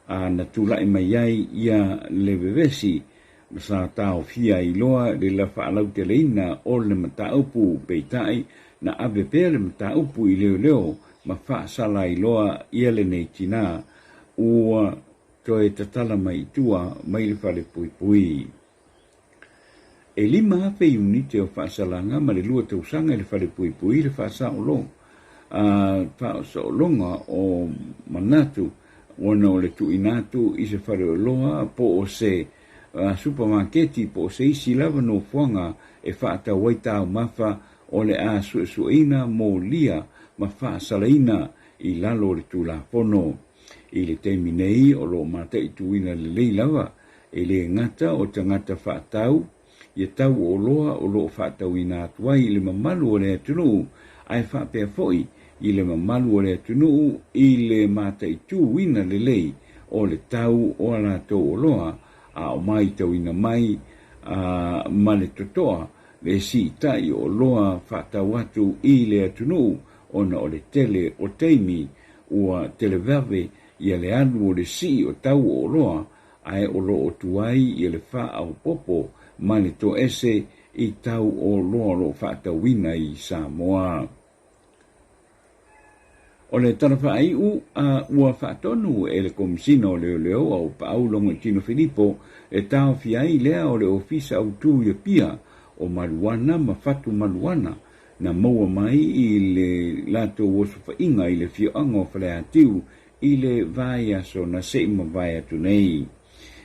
E: a na tulai mai ai ia le vevesi ma sa taofia ai loa le la faalauteleina o le mataupu, peitai na ave pea le mataupu i leoleo ma faasala ai loa ia lenei tinā ua toe tatala mai i tua mai le fale puipui. E 5,000 iunite o faasalaga ma le lua tausaga i le fale puipui le faasaolo faasaologa o manatu ona o le tuuina atu i se faleoloa po o se supamaketi po o se isi lava nofoaga e faatau ai taumafa o le a suesueina, molia ma faasalaina i lalo o le Tulafono. I le taimi nei o lo o mataituina lelei lava e le gata o tagata faatau ia tau o oloa o lo o faatauina atu ai i le mamalu o le atunuu, ae faapea foi i le mamalu o le atunuu i le mataituina lelei o le tau o a latou oloa a o maitauina mai ma le totoa le siitai o oloa faatau atu i le atunuu ona o le tele o taimi ua televave ia le alu o le sii o tau o oloa ae o lo o tuai ia le faaopoopo ma le toese i tau o oloa o lo o faatauina i Samoa. O le tala faaiu a ua faatonu e le Komesina o Leoleo a Aupaau Logoitino Filipo e taofia ai lea o le Ofisa Autu i Apia o Maluana ma Fatu Maluana na maua mai i le latou osofaiga i le afioaga o Faleatiu i le vaiaso na se i mavae atu nei.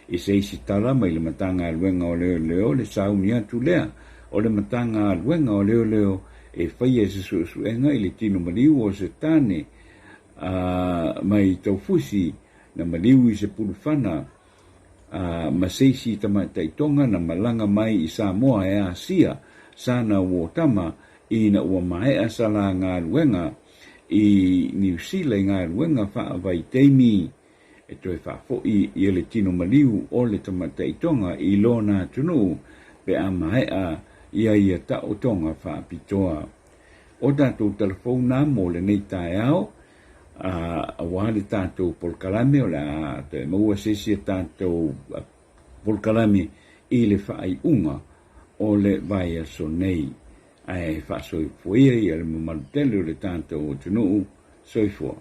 E: I se isi tala mai le Matagaluega o Leoleo le sauni atu lea o le Matagaluega o Leoleo e faia se suesuega i le tino maliu o se tane a mai Taufusi na maliu i se pulufana a ma se isi tamaitai Tonga na malaga mai i Samoa e asia sana uotama ina ua maea sa la galuega i Niu Sila i galuega faavaitaimi e toe faafoi ia le tino maliu o le tamaitai Tonga i lona atunuu pe a maea ia ia taotoga faapitoa. O tatou talafou na mo lenei taeao, a, aua le tatou polokalame o le a toe maua se isi a tatou polokalame i le faaiuga o le vaiaso nei. Ae faasoifua ia le mamalu tele o le tatou atunuu. Soifua.